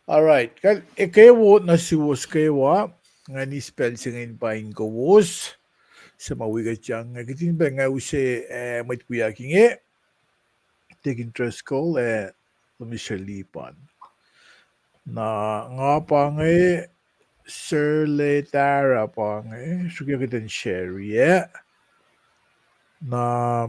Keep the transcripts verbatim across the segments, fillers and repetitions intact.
All right. Kal, eh, kwewa nuh suwos kwewa, nga eis pacl se inge in paing kowos. Suc ma wi kuht yang, eh, kihtin pacl nga use, eh, mwet wiyuck inge, Deacon Driscoll, eh, Lemisil Lipan. Na nga pa inge, Sir Letara pa inge, sruokyac kuht in share, eh. Na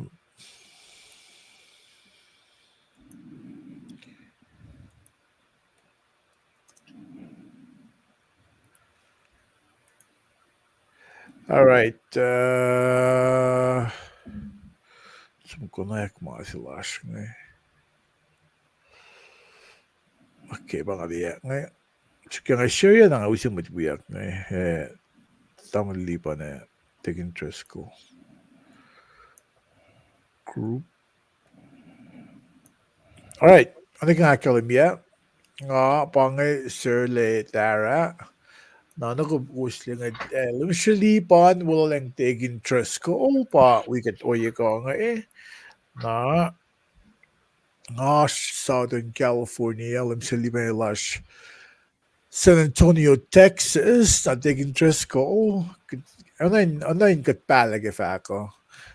All right. Uh, som konwacack ma se lasr inge. Okay, pa nga liye inge. Sruokyac nga share na nga use mwet wiyuck inge. Eh, Tamuhlwel Lipan, eh, Deacon Driscoll. Group. All right. Oacna ke nga ahkkahlwemye, nga pa inge Sir Letara. Na, na kom kowos liye inge, eh, Lemisil Lipan, Wolacng Deacon Driscoll, pa wi kuht ohiyac kuh inge. Na, nga Southern California, Lemisil Lipan lasr San Antonio, Texas, na Deacon Driscoll, oacna in, oacna in kuht pahlah ke fahk uh.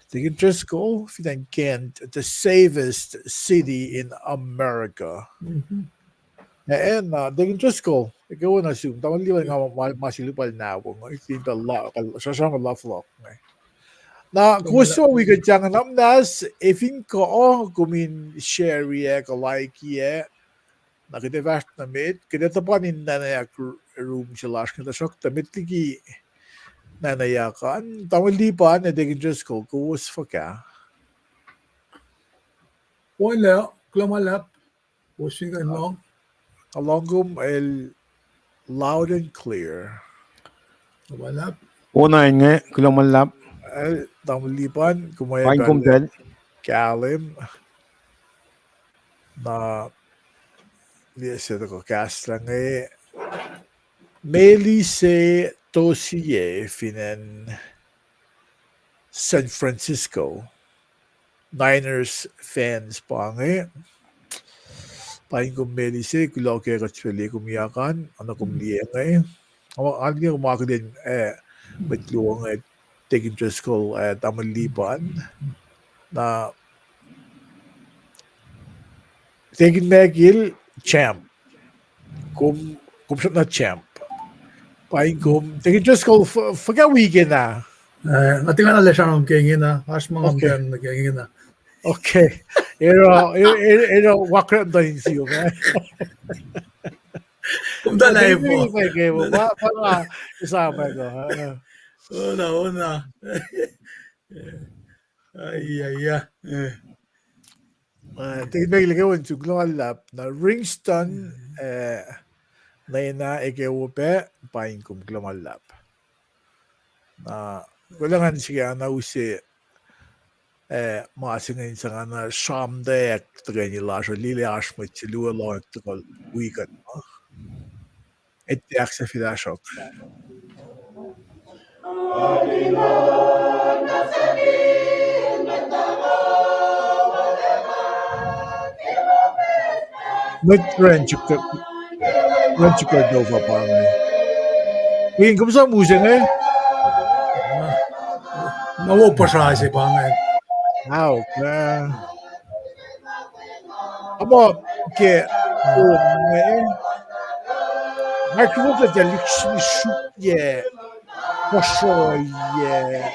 Deacon Driscoll, fin acn Kent, the safest city in America. Eh, na, Deacon Driscoll, eke wo nuh sum, Tamuhlwel Lipan nga ma, ma se lupal nahwong, eh, fin pacl la, srasram luhfluhk inge. Na, kowos suc wi kuht yang nuhnak muhnahs, ac fin kuh, kom in share ac kuh like ac, na kuht ac fahsr nuh met, kuht ac tuhpan in nanayak r-, room se lasr inge, tuhsruhktuh met liki nanayak an, Tamuhlwel Lipan, ac Deacon Driscoll, kowos fuhkah? Wal, kuloh ma luhlahp, kowos fin kuh in lohng? Nga lohng kom el loud and clear. Kuloh ma luhlahp. Wona inge, kuloh ma luhlahp. El, Tamuhlwel Lipan, kom ac paing kom pacl kahlwem. Na, liye se tuhkuh kahslah inge, Melise Tosie fin acn San Francisco. Niners fans pa inge. Paing kom Melise, kuloh ke kuht sifacna liye kom yakan, oacna kom liye inge. Nga liye kom akihlen, eh, mwet luo inge, Deacon Driscoll, eh, Tamuhlwel Lipan. Na, Deacon Michael, champ. Kom, kom srackna champ. Paing kom, Deacon Driscoll, f-, fuhkah wi kena? Eh, nga tiacna lwelah sramsram ke ingena, oasr ma nga muhtwacn nuh ke ingena. Okay. Ero, e-, e-, ero, wakrem tuh in siyom, eh. Kom tuh live, pa, pa, pa, sa pa ko, eh. Ona, ona. Ai, ai, ai. Eh. Eh, Deacon Michael, eke wo nuh sum, kuloh ma luhlahp. Na Ringston, eh, na ina eke wo pac, paing kom, kuloh ma luhlahp. Na, kuloh ngan srihke na use, eh, ma se inge in sang na sramtack tuhkweni lasr uh, liye lah oasr mwet se luo lohng tuhkuh wi kuht ma. Etuh ahksahfyelah sruhk. Mwet Rancho, Rancho Cordova pa inge. King, kom sang mihs inge? Na wo puhsra se pa inge. Aok, eh. Ama ke, o, inge. Microphone tuh lihksreni srukyac, puhsroyac,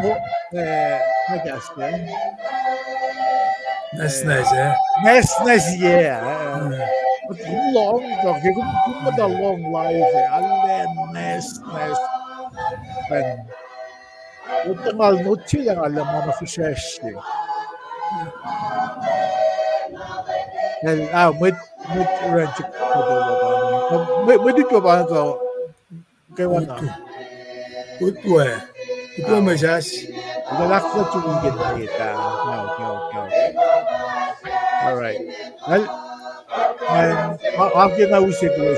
lo-, eh, ma kahs pac. Nwacsnwacs, eh? Nwacsnwacs, yeah. Kom lohng, kom, kom muhta lohng live, eh, arlac nwacsnwacs. Otuh ngal not se lah ngal ma na fihsracsrye. El, ah, mwet, mwet Rancho Cordova pa inge. Mwet, mwet Utwe pa inge kuh, kwewana. Utwe. Utwe, Mesas. Utwe, lakfla tu weekend na eta. All right. Well, man, ma, ma ke na use kuloh,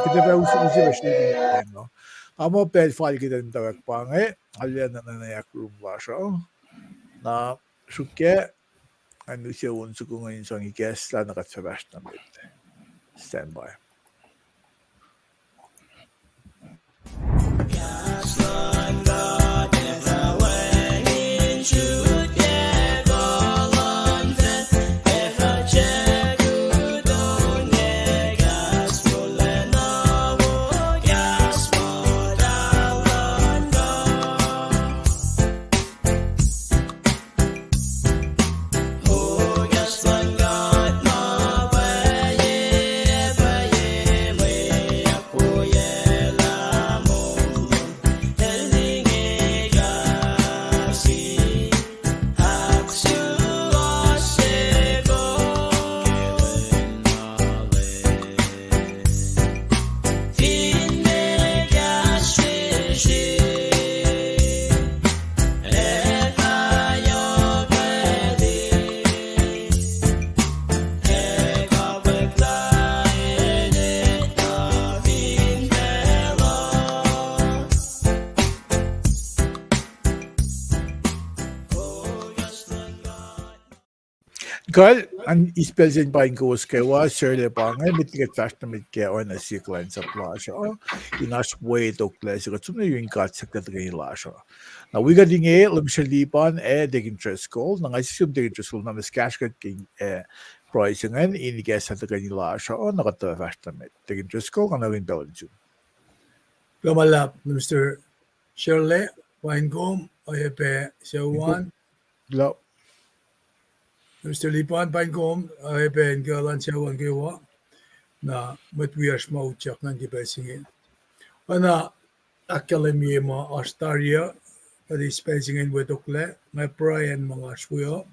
kuht ac fah use, use fahsr, no. Nga muh pacl fal kuht in muhtwacwacack pa inge, arlac na, na, na yak room lasr uh. Na srukyac, An use on soko inge in sang ikacslah na kuht fah fahsr nuh met. Stand by. Kuh, an eis pacl se in paing kowos kwewa, Sarla pa inge, met liki kuht fahsr nuh met ke oacna sie kuhlwacnsap lasr uh, in oasr wi toklac se kuht som nuh yurin God siyuck tuhkweni lasr uh. Na wi kuht inge, Lihpsre Lipan ac Deacon Driscoll, na nga siyuck Deacon Driscoll na muh kahsruh kuht ke, eh, pruhe se ingacn, in ikacslah tuhkweni lasr uh, na kuht fahsr nuh met. Deacon Driscoll, nga nuhnkuh pacl in sum. Kuloh ma luhlahp, Minister Sarla, paing kom, oacyacpac sucu an. Minister Lipan, paing kom, oacyacpac inkacl an sucu an kwewa. Na mwet wiyacsr ma utyak nuh ke pacl se inge. Oacna ahkkahlwemye ma oasr tari uh, kuht eis pacl se inge in wi toklac, nga pruhe an ma nga oasr wi uh,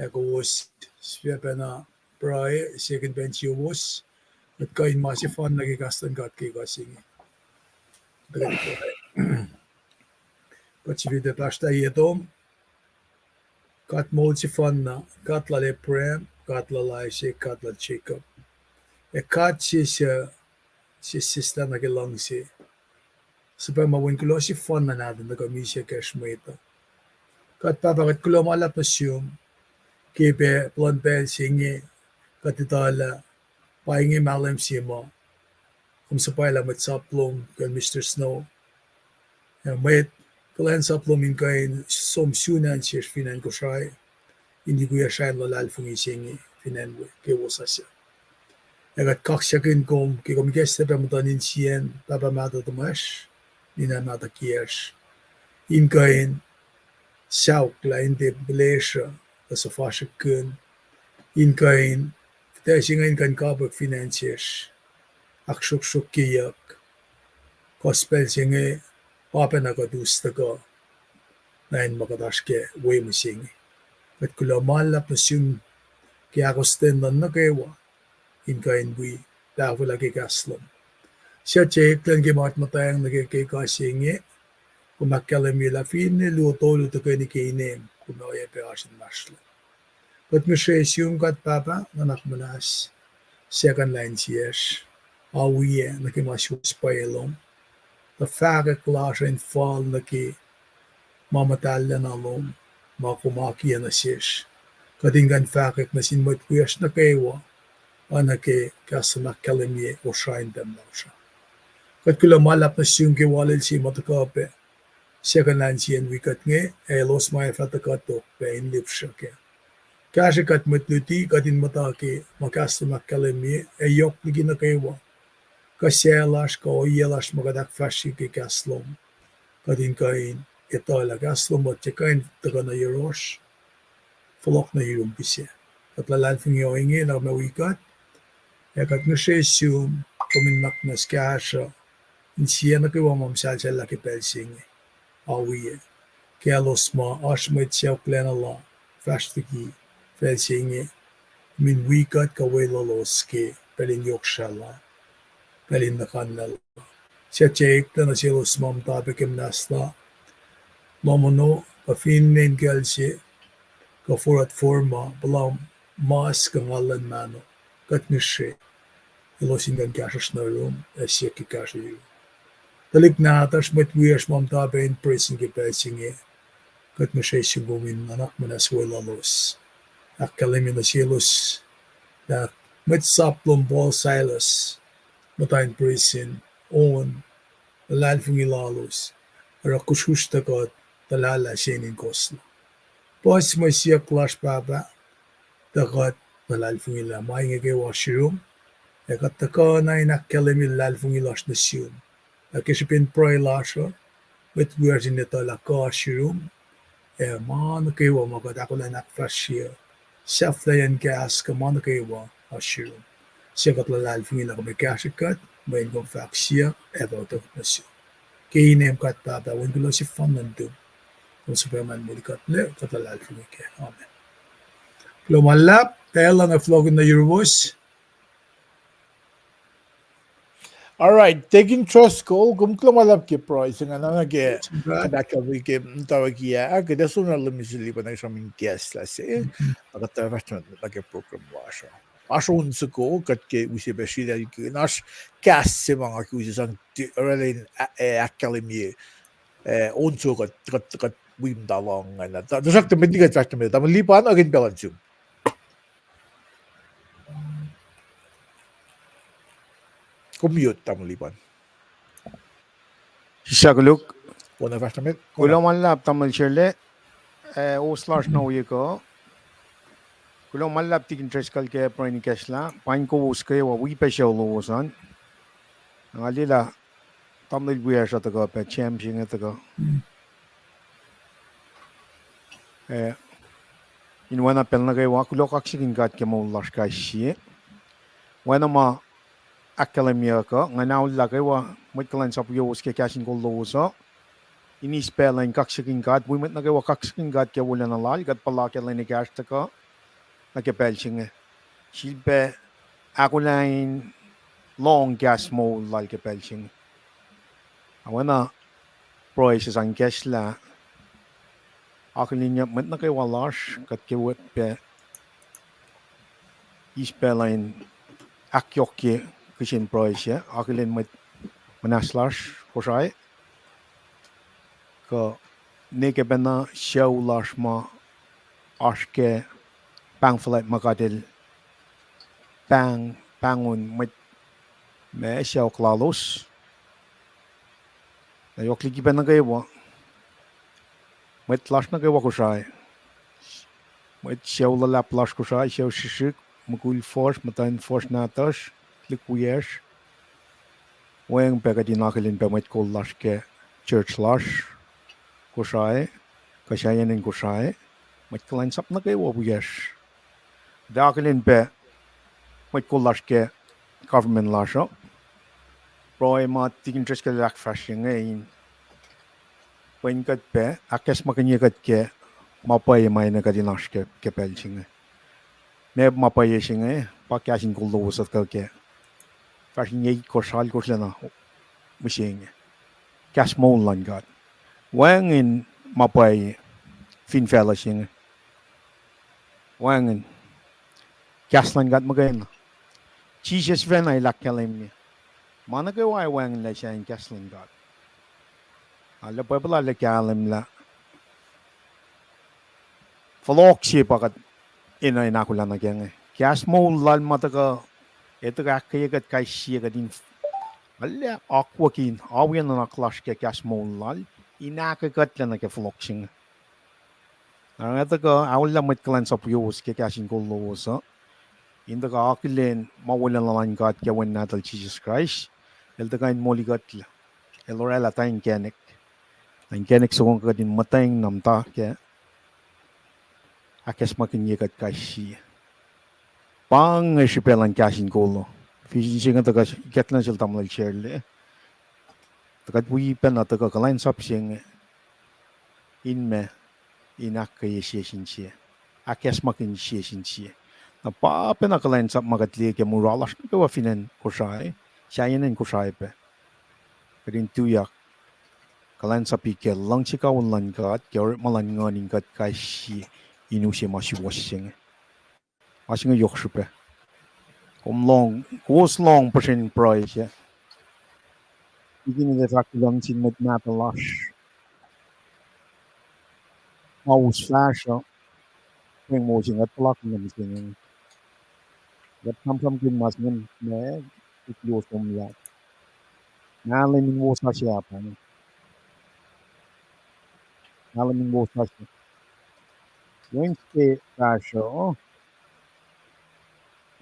ac kowos sifacpacna pruhe, second bench yowos, kuht kuh in ma sefanna ke kahs luhn God ke ekuh se inge. Kuht sifilpac pahsrtah ye tom. God moul sefanna, God lal Abraham, God lal Isaac, God lal Jacob. Ac God se suc sesseslah nuh ke luhngse, suhpwacma wen kuloh sefanna nahtuhn tuhkuh misac kacsr mwet uh. God Pahpah, kuht kuloh ma luhlahp nuh sum ke pac puhlan pacl se inge kuht etuh lah pa inge mahlwem se ma kom suhpwaclah mwet sap lom kacl Mister Snow, ac mwet kuhlwacnsap lom in kuh in som sun acn sesr fin acn Kosrae, in yukiyac sracn luhlahlfongi se inge fin acn we ke wosasuc. Ac kuht kaksakihn kom ke kom ikacslah pac muhtuhn insiyacn pahpah mahtuh tuhmwacsr, ninac mahtuh kiyacsr, in kuh in sauklah in tiac pihlesruh, kuh suhfasrihkkihn, in kuh in, fihtac se inge in kuh in kapwack fin acn sesr, ahksruhksruhkyeyuck. Gospel se inge pa pacna kuht us tuhkuh, na in ma kuht oasr ke we mihsenge. Kuht kuloh ma luhlahp nuh sum ke ahkostwen luhn nuh kwewa in kuh in wi tahfwelah ke kahs lom. Suc tiac eklac ke ma kuht muhtwacng nuh ke ke ekuh se inge, kom ahkkahlwemye lah finne luo tolu tuhkweni ke inem, kom oacyacpac oasr inmahsrlon. Kuht ngihsre sum God Pahpah, nuhnak muhnahs, suc kuh in lain siyacsr, awiyac nuh ke ma suwohs pwacye lom, tuh fahkwack lasr uh in fal nuh ke ma muhtahllacna lom, ma kom akiyac nuh sesr. Kuht in kuh in fahkwack nuh sin mwet wiyacsr nuh kwewa, oacna ke kahs lom ahkkahlwemye osra in tahmtahel lasr uh. Kuht kuloh ma luhlahp nuh sum ke walil se ma tuhkuh pac, suc kuh in lain sie in wi kuht inge, ac elos ma ac fah tuhkuh tok pac in lihpsruh kac. Kahsrwe kuht mwet luti, kuht in muhta ke ma kahs lom ahkkahlwemye, ac yohk liki nuh kwewa, kuh suc lasr, kuh ohiyac lasr ma kuht ahkfahsrye ke kahs lom, kuht in kuh in etuh lah kahs lom uh tiac kuh in tuhkuh nuh yohrohsr, fohlohk nuh yurum pihsac. Kuht luhlahlfongi ohinge lah kom ac wi kuht, ac kuht ngihsre sum, kom in nuhnak muhnahs kahsruh, in sie nuh kwewa ma muhsahlsahllah ke pacl se inge, awiyac, kaclos ma oasr mwet sacohklacna la fahsr liki pacl se inge, kom in wi kuht kuh weluhlos ke pacl in yohk srahlah, pacl in nuhkanlah. Suc tiac eklac nuh selos ma muhta pac ke muhnahslah, lohm ono, kuh finne in kacl se, kuh forward forma, puhla mas kuh ngal luhn mahno, kuht ngihsre, elos in kuh in kahsruhsr nuh yurum, ac siyuck ke kahsruh yurum. Tuhlihk nahtuhsr, mwet wiyacsr ma muhta pac in presin ke pacl se inge, kuht ngihsre sum, kom in nuhnak muhnahs weluhlos. ahkkahlwemye nuh selos lah mwet sap lom Paul, Silas, muhta in prison, on luhlahlfongi lalos, oruh kusrusr tuh kuht tuhlalah se in kohsla. Puhs mwe siyuck lasr Pahpah, tuh kuht luhlahlfongi lah ma inge kwewa oasr yurum, ac kuht tuhkuh na in ahkkahlwemye luhlahlfongi lasr nuh sum. Ac ke srihpen pruhe lasr uh, mwet wiyacsr in etuh lah kuh oasr yurum, ac ma nuh kwewa ma kuht ahkolah in ahkfahsrye, sahflahiyacn kahs kuh ma nuh kwewa oasr yurum, suc kuht luhlahlfongi lah kom ac kahsrwe kuht, mweyen kom fahk siyuck ac fototo nuh sum. Ke inem kuht Pahpah, Wen kuloh sefanna nuhtum, kom suhpwacma in moli kuht lac, kuht luhlahlfongi kac. Amen. Kuloh ma luhlahp, pacl uh nga fohlohkihn nuh yuruwos. All right, Deacon Driscoll, kom kuloh ma luhlahp ke pruhe se ingacn, na ke kuht ahkkahlwemye ke muhtwacwacack ah, kuht ac som na lihmihsel pa na sramsram in kahs lah se, na kuht fahsr nuh ke program lasr uh. Oasr on soko kuht ke use pac srihlalkihn, oasr kahs se ma nga ke use sang orwaclah in ahkkahlwemye, on soko kuht, kuht, kuht wi muhta lohng ingacn. Tuhsruhktuh met liki kuht fahsr nuh met, tamuhlwel Lipan, oaken pacl an sum. Kom mute, tamuhlwel Lipan. Sislah koluk. Kuloh ma luhlahp tamuhlwel Sherle, ac host lasr na wi kuh. Kuloh ma luhlahp Deacon Driscoll ke pruhe in ikacslah, paing kowos kwewa wi pac sucu lowos an. Nga liye lah tamuhlwel wiyacsr uh tuhkuh pac, James inge tuhkuh. Eh, in oacna pacl nuh kwewa, kuloh kaksakihn God ke moul lasr kais sie. Oacna ma ahkkahlwemyeyuck uh, nga na ullac kwewa mwet kuhlwacnsap yuruwos ke kahs in kol lowos uh, in eis pacl uh in kaksakihn God, wi mwet nuh kwewa kaksakihn God ke wolacna lal, kuht puhla ke lwen ekahsr tuhkuh, nuh ke pacl se inge. Sifilpac ahkolah in lohng kahs moul lal ke pacl se inge. Oacna pruhe se sang ikacslah, akihlenyuck mwet nuh kwewa lasr, kuht ke wet pac eis pacl uh in ahkyohkye kihsen pruhe sac, akihlen mwet muhnahs lasr Kosrae, kuh ne ke pacna sucu lasr ma oasr ke pahng fuhlwact ma God El pahng, pahngon mwet ma sacohk lalos. Na yohk liki pac nuh kwewa, mwet lasr nuh kwewa Kosrae, mwet sucu luhlahp lasr Kosrae, sucu srihsrihk, mukul fuhsr, muhtwacn fuhsr, nahtuhsr, tuhlihk wiyacsr, weacng pac kuht in akihlen pac mwet kol lasr ke church lasr Kosrae, kuh sahyacn acn Kosrae, mwet kuhlwacnsap nuh kwewa wiyacsr. Kuht akihlen pac mwet kol lasr ke government lasr uh. Pruhe ma Deacon Driscoll el ahkfahsrye inge in pwen kuht pac ahkacsmakihnye kuht ke ma pwacye ma enenuh kuht in oasr ke, ke pacl se inge. Ma, ma pwacye se inge pa kahs in kol lowos uh tuhkuh ke fahsr in yac itkohsr, alkohsr lana mihsenge. Kahs moul luhn God. Wacngihn ma pwacye fin facluh se inge. Wacngihn kahs luhn God muhkwena. Jisus facna el ahkkahlwemye ma nuh kwewa wacngihnlac sahyacn kahs luhn God. Arlac Bible arlac kahlwem lah fohlohk se pa kuht enenuh in ahkolah nuh kac inge. Kahs moul lal ma tuhkuh, ac tuhkuh ahkkweye kuht kais sie kuht in arlac akwucki in awi nuhnak lasr ke kahs moul lal, in ahkkweye kuhtlac nuh ke fohlohk se inge. Na nga tuhkuh aollah mwet kuhlwacnsap yuruwos ke kahs in kol lowos uh, in tuhkuh akihlen ma wolacna luhn God ke Wen Nahtuhl Jisus Kraist, el tuhkuh in molikuhtlac, el oraclah tuh inkacnek. Na inkacnek soko kuht in muhtweng na muhta ke ahkacsmakihnye kuht kais sie. Pa inge srihpac luhn kahs in kol uh. Vision se inge tuhkuh ikacklah nuh sel tamuhlwel Sherle, tuh kuht wi pacna tuhkuh kuhlwacnsap se inge in ma, in ahkkweye sie sin sie, ahkacsmakihn sie sin sie. Na pa pacna kuhlwacnsap ma kuht liye ke mura lasr nuh kwewa fin acn Kosrae, sahyacn acn Kosrae pac. Kuht in tuyak kuhlwacnsapi ke luhngse kawihl luhn God, ke orekma luhn nguhn in kuht kais sie in use ma suwohs se inge. Ma se inge yohk srihpac. Kom lohng, kowos lohng puhsren pruhe sac. Liki ne fahk kuloh nuh sin mwet mahtuh lasr ma us fahsruh, Pweng wo se inge, kuht puhlakihn mihsenge. Kuht sramsramkihn ma se inge, ma, kuht luo somlah. Mahlwem in wosasuc ah pa inge. Mahlwem in wosasuc. Wednesday fahsruh,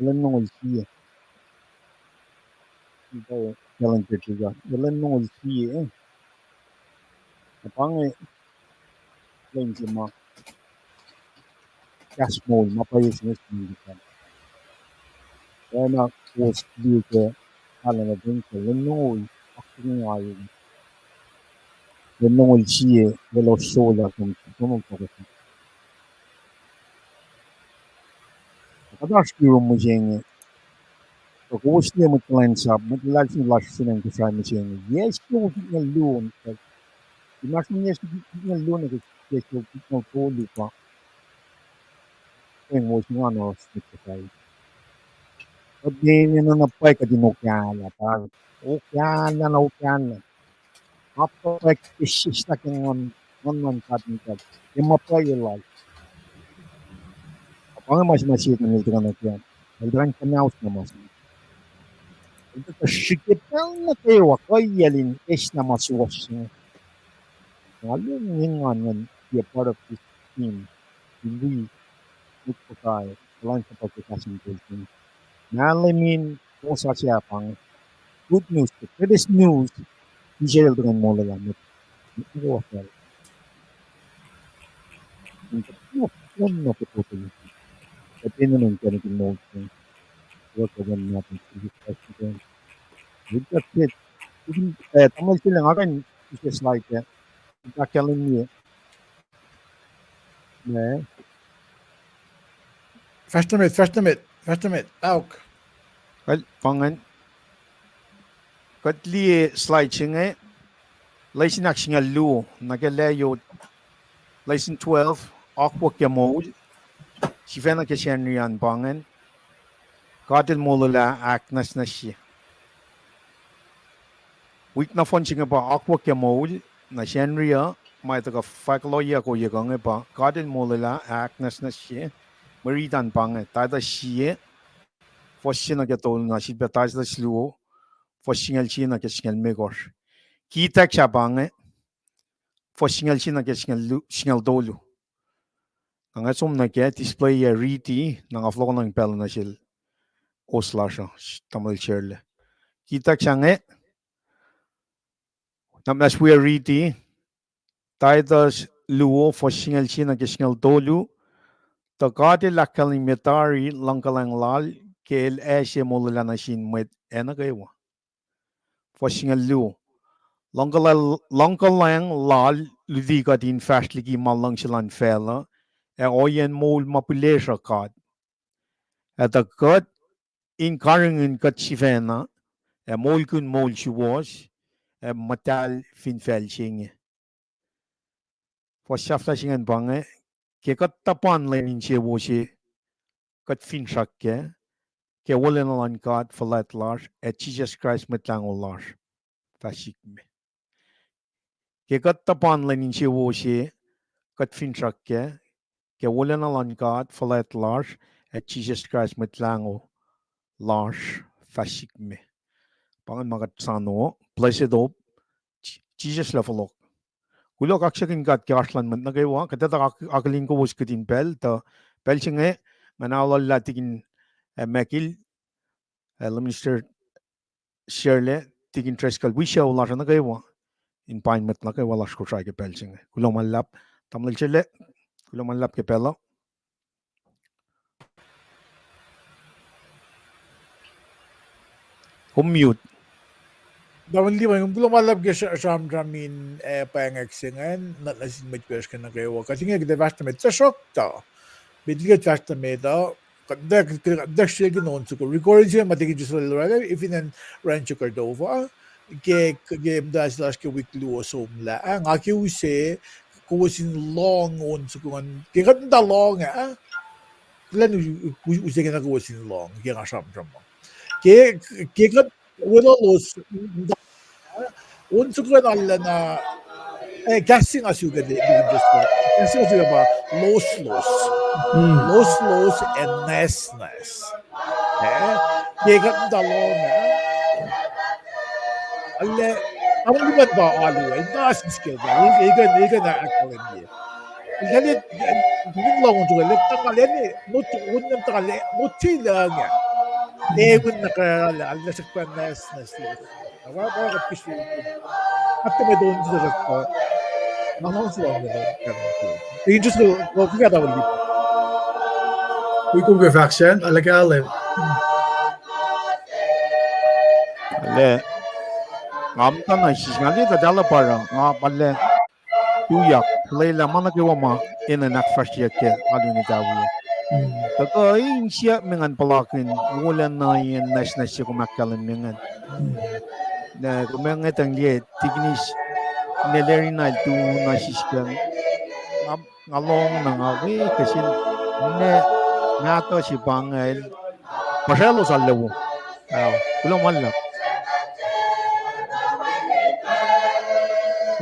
lwen longoul sie. Calendar se, lwen longoul sie. Na pa inge lwen se ma kahs moul ma pwacye se inge. Oacna kowos liye ke calendar se, lwen longoul, aksakihn ayu. Lwen longoul sie, elos sola kom, kom tokosi. Kuht oasr yurum mihsenge. Tuh kowos liye mwet kuhlwacnsap, mwet luhlahlfongi lasr fin acn Kosrae mihsenge. Yac siofok itngoul luo, inmahsrlon yac siofok itngoul luo nuh ke yac siofok itngoul tolu pa pweng wo se inge oasr mwet Kosrae. Kuht enenuh na pwacye kuht in okahlah, pa okahlah na okahlah. Apkuhran ke sislah ke nguhn, nguhn luhn God in God. Ke ma pwacye lal. Pa inge ma se ma Setuhn el tuhkuh nuh kac. El tuhkuh in kuhnaus na ma se. El tuhkuh srihke pacl nuh kwewa kuhiyacl in eis na ma suwohs se. Nga lung engan ngan be a part of this team. In wi mwet Kosrae, kuhlwacnsap ke kahs in kol se. Mahlwem in wosasuc ah pa inge. Good news, the greatest news. Israel tuhkuh in molwelah mwet, mwet nuh kwewa fal. Kuht enenuh in kacnek in moul se. Kuht enenuh in kacnek in moul se. Tamuhlwel Sile, nga kuh in use slide ah. Ahkkahlwemye. Fahsr nuh met, fahsr nuh met, fahsr nuh met, aok. Well, pa ingacn. Kuht liye slide se inge, lesson ahksingucul luo, nuh ke lacyot, lesson twelve, akwuck ke moul, sifacna ke Sacnri an pa ingacn, God El molwelah ahknwacsnwacsye. Wik nohfohn se inge pa akwuck ke moul, na Sacnri uh, ma tuhkuh fahk lohyac ke ohiyac kuh inge pa God El molwelah ahknwacsnwacsye, mwe riti an pa inge, Titus sie, fuhs se nuh ke tolu, na sifilpac Titus luo, fuhs singucul sie nuh ke singucul limekohsr. Key text ah pa inge, fuhs singucul sie nuh ke singucul lu-, singucul tolu. Na nga som nuh ke display ah riti, na nga fohlohkohnacng pacl nuh sel host lasr uh, tamuhlwel Sile. Key text ah inge, na ma se wi riti, Titus luo, fuhs singucul sie nuh ke singucul tolu, tuh God El ahkkahlwemye tari luhngkuhlwacng Lal ke El ase molwelah nuh sin mwet ac nuh kwewa. Fuhs singucul luo, luhngkuhl-, luhngkuhlwacng Lal luti kuht in fahsr liki ma luhngse luhn facluh, ac ohiyacn moul ma pihlesruh God. Ac tuh kuht in karihngihn kuht sifacna, ac moulkihn moul suwohs, ac muhtahl fin facl se inge. Fuhs sahflah se ingacn pa inge, ke kuht tuhpan lwen insewowo se, kuht finsrak kac, ke wolacna luhn God fuhlwact lasr, ac Jisus Kraist Mwet Lahngo lasr, fah sik me. Ke kuht tuhpan lwen insewowo se, kuht finsrak kac, ke wolacna luhn God fuhlwact lasr, ac Jisus Kraist Mwet Lahngo lasr, fah sik me. Pa ingacn ma kuht soano, blessed hope, Jisus lah fohlohk. Kuloh kaksakihn God ke oasr luhn mwet nuh kwewa, kuht etuh ak-, akihlen kowos kihtin pacl, tuh pacl se inge, nga na ollah tikin, eh, Michael, eh, Minister Sile, tikin Driscoll, wi sucu lasr uh nuh kwewa, in pain mwet nuh kwewa lasr Kosrae ke pacl se inge. Kuloh ma luhlahp, tamuhlwel Sile, kuloh ma luhlahp ke pacl uh. Kom mute. Tamuhlwel Lipan, kom kuloh ma luhlahp ke sra-, sramsram in, eh, pwacngwack se ingacn, nuh, nuh sin mwet wiyacsr ke nuh kwewa. Kuht inge kuht ac fahsr nuh met, tuhsruhktuh met liki kuht fahsr nuh met uh, kuht, kuht, kuht srihke in on soko recording se ma tikin Jerusalem orwaclah fin acn Rancho Cordova, ke, ke muhtwacn se lasr ke wik luo somlah, ah, nga ke use, kowos in lohng on soko an, ke kuht muhta lohng ah, kuht elan u-, u-, use ke na kowos in lohng ke nga sramsram uh. Ke, ke kuht weluhlos, on soko an arulacna, eh, kahs se nga suk, eh, kahs se nga suk pa loslos. Loslos ac nwacsnwacs. Eh, ke kuht muhta lohng ah, arlac, amuhn luhpan pa alu ah, na siskacl, el kuh in, el kuh in ahkkahlwemye. Eltahl, kuht in lohng on tuh, el tuhkuh lacna, not, on tuhkuh lacna, not se luhngah. Ewin na karalah, arlac srihk pa nwacsnwacs. Nga pa, pa kuht kihsrol. At ma don sila srihk pa. Nga lohng sila, nga lohng sila. Interesting, well, we got that one. Wi kom ke fahk sacn, arlac kahlwem. Arlac. Nga muhta na sis nga leta Dalapara, nga pa arlac tuyak, lwelah ma nuh kwewa ma enenuh in ahkfahsryeyuck ke alu in etawi. Tuhkuh in siyuck me ngan puhlakihn wolacna in nwacsnwacs se kom ahkkahlwemye ingacn. Na kom ngwetang liye tikinis ne Larry na el tu na sisken. Nga, nga lohng na nga wi kuh sin ne mahtuh se pa inge el puhsraclos arlac wo. Kuloh ma luhlahp.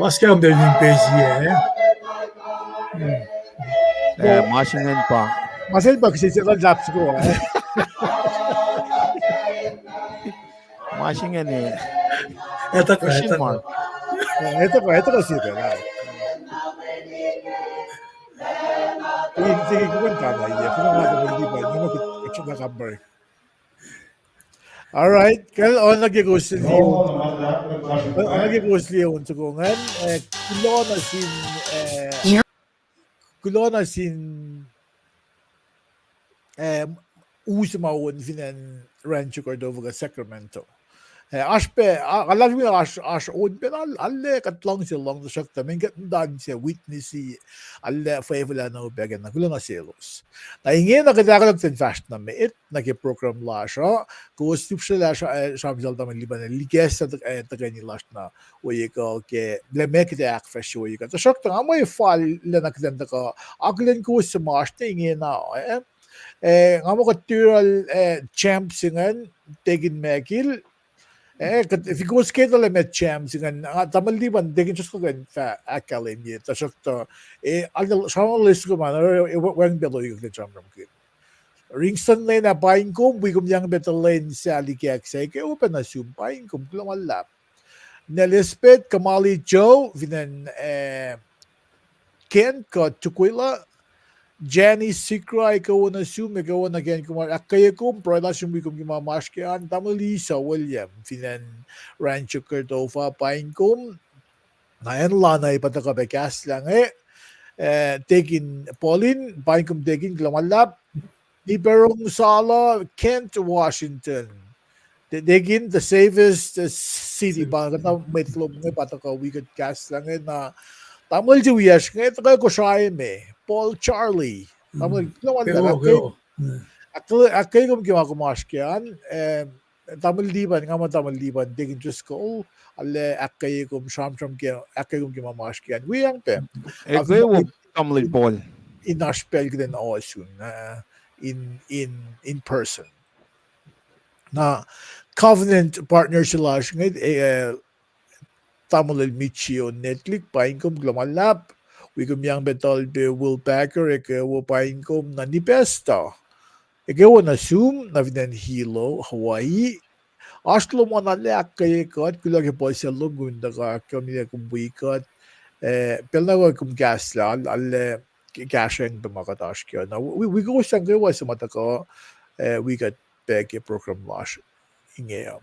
Mas kaum del in pesi, eh? Eh, ma se ingacn pa. Ma se pa kihsen se lal lap soko, eh? Ma se ingacn, eh. Etuh kuh, question mark. Eh, etuh kuh, etuh kuh se pa, ah. All right. Kal, oacna ke kowos liye on, oacna ke kowos liye on soko ingacn, eh, kuloh nuh sin, eh, kuloh nuh sin, eh, u se ma on fin acn Rancho Cordova kuh Sacramento. Eh, oasr pac, a, alalmi oasr, oasr on pac, al-, arlac kuht luhngse lohng, tuhsruhktuh, men kuht muhta in se witness-i, arlac fwefwelahna upac ke na, kuloh nuh selos. Na ingena kuht ahkolah kuht in fahsr nuh met, nuh ke program lasr uh, kowos lihpsrlah sra-, eh, sramsram tamuhlwel Liban, likacslah tuh-, eh, tuhkweni lasr na, ohiyac kuh ke, lah meac kuht ac ahkfahsrye ohiyac kuh. Tuhsruhktuh nga muh fal lacna kuht in tuhkuh akihlen kowos suc ma oasr ne ingena, eh, eh, nga muh kuht tirial, eh, champ se ingacn, Tekin Mekil, eh, kuht, fin kowos ke tuh lah met champ se ingacn, ah, tamuhlwel Liban, Tekin just kuh in fah ahkkahlwemye, tuhsruhktuh, eh, al-, sramsram lal Sukuman, eh, wacngihn pac lohiyuck kuht in sramsramkihn. Ringston Lena, paing kom, wi kom yang pac tuh lwen sahli kack sac, ke open nuh sum, paing kom, kuloh ma luhlahp. Nel Elspeth, Kamali Joe, fin acn, eh, Kent kuh Tukwila, Jani Sikra, ekuh wo nuh sum, ekuh wo nuh ke kom, ahkkweye kom, pruhe lasr in wi kom ke ma oasr ke an, tamuhlwel Isa William, fin acn Rancho Cordova, paing kom, na acn Lana, pa tuhkuh pac kahslah inge, eh, Tekin Paulin, paing kom Tekin, kuloh ma luhlahp. Niperong Sala, Kent, Washington. Te-, Tekin, the safest, uh, city, pa kuhtuh mwet lom inge pa tuhkuh wi kuht kahslah inge na. Tamuhlwel se wiyacsr inge tuhkuh Kosrae me, Paul Charlie. Tamuhlwel, kuloh ma luhlahp, ahkkweye kom ke ma kom oasr ke an, eh, tamuhlwel Liban, nga muh tamuhlwel Liban, Tekin Driscoll, arlac ahkkweye kom sramsram ke, ahkkweye kom ke ma oasr ke an. Wi yang pac. Ekuh wo tamuhlwel Paul. In oasr pacl kuht in ohsun, uh, in, in, in person. Na covenant partner se lasr inge, eh, tamuhlwel Michio Netlik, paing kom, kuloh ma luhlahp. Wi kom yang pac tuhl pac Will Packer, ekuh wo, paing kom, na Nipesta, ekuh wo nuh sum, na fin acn Hilo, Hawaii. Oasr lom an, arlac ahkkweye kuht, kuloh ke puhsisacl lom, kom in tuhkuh ahkkahlwemye kom wi kuht, eh, pacl na kom kahslah, arlac kahsrweng pac ma kuht oasr ke an. Na wi, wi kowos sang kwewa suc ma tuhkuh, eh, wi kuht pac ke program lasr inge uh.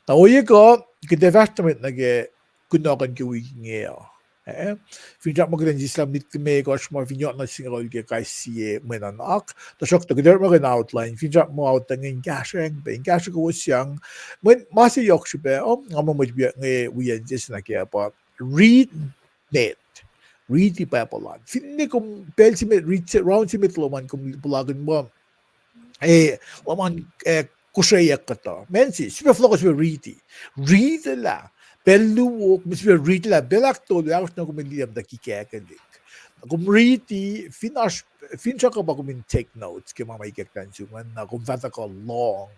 Na ohiyac kuh, kuht ac fahsr nuh met nuh ke kunohkohn ke wik inge uh. Eh, finsrak muh kuht in sislah minit limekohsr ma fin yohk na singucul ke kais sie mwe nuhnak. Tuhsruhktuh kuht orekmakihn outline, finsrak muh outline in kahsrweng pac, in kahsrwe kowos sang. Mweyen ma se yohk srihpac, um, nga muh mwet wiyuck inge wi acn sesr nuh ke pa read net. Riti Bible an. Finne kom pacl se met, read se, round se met lom an kom puhlakihn muh, eh, lom an, eh, kosreyuck kuhtuh. Mweyen se, sifilpac fohlohk sifilpac riti. Riti lah, pacl luo, kom sifilpac riti lah, pacl ahktolu, ahkosr na kom liye muhta kikakelihk. Kom riti, fin oasr, finsrak uh pa kom in take notes ke ma ma ikacklah nuh sum an, na kom fah tuhkuh lohng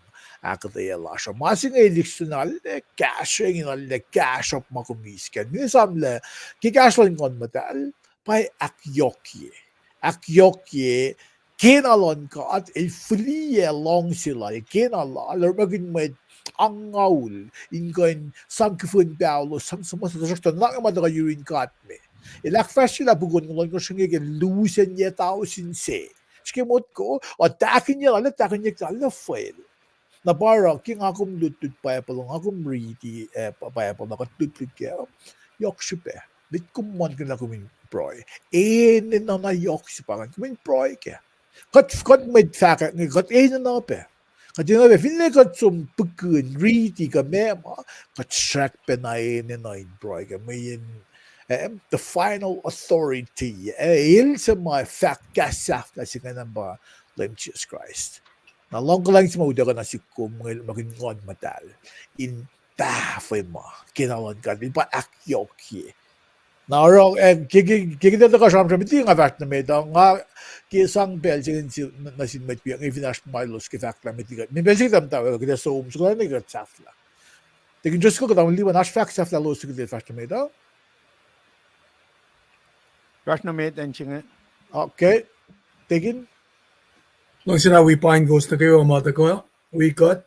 ahkuhtweyac lasr uh. Ma se inge lihksreni arlac kahsrweng, arlac kahsruhp ma kom eis kac. Ninac esamlah, ke kahsruh luhn Nguhn Muhtahl, pa ahkyohkye. Ahkyohkye kena luhn God el fihliyac luhngse lal, kena lal orekmakihn mwet angngaul in kuh in sang kihfen paho, sang suhmuhslah, tuhsruhktuh nuhnak ma tuhkuh yurin God me. El ahkfahsryelah puk ohnkohsr inge ke lusen yac tausin se. Srihke motko, uh, tahkinyuck lal, tahkinyuck lal nuh facl. Na pa oruh ke nga kom lutlut Bible, nga kom riti, eh, Bible, na kuht lutlut kac, yohk srihpac. Met kom muhlkuhnlah kom in pruhe. Enenuh na yohk se pa ingacn, kom in pruhe kac. Kuht, kuht mwet fahkwack inge, kuht enenuh pac. Kuht enenuh pac, finne kuht som pihkihn, riti kuh meac ma, kuht srackpacna enenuh in pruhe kac. Mweyen, eh, the final authority, eh, el se ma fahk kahs sahflah se ingacn pa Leum Jisus Kraist. Na luhngkuhlwacng se ma utuckuh nuh sihk kom, ma kom Nguhn Muhtahl, in tahfwelah ma kena luhn God, el pa ahkyohkye. Na oruh, eh, ke, ke, ke kuht tuhkuh sramsram, tiac nga fahsr nuh met uh, nga ke sang pacl se inge nuh sin mwet wiyuck inge fin oasr ma elos ke fahk lah met liki kuht, mwe pacl se kuht muhta we kuht ac som, soko lah ne kuht sahflah. Tekin Driscoll, kuht tamuhlwel Liban, oasr fahk sahflah lowos ke kuht fahsr nuh met uh? Fahsr nuh met acn se inge. Okay. Tekin? Luhngse na wi paing kowos nuh kwewa ma tuhkuh wi kuht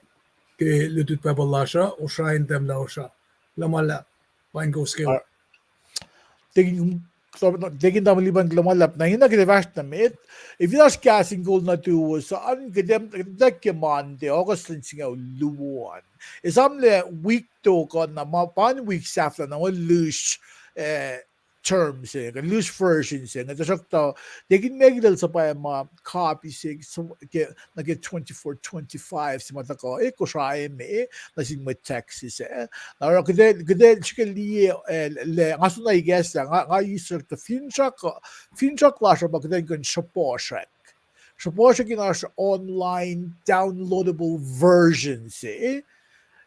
ke lutlut Bible lasr uh, Kosrae in Tahmlah Kosrae. Kuloh ma luhlahp, paing kowos kwewa. Tekin, tekin tamuhlwel Liban, kuloh ma luhlahp. Na ingena kuht ac fahsr nuh met, ac fin oasr Kahs in Kol nuhtuwos an, kuht ac, kuht ac ke Monday, August lwen singucul luo an. Esamlah wik tok uh na ma, pa in wik sahflah na ma lihsr, eh, term se inge, kuh lihsr version se inge, tuhsruhktuh, tekin Mekilel suhpwacma copy se, nuh ke twenty-four twenty-five se ma tuhkuh, eh, Kosrae me, nuh sin mwet Texas, eh. Na oruh kuht ac, kuht ac srihke liye, eh, lah, nga soenna ikacslah, nga, nga isrek tuh finsrak, finsrak lasr uh pa kuht in kuh in sruhpuhsrak. Sruhpuhsrak in oasr online downloadable version se, eh.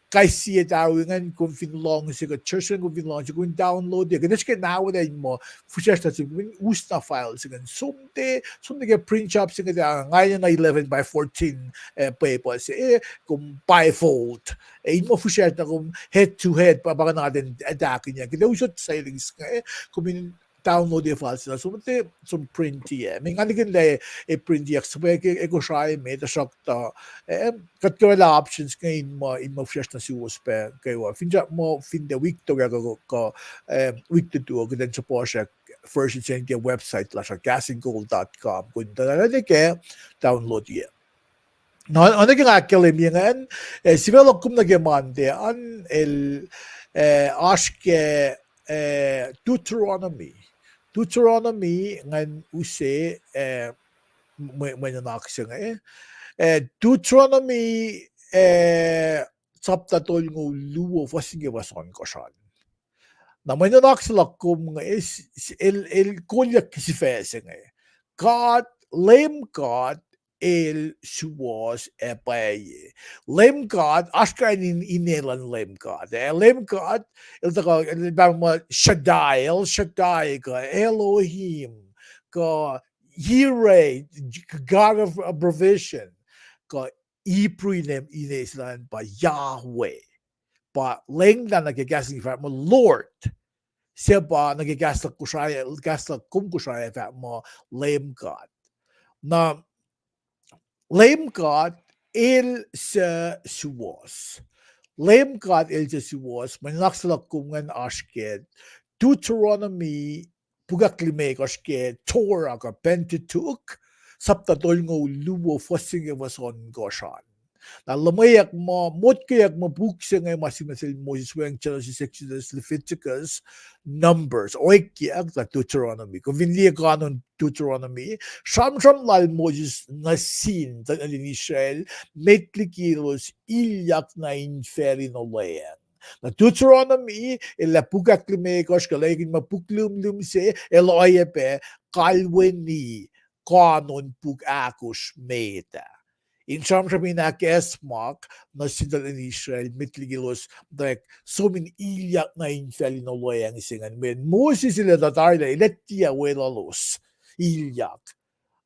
Kais sie tari ingacn kom fin luhngse, kuh church ingacn kom fin luhngse, kom in download-ye. Kuht ac srihke na wolac in muh fihsracsr nuh sum, kom in us na file se ingacn som nuh, som nuh ke print shop se inge, nga enenuh eleven by fourteen, eh, paper se, eh, kom bifold. Eh, in muh fihsracsr na kom head to head, pa, pa nga na kuht in, eh, tahkinyuck. Kuht ac usot sailing se inge, eh, kom in download-ye file se na som nuh, som print-ye. Mwe nga nihkihn lah, eh, print-ye, suhpwacma ke, eh, Kosrae me, tuhsruhktuh, eh, kuht ke lah options inge in muh, in muh fihsracsr nuh suwos pac kwewa. Finsrak muh fin tiac wik tok ah kuh, kuh, eh, wik lutu uh, kuht in sruhpuhsrak version se ke website lasr uh, kahs in kol dot com. Kom in tuhlac nuh kac, download-ye. Na, oacna ke nga ahkkahlwemye ingacn, eh, sifac luhk kom nuh ke Monday an, el, eh, oasr ke, eh, Deuteronomy. Deuteronomy ingacn use, eh, mwe, mwe nuhnak se inge. Eh, Deuteronomy, eh, sapta tolngoul luo, fuhs se inge fuhs ohnkohsr an. Na mwe nuhnak se luhk kom inge, el, el kolyuck ke sifac se inge. God, Leum God, el suwohs ac pwacye. Leum God, oasr kain in, ine luhn Leum God. Eh, Leum God, el tuhkuh, el pa muh Shaddai, El Shaddai, kuh Elohim, kuh Yireh, God of provision, kuh Hebrew ine, ine se lal pa Yahweh. Pa lengtah nuh ke kahs in fahk muh Lord. Se pa nuh ke kahs luhk Kosrae, kahs luhk kom Kosrae fahk muh Leum God. Na Leum God el suc suwohs. Leum God el suc suwohs, mwe nuhnak se luhk kom ingacn oasr ke Deuteronomy, puk ahklimekohsr ke Torah kuh Pentateuch, sapta tolngoul luo, fuhs se inge fuhs ohnkohsr an. Na luhmweyuck muh, motkweyuck muh puk se inge ma sihm nuh sel Moses, weacng Genesis, Exodus, Leviticus, Numbers, oekyuck lah Deuteronomy. Kom fin liye kanon Deuteronomy, sramsram lal Moses nuh sin tuhlihk nuhtin Israel, met liki elos ilyak nuh infacl in olweacng. Na Deuteronomy, el lah puk ahklimekohsr, kuh laikin ma puk limlim se, el oacyacpac kalweni kanon puk ahkosr met ah. In sramsram in ahkacsmak nuh sin tuhlihk nuhtin Israel, met liki elos, like, som in ilyak nuh infacl in olweacng se ingacn. Mweyen Moses el tuh tari lah, el ac tiac weluhlos ilyak.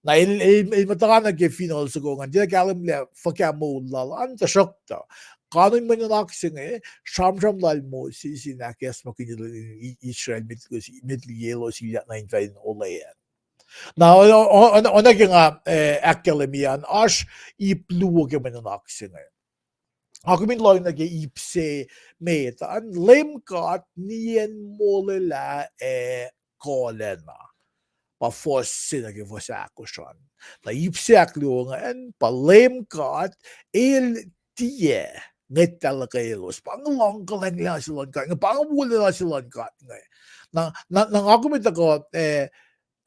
Na el, el, el muhta na ke fineol soko ingacn, tiac kahlwem lah fuhkah moul lal an, tuhsruhktuh kanon mwe nuhnak se inge, sramsram lal Moses in ahkacsmakihn Israel met, met liki elos ilyak nuh infacl in olweacng. Na, o-, o-, o-, oacna ke nga, eh, ahkkahlwemye an, oasr ip luo ke mwe nuhnak se inge. Nga kom in lohng nuh ke ip se met an, Leum God nien molwelah ac kolacna. Pa fuhs se nuh ke fuhs ahkosr an. Na ip se ahkluo ingacn, pa Leum God el tiac ngwetlah luhkwelos. Pa inge luhngkuhlwacng se luhn God inge, pa inge wolacna se luhn God inge. Na, na, na nga kom in tuhkuh, eh,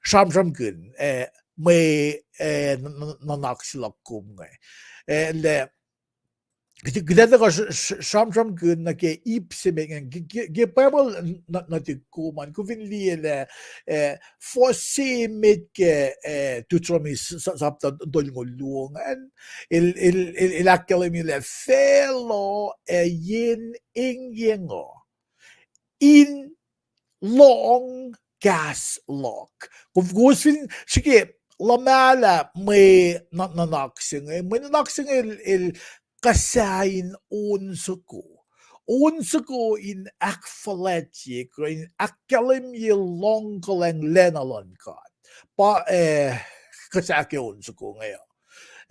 sramsramkihn, eh, mwe, eh, n-, n-, nuhnak se luhk kom inge. Eh, lah, kuht, kuht ac tuhkuh s-, s-, sramsramkihn nuh ke ip se met ingacn, ke, ke, ke Bible n-, n-, nuhtihk kom an, kom fin liye lah, eh, fuhs se met ke, eh, Deuteronomy s-, s-, sapta tolngoul luo ingacn, el, el, el, el ahkkahlwemye lah facluh ac yen engyeng uh in lohng kahs luhk. Kom, kowos fin srihke luhmahlah mwe nu-, nuhnak se inge, mwe nuhnak se inge el, el kuhsa in on soko. On soko in ahkfuhlwactye kuh in ahkkahlwemye luhngkuhlwacng lacna luhn God. Pa, eh, kuhsa ke on soko inge uh.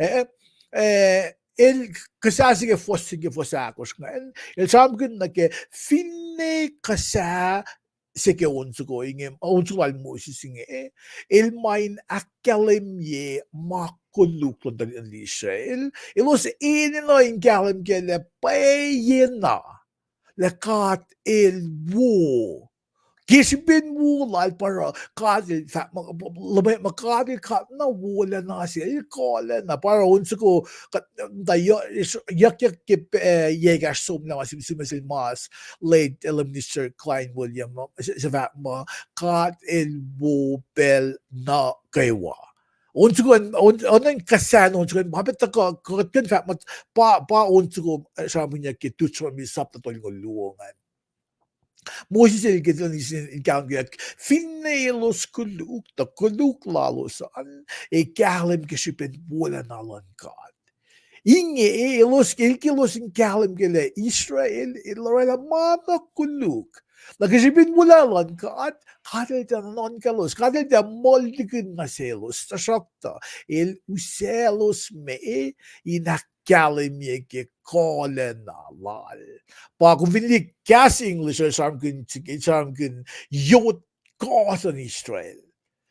Eh, eh, el kuhsa se ke fuhs se ke fuhs ahkosr ingacn, el sramsramkihn nuh ke finne kuhsa se ke on soko inge, on soko lal Moses inge, el ma in ahkkahlwemye ma koluk luhn tuhlihk nuhtin Israel, elos enenuh in kahlwem kac lah pwacyena lah God el wo. Ke srihpen wo lal pa oruh God el fahk ma, ma God el, God na wolacna se, el kolacna, pa oruh on soko, muhta yuckyak ke, eh, yac ekahsr somlah ma sim-, sim-, sel mas, late, eh, Minister Klein William, eh, se, se fahk muh God el wo pacl nuh kwewa. On soko, on, on kuhsan on soko, ma pa tuhkuh, kuht kuh in fahk muh, pa, pa on soko, eh, sramsramkihnyuck ke Deuteronomy sapta tolngoul luo ingacn. Moses el ke tuhlihk nuhtin Israel in kahlwem ke, finne elos koluk, tuh koluk lalos an ac kahlwem ke srihpen wolacna luhn God. Inge, elos, el ke elos in kahlwem ke lah Israel el orwaclah ma na koluk. Na ke srihpen wolacna luhn God, God el tiac nuhnuhnkwaclos, God el tiac muhltikin nuh selos, tuhsruhktuh el usaclos me in ahkkahlwemye ke kolacna lal. Pa kom fin liye kahs English el sramsramkihn, sramsramkihn yot kuh luhn Israel.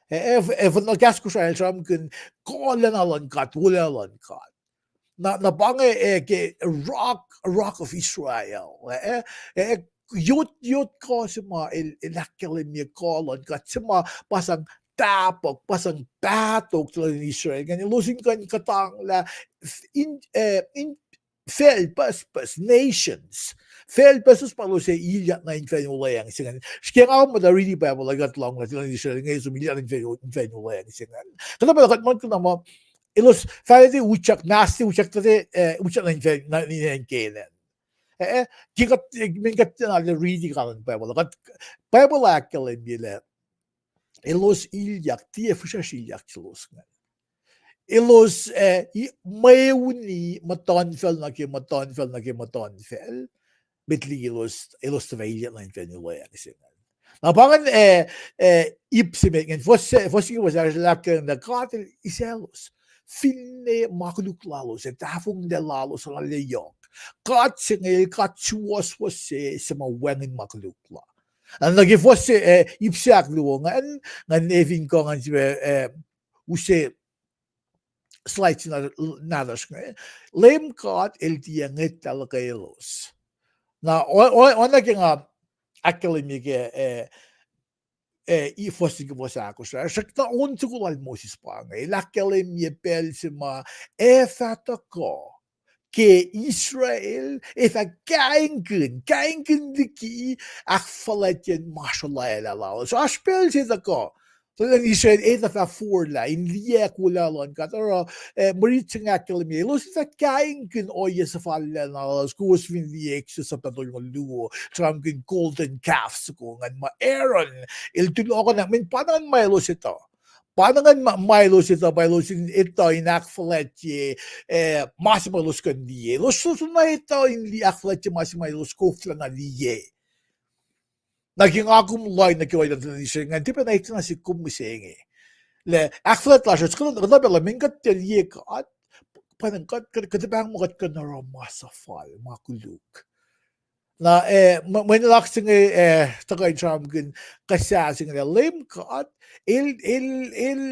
Eh, eh, fin liye kahs Kosrae el sramsramkihn kolacna luhn God, wolacna luhn God. Na, na pa inge, eh, ke rock, rock of Israel. Eh, eh, yot, yot kuh se ma el, el ahkkahlwemye kuh luhn God se ma pa sang tahpuhk, pa sang pahtok luhn Israel ingacn, elos in kuh in kuhtanglah in, eh, in facl pucspucs, nations. Facl pucspucs ma elos ac ilyak nuh infacl olweacng se ingacn. Srihke nga muhta riti Bible ah kuht lohng lah tuhlihk nuhtin Israel inge som ilyak nuh infacl, infacl olweacng se ingacn. Kuhtuh pacl kuht muhlkuhnlah muh elos fahla tiac utyak, mas tiac utyak, tuh tiac, eh, utyak nuh infacl, nuh, nuh infacl Canaan. Eh, eh, ke kuht, eh, men kuht tiacna riti kahlwem Bible, kuht, Bible ahkkahlwemye lah elos ilyak, tiac fihsracsr ilyak selos ingacn. Elos, eh, mweuni muhtuhnfacl nuh ke muhtuhnfacl nuh ke muhtuhnfacl, met liki elos, elos tuh fah ilyak nuh infacl olweacng se ingacn. Na pa ingacn, eh, eh, ip se met ingacn, fuhs se, fuhs se ke fuhs ahkosr el ahkkahlwemye lah God el isaclos. Finne ma koluk lalos ac tahfonglac lalos arlac yohk, God se inge el God suwohswohs se, se ma wacngihn ma koluk la. Na nuh ke fuhs se, eh, ip se ahkluo ingacn, ngan efin kuh ngan sifacna, eh, use slide se nahtuhsr inge. Leum God el tiac ngwetlah luhkwelos. Na, o-, o-, oacna ke nga ahkkahlwemye ke, eh, eh, i fuhs se ke fuhs ahkosr ah, srackna on soko lal Moses pa inge el ahkkahlwemye pacl se ma ac fah tuhkuh ke Israel ac fah kaingkihn, kaingkihn liki ahkfuhlwactyen ma srolwaclah lalos. Oasr pacl se tuhkuh tuhlihk nuhtin Israel ac tuh fah forlah in liyacack wolacna luhn God, oruh, eh, mwe riti se inge ahkkahlwemye elos ac fah kaingkihn ohiyac suhfal lalos, kowos fin liye Exodus sapta tolngoul luo, sramsramkihn golden calf soko ingacn ma Aaron el tulohkohnak, mweyen pa ingacn ma elos etuh. Pa ingacn ma, ma elos etuh, pa elos in etuh in ahkfuhlwactye, eh, ma se ma elos kuh in liye. Elos soenna etuh in liye, ahkfuhlwactye ma se ma elos koflana liye. Na ke nga kom lohng nuh ke ohiyac luhn tuhlihk nuhtin Israel ingacn, tiac pacna etuh na se kom mihsenge. Lah ahkfuhlwact lasr uh, kuhtuh pacl uh, mweyen kuht tiac liye God, pa kuht, kuht, kuht pahng muh kuht kuh in oruh ma suhfal, ma koluk. Na, eh, mwe, mwe nuhnak se inge, eh, tuhkuh in sramsramkihn kahs se inge lah Leum God, el, el, el,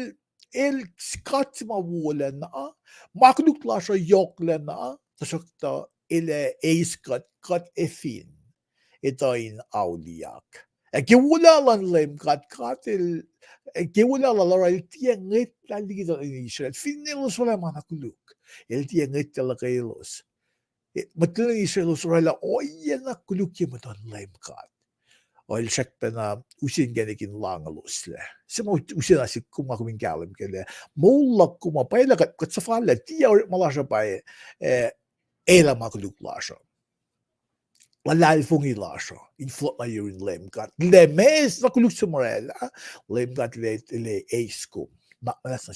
el God se ma wolacna, ma koluk lasr uh yohklacna, tuhsruhktuh el ac eis kuht, kuht ac fin etuh in auliyak. Ac ke wolacna luhn Leum God, God el, ke wolacna lal oruh el tiac ngwetlah liki tuhlihk nuhtin Israel, finne elos orwaclah ma na koluk, el tiac ngwetlah luhkwelos. Mwet luhn Israel elos orwaclah ohiyac na koluk ye muhtuhn Leum God. Oacna srackpacna use inkacnek in lahngolos lac. Se ma use na sihk kom, nga kom in kahlwem kac lah moul luhk kom uh, pwacye lah kuht, kuht suhfal lah tiac orekma lasr uh pa, eh, elah ma koluk lasr uh, luhlahlfongi lasr uh in fohlohk nuh yurin Leum God. Lah meac na koluk se ma orwaclah, Leum God el, el eis kom. Na, na, na,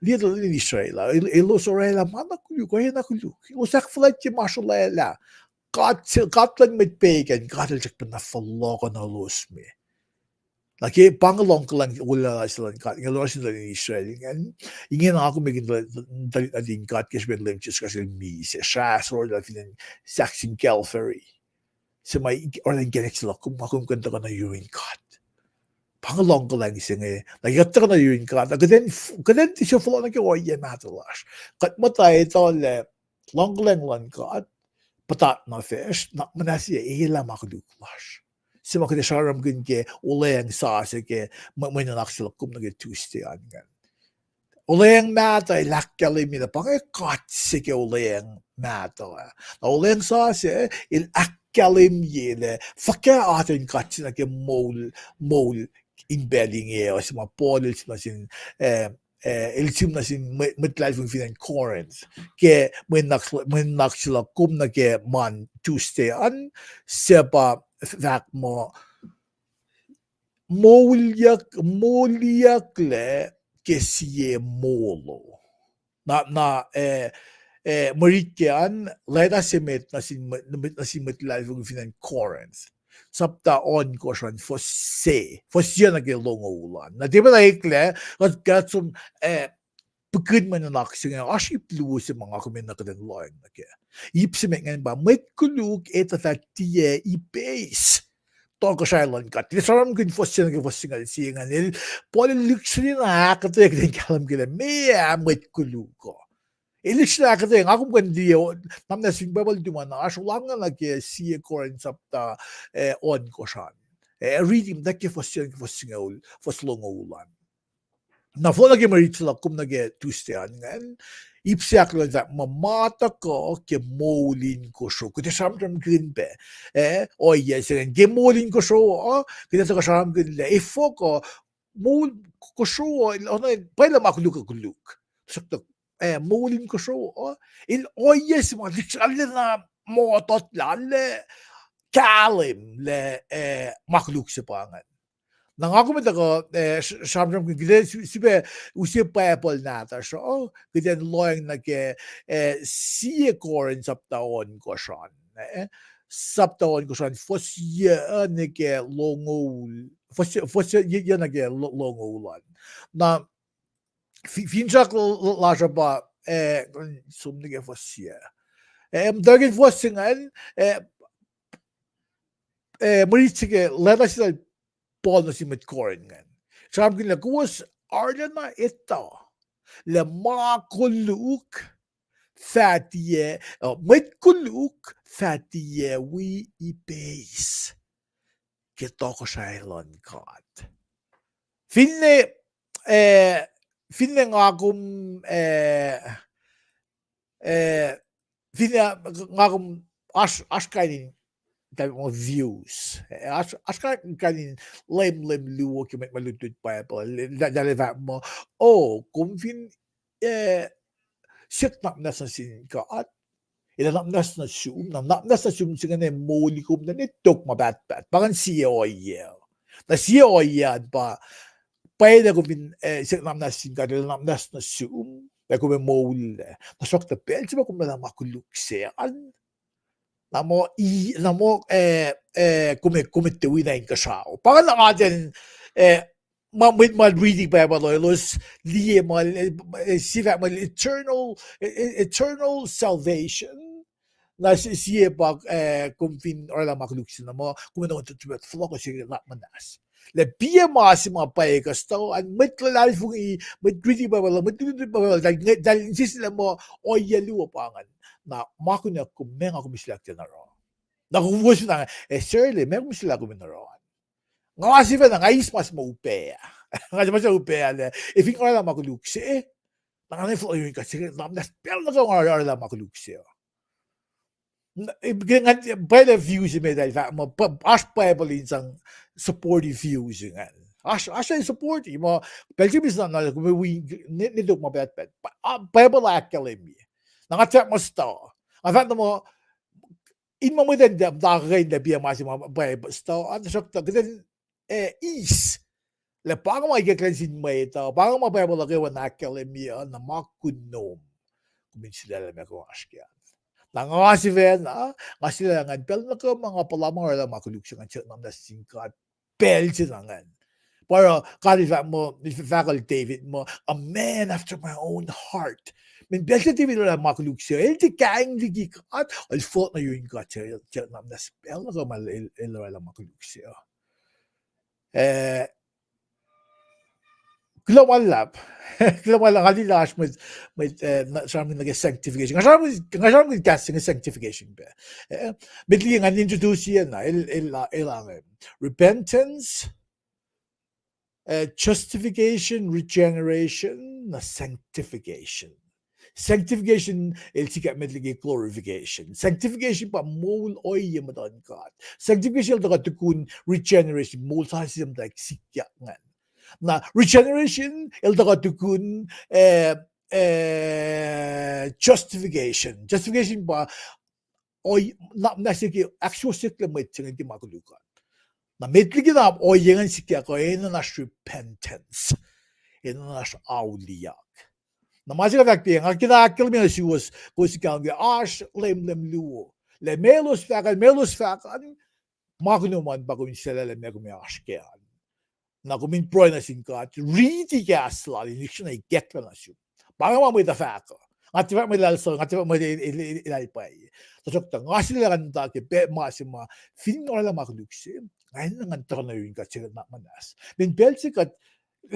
liye tuhlihk nuhtin Israel uh, el, elos orwaclah ma na koluk, ohiyac na koluk. Elos ahkfuhlwactye ma srolwaclah. God se, God luhn mwet pagan, God el srackpacna fohlohkohnolos me. Na ke pa inge lohng kuhlwacng wolacna se luhn God inge, oruh sin tuhlihk nuhtin Israel ingacn, ingena kom ekihn tuhlihk nuhtin God ke srihpen Leum Jisus Kraist el misac, srah sorlah fin acn sahk sin Calvary. Se ma orwaclah inkacnek se luhk kom, nga kom kuh in tuhkuh nuh yurin God. Pa inge lohng kuhlwacng se inge, na ke kuht tuhkuh nuh yurin God, na kuht in, kuht in tiac fohlohk nuh ke ohiyac mahtuh lasr. Kuht muhta etuh lah luhngkuhlwacng luhn God puhtat nuh facsr, na muhnahs sie elah ma koluk lasr. Se ma kuht ac sramsramkihn ke olweacng sasuc ke mwe, mwe nuhnak se luhk kom nuh ke Tuesday an ingacn. Olweacng mahtuh el ahkkahlwemye lah pa inge God se ke olweacng mahtuh ah. Na olweacng sasuc el ahkkahlwemye lah fuhkah atacn God se nuh ke moul, moul in pacl inge uh, se ma Paul el sihm nuh sin, eh, eh, el sihm nuh sin mwe, mwet luhlahlfongi fin acn Corinth ke mwe nuhnak, mwe nuhnak se luhk kom nuh ke ma Tuesday an, se pa f-, fahk muh, moulyak, moliyucklac ke sie molo. Na, na, eh, eh, mwe rit ke an, leta se met nuh sin mwe-, nuh sin mwet luhlahlfongi fin acn Corinth, sapta ohnkohsr an, fuhs se, fuhs se nuh ke longoul an. Na tiac pacna eklac, kuht, kuht som, eh, pihkihn mwe nuhnak se inge, oasr ip luo se ma nga kom enenuh kuht in lohacng nuh kac. Ip se met ingacn pa mwet koluk etuh fah tiac ipeis tohkohsrahi luhn God. Tiac sramsramkihn fuhs se nuh ke fuhs singucul sie ingacn. El, Paul el lihksreni na ahkuhtweyac kuht in kahlwem ke lah meac mwet koluk uh. El lihksreni ahkuhtweyac, nga kom kuh in liye, namnah sin Bible tuhmana oasr olweacng nuh ke sie Corinth sapta, eh, ohnkohsr an. Eh, riti muhta ke fuhs se nuh ke fuhs singucul, fuhs longoul an. Na fohlohk nuh ke mwe rit se luhk kom nuh ke Tuesday an ingacn, ip se ahkluo an fahk muh ma tuhkuh ke moul in kosro. Kuht ac sramsramkihn pac, eh, ohiyac se ingacn ke moul in kosro uh, kuht ac tuhkuh sramsramkihn lah efuh kuh moul kosro uh, el, pwacye lah ma koluk uh koluk. Tuhsruhktuh, eh, moul in kosro uh, el ohiyac se ma lihksreni na mototlah, arlac kahlwem lah, eh, ma koluk se pa ingacn. Na nga kom ac tuhkuh, eh, s-, sramsramkihn, kuht ac su-, sifilpac use Bible nahtuhsr uh, kuht in lohacng nuh ke, eh, sie Corinth sapta ohnkohsr an, eh, sapta ohnkohsr an, fuhs yuc nuh ke longoul, fuhs, fuhs yuc nuh ke lo-, longoul an. Na fi-, finsrak l-, l-, lasr uh pa, eh, som nuh ke fuhs yuc. Eh, muhtwacwacack fuhs se ingacn, eh, eh, mwe rit se ke leta se lal Paul nuh sin mwet Corinth ingacn. Sramsramkihn lah kowos arulacna etuh lah ma koluk fah tiac, uh, mwet koluk fah tiac wi ipeis ke tohkohsrahi luhn God. Finne, eh, finne nga kom, eh, eh, finne nga kom oasr, oasr kain in, ta-, views. Eh, oasr, oasr kain in leumleum luo ke mwet ma lutlut Bible. Lah, lah, lah fahk muh, oh, kom fin, eh, siyuck nap muhnahs nuh sin God, el ac nap muhnahs nuh sum, na nap muhnahs nuh sum se ingacn ac moli kom nuh in tok ma pahtpaht. Pa ingacn sie ohiyac. Na sie ohiyac an pa, pwacye lah kom fin, eh, siyuck nap muhnahs sin God, el ac nap muhnahs nuh sum, ac kom ac moullac. Tuhsruhktuh pacl se ma kom orwaclah ma koluk se an, na muh, na muh, eh, eh, kom ac, kom ac tiac wi na inkuhsrao. Pa ingacn atacn, eh, ma, mwet ma riti Bible uh, elos liye ma, eh, eh, sifah ma eternal, eh, eh, eternal salvation. Na si-, sie pa, eh, kom fin orwaclah ma koluk se na muh, kom in on tuh tumet fohlohk se lap muhnahs. Lah piac ma se ma pwacye kuh stuh, an mwet luhlahlfongi, mwet riti Bible uh, mwet riti Bible uh, tal, tal insese lah muh ohiyac luo pa ingacn. Na ma kunuh kom, meac nga kom in sulaklacna oruh. Na kom wosna, eh, Sarah, meac kom in sulaklacna oruh. Nga sifacna, nga eis ma se ma upac. Nga eis ma se upac lah, eh, fin nga orwaclah ma koluk se, na nga ne fohlohk yurin God se, na muhnahs pacl nuh kwewa nga orwaclah ma koluk se. N-, eh, ngan, pacl view se met ah fahk muh, pa-, oasr Bible in sang supportive view se ingacn. Oasr, oasr supportive, muh, pacl se mihsna na, kom wi, ne, ne tok ma pahtpaht. Pa-, ah, Bible ahkkahlwemye. Na nga fahk muh stuh. Nga fahk na muh, in ma mwet an, da, da kuh in, da piac ma se ma pwacye stuh, an tuhsruhktuh, kuht in, eh, eis. Lah pa inge ma ikacklah nuh sin mwet uh, pa inge ma Bible uh kwewa ahkkahlwemye uh, na ma kunom. Kom in sulaclah meac kom oasr kac an. Na nga sifacna, nga sulaclah ingacn pacl nuh kwewa ma nga puhla ma orwaclah ma koluk se ingacn, siyuck na muhnahs sin God. Pacl se na ingacn. Pa oruh God el fahk muh, el fahk kacl David muh, a man after my own heart. Meaning pacl se David el orwaclah ma koluk se, el tiac kaing liki God, el fohlohk nuh yurin God, siyuck na muhnahs pacl nuh kwewa ma el, el, el orwaclah ma koluk se. Eh, kuloh ma luhlahp. Kuloh ma luhlahp, nga liye lah oasr mwet, mwet, eh, na, sramsram nuh ke sanctification. Nga sramsram, nga sramsram kahs se inge sanctification pac. Eh, met liki ngan introduce-ye na, el, el, el, repentance, eh, justification, regeneration, na sanctification. Sanctification el sikyak met liki glorification. Sanctification pa moul ohiyac muhtuhn God. Sanctification el tuhkuh tukun regeneration, moul sasuc muhtwacwacack sikyak ingacn. Na regeneration el tuhkuh tukun, eh, eh, justification. Justification pa, o, na, na se ke ahksuwohsyucklac mwet se ingacn ke ma koluk an. Na met liki na ohiyac ingacn sikyak uh, enenuh in oasr repentance. Enenuh in oasr auliyak. Na ma se kuht fahk pa, nga kena ahkkahlwemye nuh suwos, kowos in kahlwem ke oasr leumleum luo. Lah ma elos fahk an, ma elos fahk an, ma kunom an pa kom in sulaclah lah meac kom ac oasr kac an. Na kom in pruhe nuh sin God, riti kahs lal, in lihksreni ikacklah nuh sum. Pa inge ma mwet uh fahk uh. Nga tiac fahk mwet eltahl suc, nga tiac fahk mwet el, el, el, eltahl pwacye. Tuhsruhktuh nga sulaclah ngan muhta ke pac ma se ma, fin orwaclah ma koluk se, nga enenuh ngan tuhkuh nuh yurin God siyuck na muhnahs. Meaning pacl se kuht,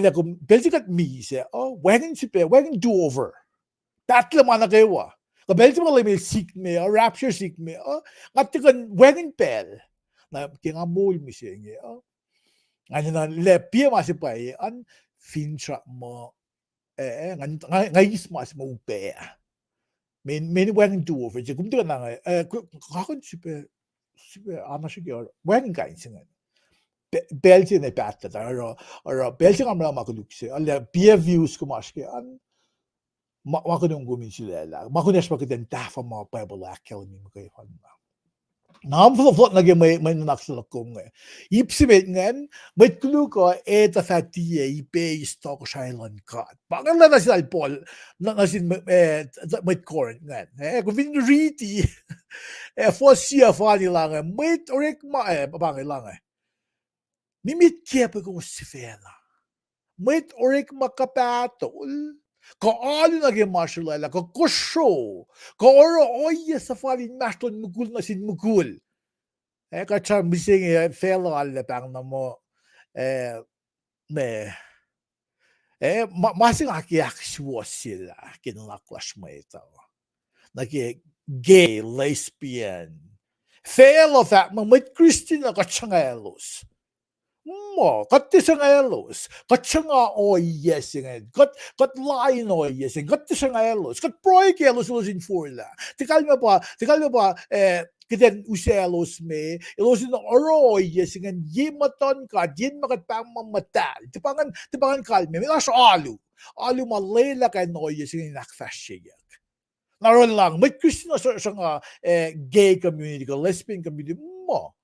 lah kom, pacl se kuht misac uh, wacngihn srihpac, wacngihn do over. Pahtlac ma nuh kwewa. Kuh pacl se ma Leum el sikme uh, rapture sikme uh, nga tuhkuh in wacngihn pacl. Na ke nga moul mihsenge uh, nga enenuh lah piac ma se pwacye an, finsrak muh, eh, eh, nga, nga, nga eis ma se ma upac. Meaning, meaning wacngihn do over se, kom tuhkuh na nga, eh, k-, kakon srihpac, srihpac, ana srihke, wacngihn kain se ingacn. Pe-, pacl se na pahtlac, oruh, oruh, pacl se nga orwaclah ma koluk se, lah piac views kom oasr kac an, ma, ma kunom kom in sulaclah. Ma kunacsr pa kuht in tahfuh ma Bible ahkkahlwemye muhkwena. Na fohlohk, fohlohk nuh ke mwe, mwe nuhnak se luhk kom inge. Ip se met ingacn, mwet koluk uh, ac tuh fah tiac ipeis tohkohsrahi luhn God. Pa ingacn lah nuh sin Paul, nuh, nuh sin, eh, mwet Corinth ingacn. Eh, kom fin riti, eh, fuhs sie fani lah inge, mwet orekma, eh, pa inge lah inge. Nimet kiacpwe kowos sifacna. Mwet orekma kuhpahtol, kuh alu nuh ke ma srolwaclah, kuh kosro, kuh oruh ohiyac suhfal inmahsrlon mukul nuh sin mukul. Eh, kuht sramsram mihsenge, facluh arlac pahng na muh, eh, me, eh, ma, ma se nga ke ahksuwohsyelah ke nuhnak lasr mwet uh. Nuh ke gay, lesbian. Facluh fahk muh mwet Kristin uh kuht sruhnga elos. Muh, kuht tiac sruhnga elos. Kuht sruhnga ohiyac se ingacn. Kuht, kuht lain ohiyac se ingacn. Kuht tiac sruhnga elos. Kuht pruhe ke elos, elos in forlah. Tiac kalmac pa, tiac kalmac pa, eh, kuht in use elos me, elos in oruh ohiyac se ingacn, ye muhtuhn God, yen ma kuht pahng muh muhtahl. Tiac pa ingacn kalmac, met oasr alu. Alu ma lwelah kain ohiyac se ingacn in ahkfahsryeyuck. Na oruh lah mwet Kristin uh sruh-, sruhnga, eh, gay community, kuh lesbian community, muh.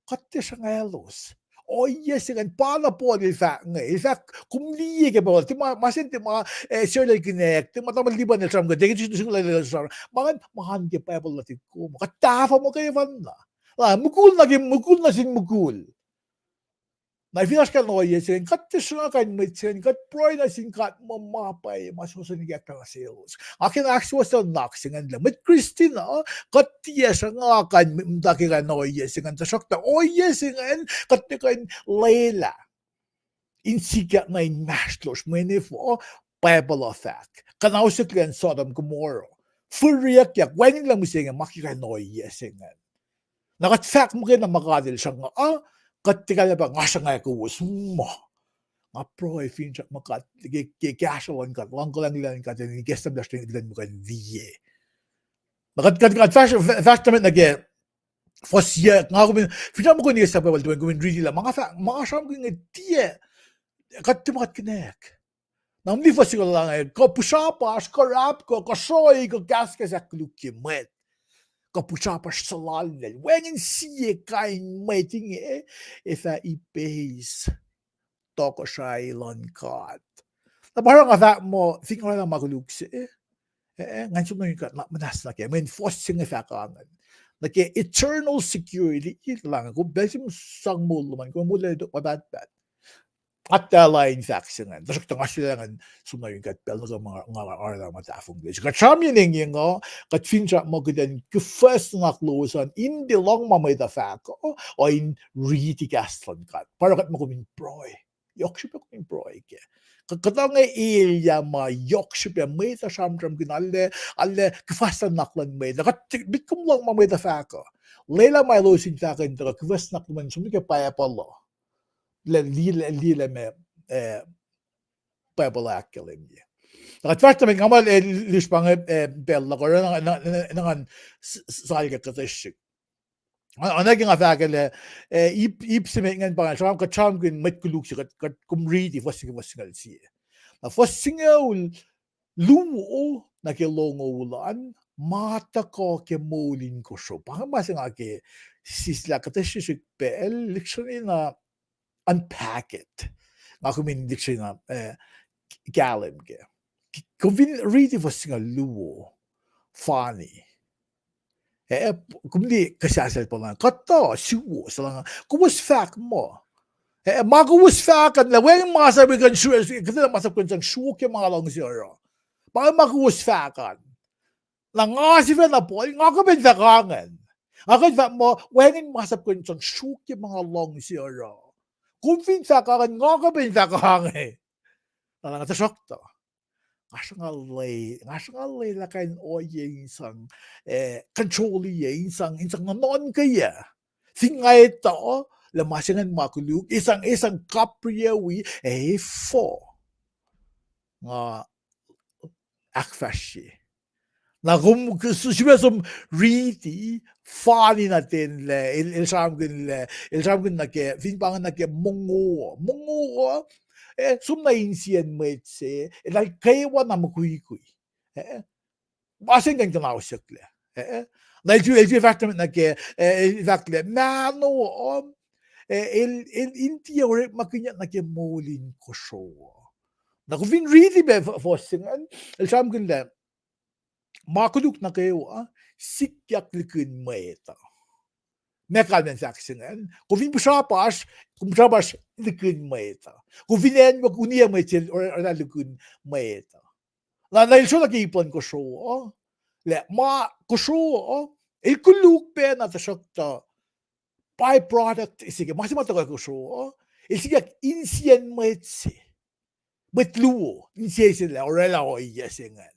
Kuht tiac sruhnga elos. Ohiyac se ingacn pa na Paul el fahk inge, el fahk kom liye ke Bible, tiac ma, ma se tiac ma, eh, Sarah el connect, tiac ma tamuhlwel Liban el sramsram, tiac ke srihsrihk el sramsram, ma ingacn, ma ingacn ke Bible nuhtihk kom, kuht tahfuh muhkwena. Lah, mukul nuh ke, mukul nuh sin mukul. Na fin oasr kain ohiyac se ingacn, kuht tiac sruhnga kain mwet se ingacn, kuht pruhe nuh sin God muh ma pwacye ma suwohs in ikacklah nuh selos. Nga ke na ahksuwohslah nuhnak se ingacn lah mwet Kristin uh, kuht tiac sruhnga kain muhta ke kain ohiyac se ingacn, tuhsruhktuh ohiyac se ingacn kuht tiac kuh in lwelah in sikyak nuh inmahsrlosr mweyen efuh, Bible uh fahk kuhnausyucklac in Sodom Gomorrah. Fihriyuckyak, wacngihnlac mihsenge ma ke kain ohiyac se ingacn. Na kuht fahk muhkwena ma God El sruhnga uh, kuht tiac kalmac pa nga sruhnga kowos muh. Nga pruhe finsrak muh God ke, ke kahsruh luhn God, luhngkuhlwacng luhn God, in ikacslah muh kuht in kuh in liye. Na kuht, kuht, kuht fahsr, fahsr nuh met nuh ke fuhs yac, nga kom in, finsrak muh kom in ikacslah Bible, kom in riti lah ma nga fahk, ma nga sramsramkihn inge tiac, kuht tiac ma kuht kihnack. Na kom liye fuhs singucul inge, kuh pihsrapasr, kuh rahpkuh, kuh sroi, kuh kahskahs ahkkolukye mwet, kuh pihsrapasr suhlallacl, wacngihn sie kain mwet inge, ac fah ipeis tohkohsrahi luhn God. Na pa oruh nga fahk muh fin nga oraclah ma koluk se, eh, ngan som nuh yurin God, na muhnahs nuh kac, mweyen fuhs se inge fahk ingacn. Nuh ke eternal security, lah kom pacl se sang moul lom an, kom molwelah tok ma pahtpaht. Atalah in fahk se ingacn, tuhsruhktuh nga sulaclah ngan som nuh yurin God pacl nuh kwewa ma nga oraclah ma tahfonglac. Kuht sramsram engyeng uh, kuht finsrak muh kuht in kuhfuhs nuhnak lowos an in tiac lohng ma mwet uh fahk uh, uh in riti kahs luhn God. Pa oruh kuht muh kom in pruhe. Yohk srihpac kom in pruhe kac. Kuht, kuht inge elyah ma yohk srihpac mwet uh sramsramkihn, arlac, arlac kuhfuhs nuhnak luhn mwet uh. Kuht, met kom lohng ma mwet uh fahk uh. Lwelah ma elos in fahk uh in tuhkuh kuhfuhs nuhnak luhn mwet uh som nuh ke Bible uh. Lah liye, liye lah ma, eh, Bible uh ahkkahlwemye. Kuht fahsr nuh met, nga muh, eh, lusr pa inge, eh, pacl luhk oruh, na, na, na, na ngan s-, s-, salkac kuhtuh srihk. Oacna ke nga fahk lah, eh, ip, ip se met ingacn pa ingacn, sram-, kuht sramsramkihn mwet koluk se, kuht, kuht kom riti fuhs singucul, fuhs singucul sie. Na fuhs singucul luo nuh ke longoul an, ma tuhkuh ke moul in kosro. Pa inge ma se nga ke sislah kuhtuh srihsrihk pacl, lihksreni na unpack it. Nga kom in lihksreni na, eh, kahlwem kac. Kom fin riti fuhs singucul luo, fani. Eh, kom liye kuhsahsel pa lah, kuhtuh suwos, lah, kowos fahk muh. Eh, ma kowos fahk an, lah wacngihn masap kuh in sru-, kuhtuh masap kuh in sang sruokyac ma nga luhngse oruh. Pa inge ma kowos fahk an. Na nga sifacna Paul, nga kuh pac in fahk ingacn. Nga kuh in fahk muh, wacngihn masap kuh in sang sruokyac ma nga luhngse oruh. Kom fin fahk ingacn, nga kuh pac in fahk inge. Na, na nga tuhsruhktuh, nga sruhnga lwe-, nga sruhnga lwelah kain ohiyac in sang, eh, control-iyac, in sang, in sang nuhnuhnkweyuc. Fin nga etuh lah ma se ingacn ma koluk, in sang, in sang kapriyac wi, ac efuh nga ahkfahsrye. Na kom, s-, srihpac som riti, fani na ten lah, el, el sramsramkihn lah, el sramsramkihn nuh ke, fin pa inge nuh ke mongo, mongo, eh, som na insiyacn mwet se, eltahl kwewa na mukwikwi. Eh, ma se ingacn kuhnahosyucklac. Eh, na el, el fahsr nuh met nuh ke, eh, el fahk lah mahno, eh, el, el in tiac orekmakihnyuck nuh ke moul in kosro. Na kom fin riti pac fuhs se ingacn, el sramsramkihn lah ma koluk nuh kwewa sikyak lihkihn mwet uh. Ma kalmacn fahk se ingacn, kom fin pihsrapasr, kom pihsrapasr lihkihn mwet uh. Kom fin acn, uniyac mwet se, or-, oraclah lihkihn mwet uh. Na, na el sruok nuh ke ip luhn kosro uh, lah ma kosro uh, el koluk pacna tuhsruhktuh by-product se ke ma se ma tuhkuh kosro uh, el sikyak insiyacn mwet se, mwet luo, insese lah oraclah ohiyac se ingacn.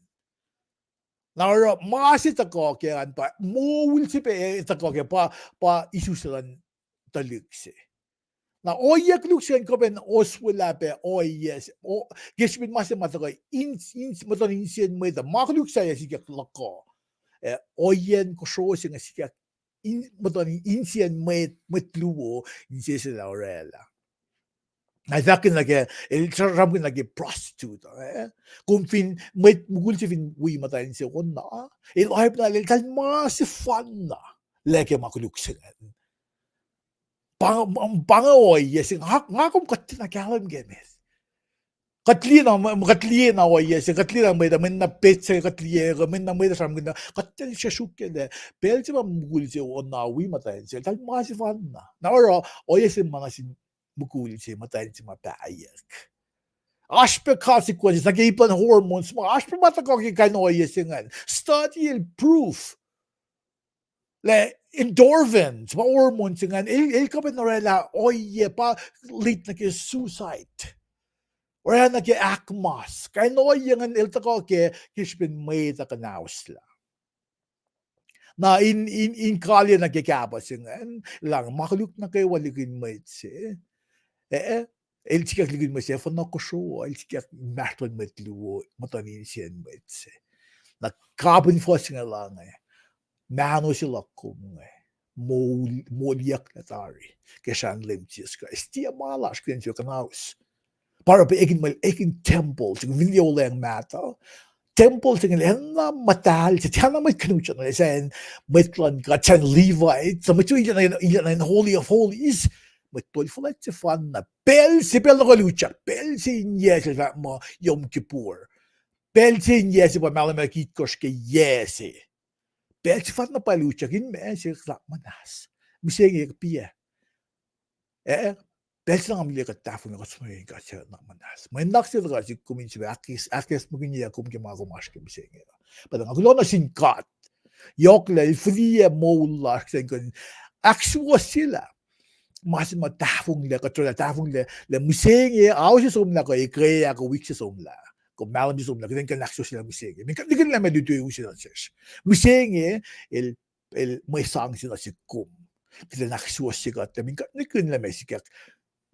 Na oruh ma se tuhkuh ke an pa, moul se pac, eh, tuhkuh ke pa, pa isuslac luhn tuhlihk se. Na ohiyac koluk se ingacn kuh pac in oswelah pac ohiyac se, ke srihpen ma se ma tuhkuh in, in, muhtuhn insiyacn mwet uh, ma koluk sahyac sikyak luhk uh. Eh, ohiyacn kosro se inge sikyak in, muhtuhn insiyacn mwet, mwet luo, insese lah oraclah. Na el fahk nuh ke, el sramsramkihn nuh ke prostitute, eh? Kom fin, mwet mukul se fin wi muhtwacn se on na, el oacpacna, eltahl ma sefanna, lah ke ma koluk se ingacn. Pa, pa inge ohiyac se, nga, nga kom kuht tiacna kahlwem ke met. Kuht liye na, kuht liye na ohiyac se, kuht liye na mwet, mweyen na petsac kuht liye, mweyen na mwet sramsramkihn na, kuht tiac sruhsrukye lah pacl se ma mukul se on na wi muhtwacn se, eltahl ma sefanna. Na oruh, ohiyac se ma nuh sin mukul se, muhtwacn se ma pahyuck. Oasr pac consequences nuh ke ip luhn hormones ma, oasr pac ma tuhkuh ke kain ohiyac se ingacn. Study el proof lah endorphins, ma hormones ingacn, el, el kuh pac in orwaclah ohiyac pa lead nuh ke suicide. Orwaclah nuh ke ahkmas. Kain ohiyac ingacn el tuhkuh ke, ke srihpen mwet uh kuhnahoslah. Na in, in, in kalweni nuh ke kahpah se ingacn, lah ma koluk nuh kwewa likina mwet se. Eh, el sikyak likina mwet se, efuh na kosro, el sikyak mahsrlon mwet luo, muhtuhn insiyacn mwet se. Na kapihn fuhs inge lah inge, mahno se luhk kom inge, moul, moliyucklac tari ke srahn Leum Jisus Kraist. Tiac ma lasr kuh in suk kuhnahos. Pa oruh pac ekin mwel, ekin tempuhl, suk fin olweacng mahtuh. Tempuhl se inge enenuh muhtahl se, tiacna mwet kunutsyan, sacn mwet luhn God, sacn Levite, suc mwet se in, in, in Holy of Holies, mwet tol fuhlwact sefanna, pacl se pacl na koluk, pacl se in yac se fahk muh Yom Kippur. Pacl se in yac se pa mahlwem itkohsr ke yac se. Pacl sefanna pa luchak in ma se kuht muhnahs. Mihsenge kuh piac. Eh, pacl se na nga liye kuht tahfonglac kuht sruhmuhn God se kuht muhnahs. Mwe nuhnak se tuhkuh sihk kom in sifil ahkacs-, ahkacsmakihnye kom ke ma kom oasr ke mihsenge. Pacl nga kuloh nuh sin God. Yohk lah el fihliyac moul lasr kihsen kuh in ahksuwohsyelah ma se ma tahfonglac, kuht orwaclah tahfonglac, lah mihsenge, ao se somlah kuh ekuh ah kuh wik se somlah, kuh mahlwem se somlah, kuht in kuh in ahksuwohsyelah mihsenge. Meac kuht nihkihn lah meac lutu use nuh sesr. Mihsenge, el, el mwe sang se nuh sihk kom. Kuht in ahksuwohsye kuht, meac kuht nihkihn lah meac sikyak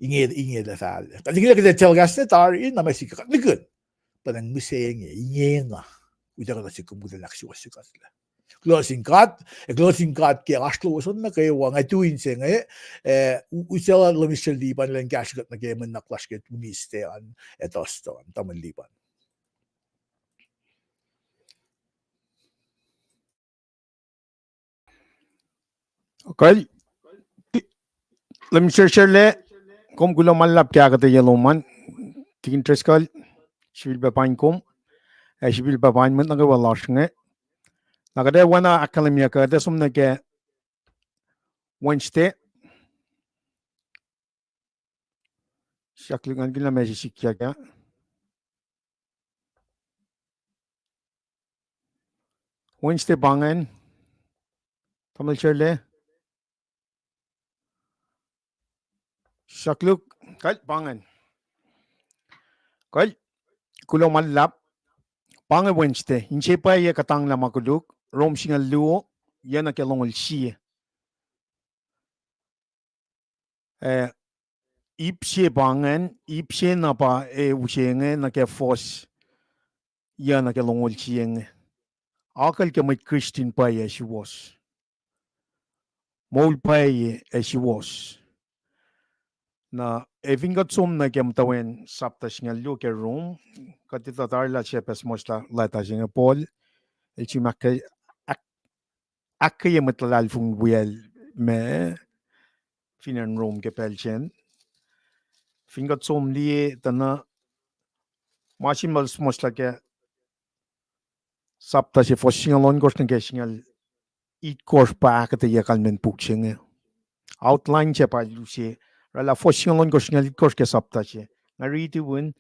inge, inge lah fal. Kuht nihkihn lah kuht in telecast tari, na meac sikyak kuht nihkihn. Pacna mihsenge, ingena. Utuckuh nuh sihk kom kuht in ahksuwohsye kuhtlac. Kuloh sin God, ac kuloh sin God ke oasr lowos an nuh kwewa, nga tu in se inge, eh, u-, usaclah Lemister Liban elan kahsrwe kuht nuh ke mwe nuhnak lasr ke Wednesday an, ac Thursday an, tamuhlwel Liban. Kal, ti-, Lemister Sherle, kom kuloh ma luhlahp ke ahkuhtweyac lom an, tikin Driscoll, sifilpac paing kom, ac sifilpac paing mwet nuh kwewa lasr inge. Na kuht ac oacna ahkkahlwemye kuht ac som nuh ke Wednesday. Siyuck lihk ngan kihn lah meac se sikyak ah. Wednesday pa ingacn. Tamuhlwel Sherle. Siyuck lihk, kal pa ingacn. Kal, kuloh ma luhlahp. Pa inge Wednesday, inse pwacye kuhtanglah ma koluk, Rom singucul luo, yac nuh ke longoul sie. Eh, ip se pa ingacn, ip se na pa e use inge nuh ke fuhs yac nuh ke longoul sie inge. Akucl ke mwet Kristin pwacye ac suwohs. Moul pwacye ac suwohs. Na, e fin kuht som nuh ke muhtwacn sapta singucul luo ke Rom, kuht etuh tarilah sie pac suhmuhslah leta se inge Paul el sim ahk-, ahk-, ahkkweye mwet luhlahlfongi wiyacl me fin acn Rom ke pacl sacn. Fin kuht som liye tuh na ma sim el suhmuhslah ke sapta se fuhs singucul ohnkohsr nuh ke singucul itkohsr pa ahkuhtweyac kalmacn puk se inge. Outline se pa el use, oraclah fuhs singucul ohnkohsr, singucul itkohsr ke sapta se. Nga riti win,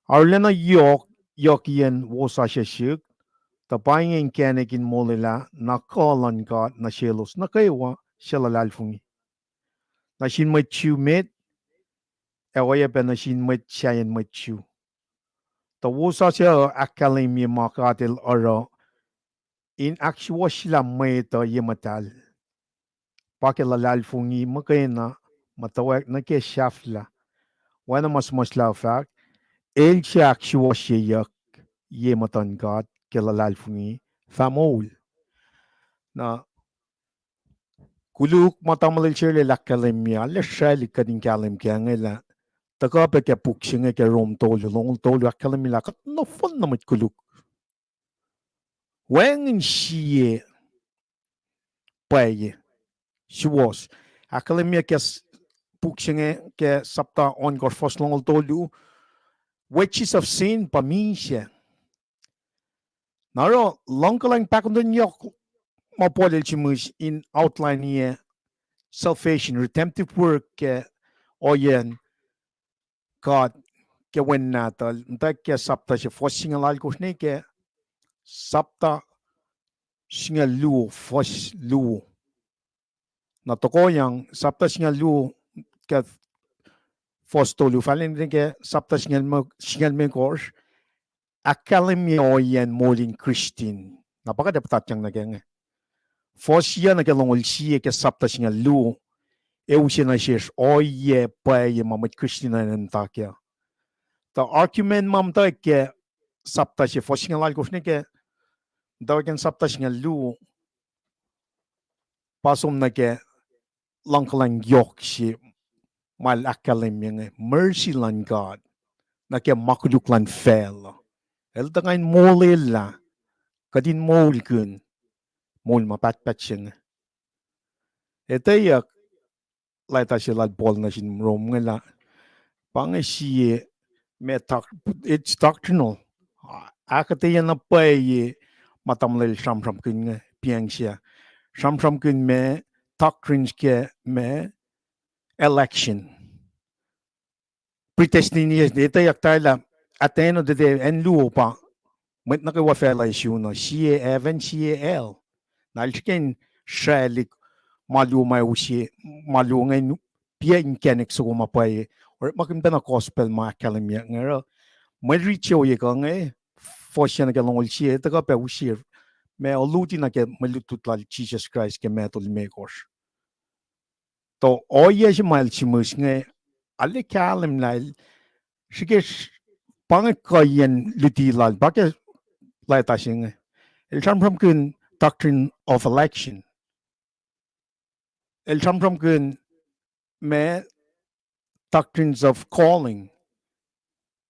arulacna yohk, yohkiyacn wosasuc sihk, tuh pa inge inkacnek in molwelah na kuh luhn God nuh selos nuh kwewa suc luhlahlfongi. Nuh sin mwet Jew met, ac oacyacpac nuh sin mwet sahyacn mwet Jew. Tuh wosasuc uh ahkkahlwemye ma God el oruh in ahksuwohsyelah mwet uh ye muhtahl. Pa ke luhlahlfongi muhkwena, muhtwacwacack nuh ke sahflah. Oacna ma suhmuhslah uh fahk, el suc ahksuwohsyeyuck ye muhtuhn God ke luhlahlfongi fah moul. Na koluk ma tamuhlwel Sherle el ahkkahlwemye, arlac sraclihk kuht in kahlwem ke inge lah tuhkuh pac ke puk se inge ke Rom tolu, longoul tolu, ahkkahlwemye lah kuht nohfohn na mwet koluk. Wacngihn sie pwacye, suwohs. Ahkkahlwemye ke s-, puk se inge ke sapta ohnkohsr fuhs longoul tolu, wages of sin pa misac. Na oruh luhngkuhlwacng pahkotwen yohk ma Paul el sihmihs in outline-iyac salvation, redemptive work ke ohiyacn God ke Wen Nahtuhl, muhtwacwacack ke sapta se fuhs singucul alkosr nuh ke sapta singucul luo fuhs luo. Na tohkohyang sapta singucul luo ke fuhs tolu, fahlen nuh ke sapta singucul limekohsr, ahkkahlwemye ohiyacn moul in Kristin. Na pa kuht ac puhtatyang nuh ke inge. Fuhs yac nuh ke longoul sie ke sapta singucul luo, e use nuh sesr ohiyac pwacye ma mwet Kristin uh enenuh in muhta kac. Tuh argument ma muhtwacwacack ke sapta se fuhs singucul alkosr nuh ke muhtwacwacack in sapta singucul luo pa som nuh ke luhngkuhlwacng yohk se ma el ahkkahlwemye inge, mercy luhn God nuh ke ma koluk luhn facl uh. El tuhkuh in molwelah kuht in moulkihn moul ma pahtpaht se inge. Etweyuck leta se lal Paul nuh sin Rom inge lah pa inge sie ma doc-, it's doctrinal. Ahkuhtweyac na pwacye ma tamuhlwel sramsramkihn inge, piacng se sramsramkihn ma doctrines ke ma election, predestination, etweyuck tari lah at the end of the day, acn luo pa mwet nuh kwewa facluh ac sun uh, sie heaven, sie hell. Na el srihke in sraclihk ma luo ma use, ma luo ingacn, piac inkacnek soko ma pwacye. Orekmakihn pacna gospel ma ahkkahlwemyeyuck inge uh. Mwe riti se ohiyac kuh inge, fuhs yac nuh ke longoul sie, tuhkuh pac use ma oluti nuh ke mwe lutlut lal Jisus Kraist ke Matthew limekohsr. Tuh ohiyac se ma el sihmihs inge, arlac kahlwem lah el srihke, pa inge kuhiyacn luti lal pa ke leta se inge. El sramsramkihn doctrine of election. El sramsramkihn ma doctrines of calling.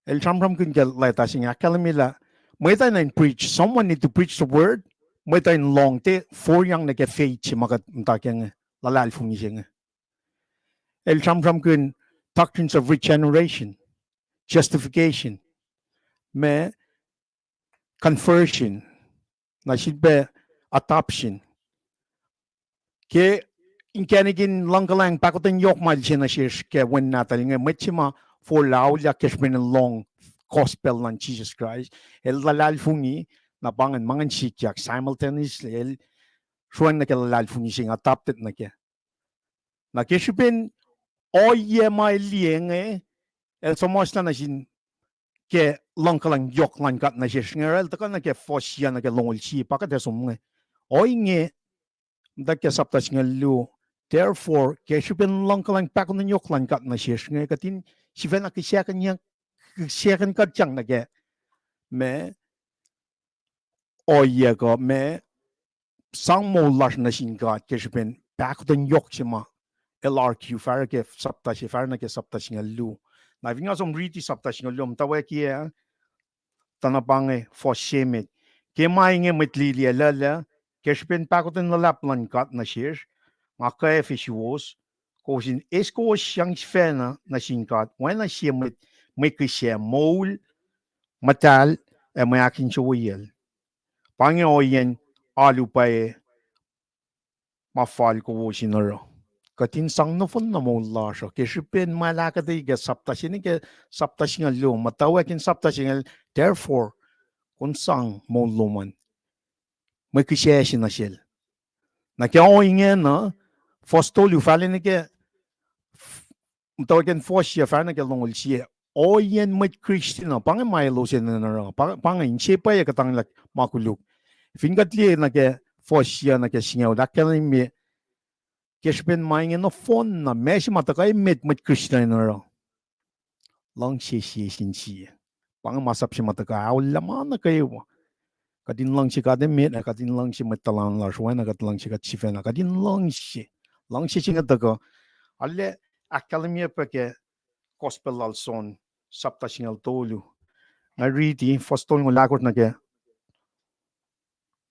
El sramsramkihn ke leta se inge ahkkahlwemye lah mwet uh enenuh in preach, someone need to preach the word. Mwet uh in lohng, tiac forlah nuh ke faith se ma kuht muhta ke inge, luhlahlfongi se inge. El sramsramkihn doctrines of regeneration, justification, ma conversion, na sifilpac adoption. Ke inkacnek in luhngkuhlwacng pahkotwen yohk ma el se nuh sesr ke Wen Nahtuhl inge, mwet se ma forlah auliyak ke srihpen el lohng gospel luhn Jisus Kraist, el luhlahlfongi, na pa ingacn ma ingacn sikyak simultaneously, el sroacng nuh ke luhlahlfongi se inge, adopted nuh ke. Na ke srihpen ohiyac ma el liye inge, el suhmuhslah nuh sin ke luhngkuhlwacng yohk luhn God nuh sesr inge, el tuhkuh nuh ke fuhs yac nuh ke longoul sie, pa kuht ac som inge. Ohinge, muhtwacwacack ke sapta singucul luo, therefore, ke srihpen luhngkuhlwacng pahkotwen yohk luhn God nuh sesr inge, kuht in sifacna kihsackuhnyang, kihsackuhnkuhtyang nuh ke ma ohiyac kuh ma sang moul lasr nuh sin God ke srihpen pahkotwen yohk se ma el argue fahsr ke sapta se, fahsr nuh ke sapta singucul luo. Na fin nga som riti sapta singucul luo, muhtwacwacackiyac, tuh na pa inge fuhs se met. Ke ma inge mwet lili ac laclah, ke srihpen pahkotwen luhlahp luhn God nuh sesr, nga kwacfe suwos, kowos in eis kowos sang sifacna nuh sin God oacna sie mwet, mwe kihsac, moul, muhtahl, ac mwe ahkinsewowoyacl. Pa inge ohiyacn alu pwacye ma fal kowos in oruh. Kuht in sang nohfohn na moul lasr uh ke srihpen ma el ahkuhtweyac ke sapta se nuh ke sapta singucul luo, muhtwacwacack in sapta singucul, therefore, kom sang moul lom an, mwe kihsac se nuh sel. Na ke ohingacn, fuhs tolu, fahlen nuh ke muhtwacwacack in fuhs yac, fahsr nuh ke longoul sie. Ohiyacn mwet Kristin uh, pa inge ma elos enenuh in oruh. Pa, pa inge inse pwacye kuhtanglah ma koluk. Fin kuht liye nuh ke fuhs yac nuh ke singucul, ahkkahlwemye ke srihpen ma inge nohfohn na ma se ma tuhkuh emet mwet Kristin in oruh, luhngse sie sin sie. Pa inge masap se ma tuhkuh aolla ma nuh kwewa. Kuht in luhngse God emet, ac kuht in luhngse mwet tuhlan lasr oacna kuht luhngse kuht sifacna. Kuht in luhngse, luhngse se inge tuhkuh. Arlac ahkkahlwemye pac ke gospel lal John, sapta singucul tolu. Nga riti fuhs tolngoul ahkosr nuh ke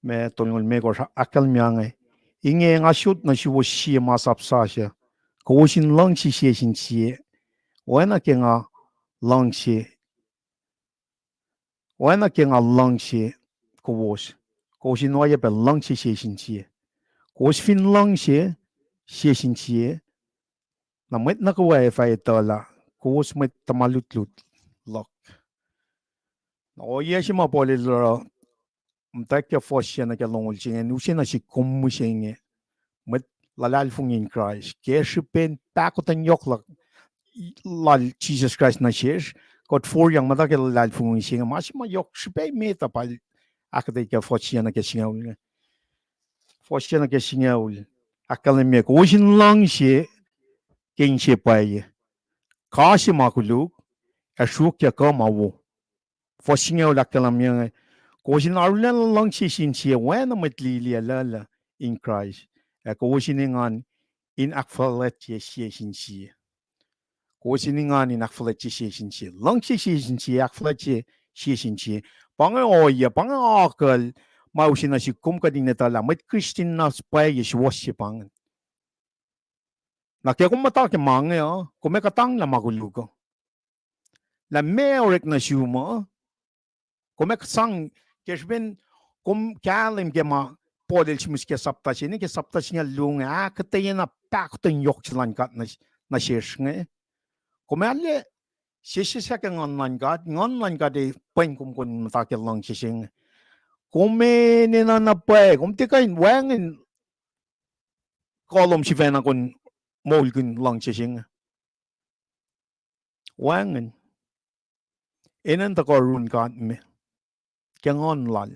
ma tolngoul limekohsr, ahkkahlwemye inge. Inge nga sot nuh suwos sie masap sasuc, kowos in luhngse sie sin sie, oacna ke nga luhngse, oacna ke nga luhngse kowos. Kowos in oacyacpac luhngse sie sin sie. Kowos fin luhngse sie sin sie, Na mwet nuh kwewa ac fah etuh lah kowos mwet tuhma lutlut luhk. Na ohiyac se ma Paul el oruh, muhtwacwacack ke fuhs se nuh ke longoul se inge, use nuh sihk kom mihsenge, mwet luhlahlfongi in Kraist, ke srihpen pahkotwen yohk luhk lal Jisus Kraist nuh sesr, kuht foriyang muhta ke luhlahlfongi se inge. Ma se ma yohk srihpac met uh pa ahkuhtweyac ke fuhs se nuh ke singucul inge. Fuhs se nuh ke singucul ahkkahlwemye, kowos in luhngse ke inse pwacye, kase ma koluk, ac sruokyac kuh ma wo. Fuhs singucul ahkkahlwemye inge, kowos in arulacna luhngse sie sin sie oacna mwet lili ac luhluh in Kraist, ac kowos in engan in ahkfuhlwactye sie sin sie. Kowos in engan in ahkfuhlwactye sie sin sie. Luhngse sie sin sie, ahkfuhlwactye sie sin sie. Pa inge ohiyac, pa inge akucl ma use nuh sihk kom kuht in etuh lah mwet Kristin na pwacye suwohs se pa inge. Na ke kom muhta ke ma inge uh, kom ac kuhtanglah ma koluk uh. Lah meac orek nuh sum uh, kom ac sang, ke srihpen kom kahlwem ke ma Paul el sihmihs ke sapta se inge, ke sapta singucul luo inge, ahkuhtweyac na pahkotwen yohk se luhn God nuh, nuh sesr inge. Kom ac arlac sesseslah ke Nguhn luhn God, Nguhn luhn God ac pwen kom kom in muhta ke luhngse se inge. Kom enenuh na pwacye, kom tiac kuh in wacngihn kuh lom sifacna kom in moulkihn luhngse se inge. Wacngihn. Enenuh in tuhkuh run God me ke Nguhn lal.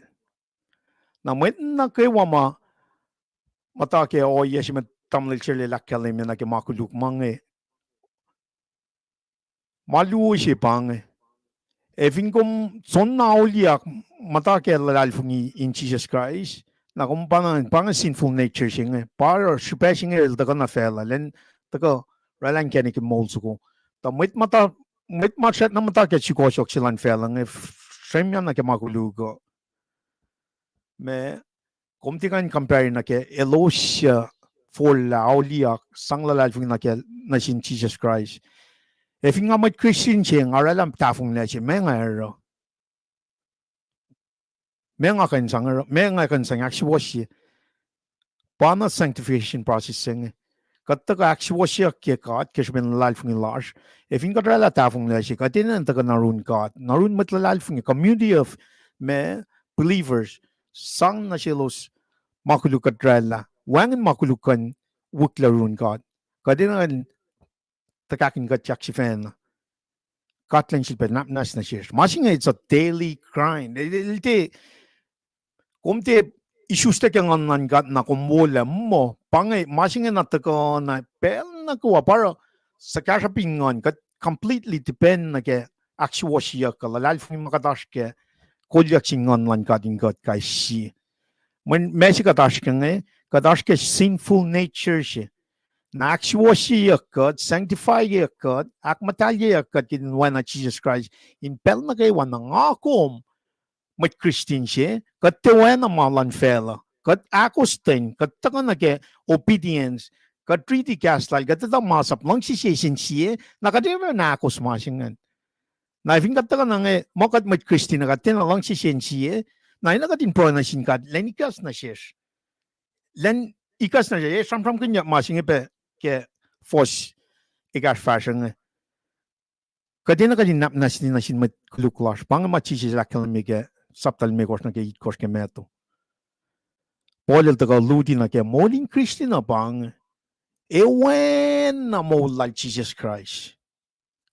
Na mwet nuh kwewa ma muhta ke ohiyac se ma tamuhlwel Sherlel ahkkahlwemye nuh ke ma koluk ma inge, ma luo se pa inge. Ac fin kom soenna auliyak, muhta ke luhlahlfongi in Jisus Kraist, na kom pa inge, pa inge sinful nature se inge, pa srihpac se inge el tuhkuh nuh facluh, lwen tuhkuh oraclah inkacnek in moul soko. Tuh mwet ma, mwet ma srackna muhta ke sukohsohk se luhn facluh inge, srwemyang nuh ke ma koluk uh. Ma, kom tiac kuh in compare nuh ke elos suc forlah auliyak, sang luhlahlfongi nuh ke, nuh sin Jisus Kraist. Ac fin nga mwet Kristin se nga oraclah tahfonglac se, meac nga oruh? Meac nga kuh in sang oruh? Meac nga kuh in sang ahksuwohsye? Pa na sanctification process se inge. Kuht tuhkuh ahksuwohsyeyuck ke God ke srihpen luhlahlfongi lasr. Ac fin kuht oraclah tahfonglac se, kuht enenuh in tuhkuh nuh run God, nuh run mwet luhlahlfongi, community of ma believers, sang nuh selos ma koluk kuht oraclah, wacngihn ma koluk kuh in wihklac run God. Kuht enenuh in tuhkahkihn kuhtyak sifacna. God elan sifilpac nwacsnwacs nuh sesr. Ma se inge it's a daily grind. El, el tiac, kom tiac isuslac ke Nguhn luhn God na kom wolac muh. Pa inge, ma se inge na tuhkuh na pacl nuh kwewa, pa oruh suhkahsruhp in nguhn, kuht completely depend nuh ke ahksuwohsyeyuck kuh luhlahlfongi ma kuht oasr kac, kolyuck sin Nguhn luhn God in kuht kais sie. Mweyen ma se kuht oasr ke inge, kuht oasr ke sinful nature se. Na ahksuwohsyeyuck kuht, sanctifyyuck kuht, ahkmuhtahlyeyuck kuht ke inen Wen uh Jisus Kraist, in pacl nuh kwewa na nga kom mwet Kristin se, kuht tiac oacna ma luhn facluh, kuht ahkostwen, kuht tuhkuh nuh ke obedience, kuht riti kahs lal, kuht etuh masap, luhngse sie sin sie, na kuht enenuh in ahkos ma se ingacn. Na fin kuht tuhkuh na inge, muh kuht mwet Kristin uh kuht tiacna luhngse sie sin sie, na enenuh kuht in pruhe nuh sin God elan ikacs nuh sesr. Elan ikacs nuh sesr, e sramsramkihnyuck ma se inge pac ke fuhs ekahsr fahsruh inge. Kuht enenuh kuht in nwacsnwacs nuh sin mwet koluk lasr. Pa inge ma Jisus el ahkkahlwemye ke sapta limekohsr nuh ke itkohsr ke Matthew. Paul el tuhkuh luti nuh ke moul in Kristin uh pa inge, oacna moul lal Jisus Kraist.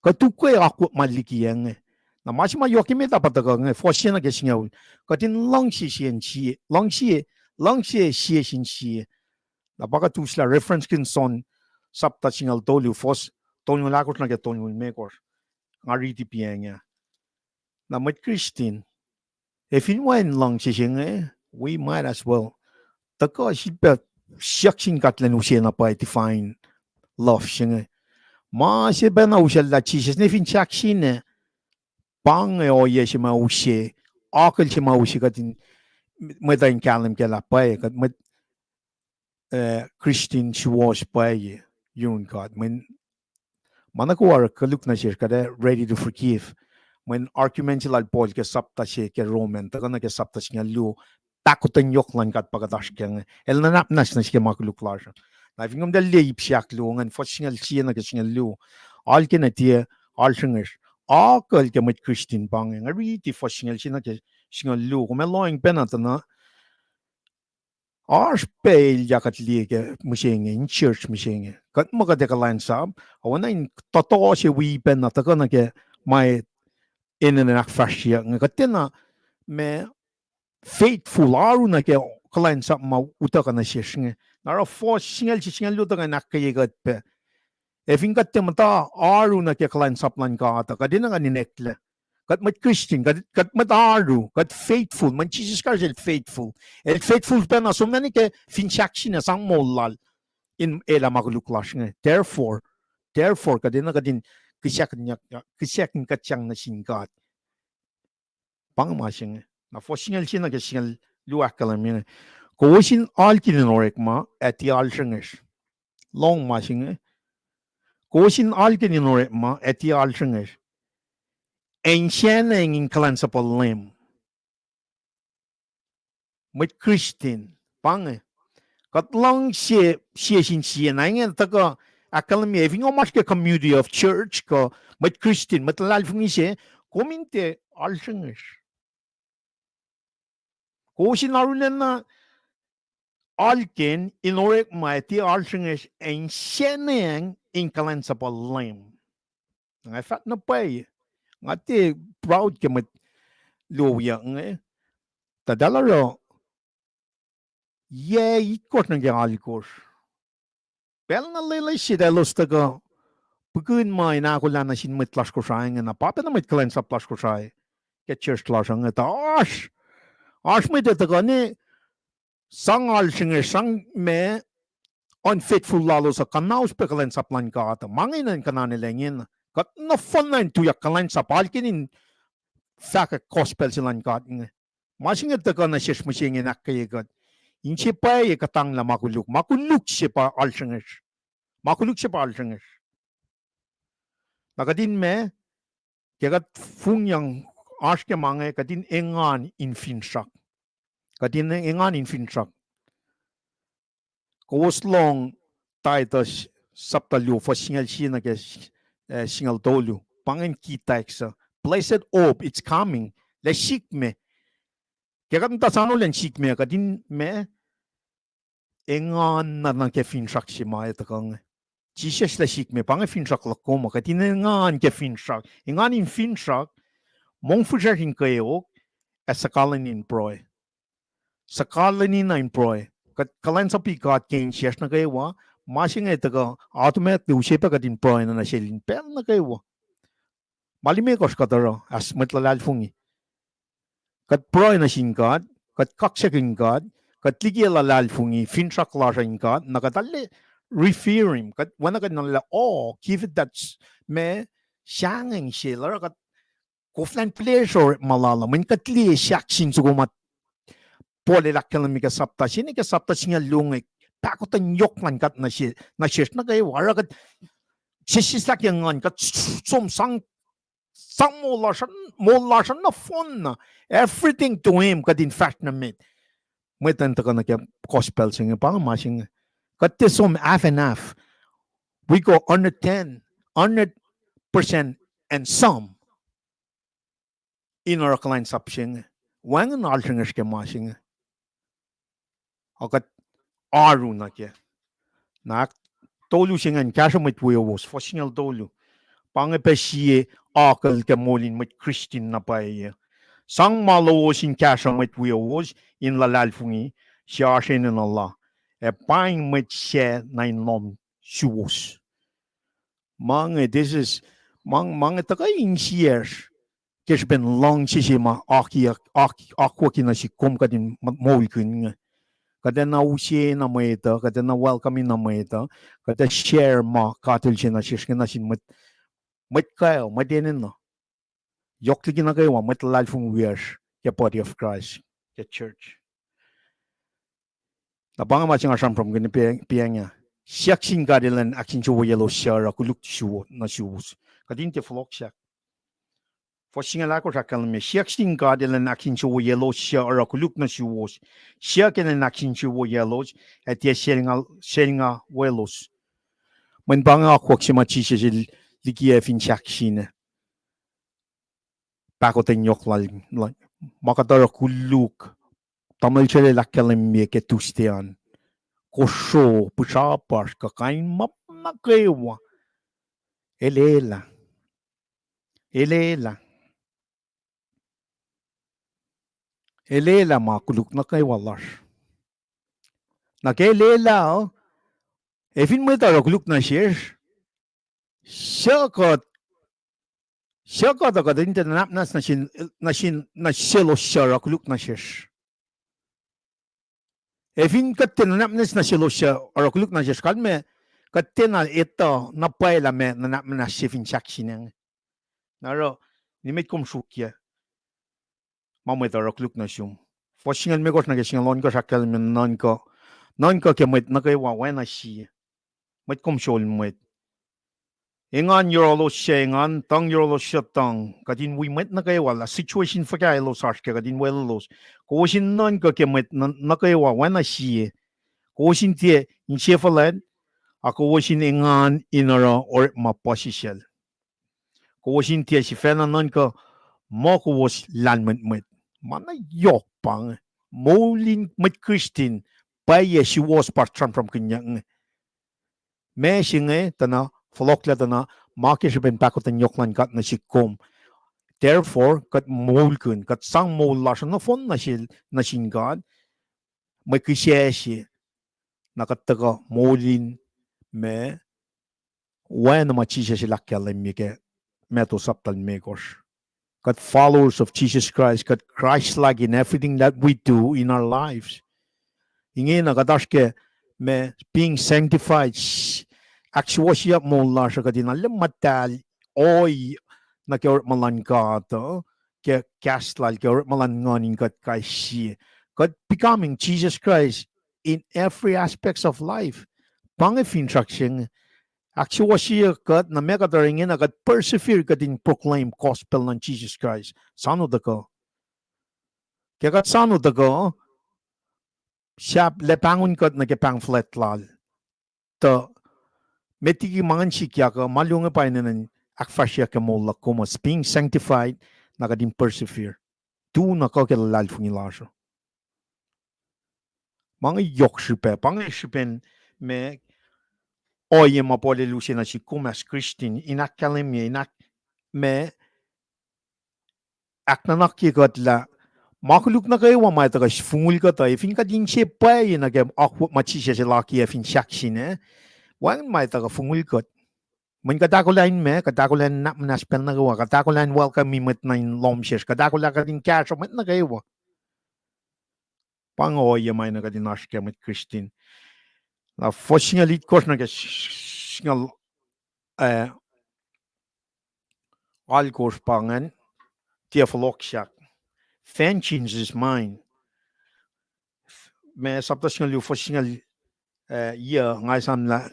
Kuht ukwe akwuck ma liki inge. Na ma se ma yohk emet uh pa tuhkuh inge, fuhs se nuh ke singucul. Kuht in luhngse sie, sie, luhngse, luhngse sie sin sie. Na pa kuht uslah reference kihn John sapta singucul tolu, fuhs tolngoul ahkosr nuh ke tolngoul limekohsr. Nga riti piacng ah. Na mwet Kristin, ac fin wacngihn luhngse se inge, we might as well tuhkuh sifilpac siyuck sin God elan use na pwacye divine love se inge. Ma se pacna usacllah Jisus, ne fin sahk sina, pa inge ohiyac se ma use, akucl se ma use kuht in, mwet uh in kahlwem kac lah pwacye, kuht mwet, eh, Kristin suwohs pwacye yurin God. Mweyen ma nuh kwewa oruh koluk nuh sesr, kuht ac ready to forgive. Mweyen argument se lal Paul ke sapta se ke Roman, tuhkuh nuh ke sapta singucul luo, pahkotwen yohk luhn God pa kuht oasr ke inge. El nuhnak nwacsnwacs ke ma koluk lasr uh. Na fin kom tuh liye ip se ahkluo ingacn, fuhs singucul sie nuh ke singucul luo. Alkena tiac alsrihngihsr. Akucl ke mwet Kristin pa inge. Nga riti fuhs singucul sie nuh ke singucul luo. Kom ac lohacng pacna tuh na oasr pacl elyah kuht liye ke mihsenge, in church mihsenge. Kuht muh kuht ac kuhlwacnsap, oacna in tohtoh se wi pacna tuhkuh nuh ke ma enenuh in ahkfahsryeyuck inge. Kuht tiacna ma faithful, oaru nuh ke kuhlwacnsap ma utuckuh nuh sesr inge. Na oruh fuhs singucul sie, singucul luo tuhkuh in ahkkweye kuht pac. Ac fin kuht tiac muhta oaru nuh ke kuhlwacnsap luhn God uh, kuht enenuh kuht in eklac. Kuht mwet Christian, kuht, kuht mwet oaru, kuht faithful, mweyen Jisus Kraist el faithful. El faithful pacna som na nuh ke fin sahkseng ac sang moul lal in elah ma koluk lasr inge. Therefore, therefore, kuht enenuh kuht in kihsac, kihsackihn kuht sang nuh sin God. Pa inge ma se inge. Na fuhs singucul sie nuh ke singucul luo ahkkahlwemye inge. Kowos in alkihn in orekma ac tiac alsrihngihsr. Lohng ma se inge. Kowos in alkihn in orekma ac tiac alsrihngihsr, ac insacnweacng in kuhlwacnsapuh Leum. Mwet Christian, pa inge. Kuht luhngse sie sin sie, na inge tuhkuh ahkkahlwemye, fin kom oasr ke community of church kuh mwet Christian, mwet luhlahlfongi se, kom in tiac alsrihngihsr. Kowos in arulacna alkihn in orekma ac tiac alsrihngihsr, ac insacnweacng in kuhlwacnsapuh Leum. Nga fahk na pwacye, nga tiac proud ke mwet luo wiyuck inge. Tuh tala oruh yac itkohsr nuh ke alkohsr, pacl na loeloes se tuh elos tuhkuh pihkihn ma in ahkolah nuh sin mwet lasr Kosrae inge, na pa pacna mwet kuhlwacnsap lasr Kosrae ke church lasr inge. Tuh oasr, oasr mwet ac tuhkuh ne sang alsrihngihsr, sang ma unfaithful lalos uh, kuhnaus pac kuhlwacnsap luhn God uh. Ma inge in kuhnanelah ingena. Kuht nohfohn na in tuyak kuhlwacnsap, alkihn in fahkwack gospel se luhn God inge. Ma se inge tuhkuh nuh sesr mihsenge in ahkkweye kuht. Inse pwacye kuhtanglah ma koluk. Ma koluk se pa alsrihngihsr. Ma koluk se pa alsrihngihsr. Na kuht in ma, ke kuht fongyang oasr ke ma inge, kuht in engan in finsrak. Kuht in engan in finsrak. Kowos lohng Titus sapta luo fuhs singucul sie nuh ke, eh, singucul tolu. Pa ingacn ki text uh. Blessed hope, it's coming. Lah sikme. Ke kuht muhta sano lacn sikme, kuht in ma engan na nuh ke finsrak se ma etuh kuh inge. Jisus lah sikme, pa inge finsrak luhk kom uh, kuht in engan ke finsrak. Engan in finsrak, mongfihsrwacsr in kweok, ac suhkalweni in pruhe. Suhkalweni na in pruhe. Kuht kuhlwacnsapuh God ke insiyacsr nuh kwewa, ma se inge tuhkuh automatically use pac kuht in pruhe na nuh sel in pacl nuh kwewa. Ma limekohsr kuht oruh, as mwet luhlahlfongi. Kuht pruhe nuh sin God, kuht kaksakihn God, kuht liki luhlahlfongi, finsrak lasr in God, na kuht arlac revere Him, kuht oacna kuht in arlac awe, give it that s-, ma, sahngweng sel, oruh kuht koflah in pleasure ma lal uh, mweyen kuht liye sahk sin soko ma Paul el ahkkahlwemye ke sapta se inge, ke sapta singucul luo inge, pahkotwen yohk luhn God nuh se, nuh sesr nuh kwewa, oruh kuht sesseslah ke nguhn, kuht som sang, sang moul lasr, moul lasr nohfohn na, everything to Him, kuht in fahsr nuh met. Mwet in tuhkuh nuh ke gospel se inge, pa inge ma se inge. Kuht tiac som half and half. We go hundred ten, hundred percent and some in oruh kuhlwacnsap se inge. Wacngihn alsrihngihsr ke ma se inge. Ac kuht oaru nuh kac. Na ahktolu se ingacn, kahsruh mwet wiowos, fuhs singucul tolu. Pa inge pac sie akucl ke moul in mwet Kristin na pwacye. Sang ma lowos in kahsruh mwet wiowos in luhlahlfongi, suc oasr enenuh la, ac paing mwet sac nuh in lohm suwos. Ma inge, this is, ma, ma inge tuhkuh insiyacsr ke srihpen luhngse se ma ak-, ak-, akwucki nuh sihk kom kuht in m-, moulkihn inge. Kuht enenuh use na mwet uh, kuht enenuh welcome na mwet uh, kuht ac share ma God El use nuh sesr inge nuh sin mwet, mwet kwewa, mwet enenuh. Yohk liki nuh kwewa, mwet luhlahlfongi wiyacsr ke body of Christ, ke church. Na pa inge ma se nga sramsramkihn pa-, pa inge. Siyuck sin God elan ahksinsuwoyelos suc oruh koluk suwo-, nuh suwos. Kuht in tiac fohlohk siyuck. Fuhs singucul ahkosr ahkkahlwemye, siyuck sin God elan ahkinsewowoye elos suc oruh koluk nuh suwos. Siyuck elan ahkinsewowoye elos, ac tiac selnga, selnga welos. Mweyen pa inge akwuck se ma Jisus el liki ac fin sahksina. Pahkotwen yohk lal, ma kuht oruh koluk, tamuhlwel se el ahkkahlwemye ke Tuesday an. Kosro, pihsrapasr, kuh kain ma nuh kwewa. Elehlah. Elehlah. Elehlah ma koluk nuh kwewa lasr. Na ke elehlah uh, ac fin mwet oruh koluk nuh sesr, suc kuht, suc kuht uh kuht in tiac nuhnak muhnahs nuh sin, nuh sin, nuh selos suc oruh koluk nuh sesr. Ac fin kuht tiac nuhnak muhnahs nuh selos suc oruh koluk nuh sesr, kalmac kuht tiacna etuh na pwacye lah meac nuhnak muhnahs se fin sahksin inge. Na oruh, nimet kom sruokyac ma mwet oruh koluk nuh sum. Fuhs singucul limekohsr nuh ke singucul ohnkohsr ahkkahlwemye nuhnkuh, nuhnkuh ke mwet nuh kwewa oacna sie. Mwet kom sroal mwet. Engan yohrohlos suc engan, tuhng yohrohlos suc tuhng. Kuht in wi mwet nuh kwewa lah situation fuhkah elos oasr kac, kuht in weluhlos. Kowos in nuhnkuh ke mwet nuh, nuh kwewa oacna sie. Kowos in tiac insefuhlwact, a kowos in engan in oruh orekma puhsisacl. Kowos in tiac sifacna nuhnkuh muh kowos lahlmwetmwet. Ma na yohk pa inge. Moul in mwet Kristin, pwacye suwohs pa sramsramkihnyuck inge. Ma se inge tuh na, fohlohklac tuh na, ma ke srihpen pahkotwen yohk luhn God nuh sihk kom. Therefore, kuht moulkihn, kuht sang moul lasr uh nohfohn nuh sel, nuh sin God, mwe kihsac se, na kuht tuhkuh moul in ma, oacna ma Jisus el ahkkahlwemye ke Matthew sapta limekohsr. Kuht followers of Jesus Christ, kuht Christ-like in everything that we do in our lives. Ingena kuht oasr ke ma being sanctified, ahksuwohsyeyuck moul lasr uh kuht in arlac muhtahl, ohiyac nuh ke orekma luhn God uh, ke kahs lal, ke orekma luhn nguhn in kuht kais sie. Kuht becoming Jesus Christ in every aspects of life. Pa inge finsrak se inge. Ahksuwohsyeyuck kuht, na meac kuht oruh ingena, kuht persevere, kuht in proclaim gospel luhn Jesus Christ. Soano tuhkuh. Ke kuht soano tuhkuh, sahp lac pahngon kuht nuh ke pahng fuhlwact lal. Tuh met liki ma ngan sikyak uh, ma luo inge pa enenuh in ahkfahsryeyuck ke moul luhk, kom uh being sanctified, na kuht in persevere. Tu na kuh ke luhlahlfongi lasr uh. Ma inge yohk srihpac, pa inge srihpen ma ohiyac ma Paul el use nuh sihk kom as Christian, in ahkkahlwemye, in ahk-, ma ahknuhnakye kuht lah ma koluk nuh kwewa ma etuh kuh fongul kuht uh, ac fin kuht inse pwacye nuh ke akwuck ma Jisus el akiyac fin sahksina, wacngihn ma etuh kuh fongul kuht. Mweyen kuht ahkolah in ma, kuht ahkolah in nuhnak muhnahs pacl nuh kwewa, kuht ahkolah in welcome-i mwet nuh in lohm sesr, kuht ahkolah kuht in kahsruh mwet nuh kwewa. Pa inge ohiyac ma enenuh kuht in oasr ke mwet Christian. Na fuhs singucul itkohsr nuh ke singucul, eh, alkohsr pa ingacn, tiac fohlohk sahk. Vengeance is mine. Ma sapta singucul luo fuhs singucul, eh, yuh, nga esam lah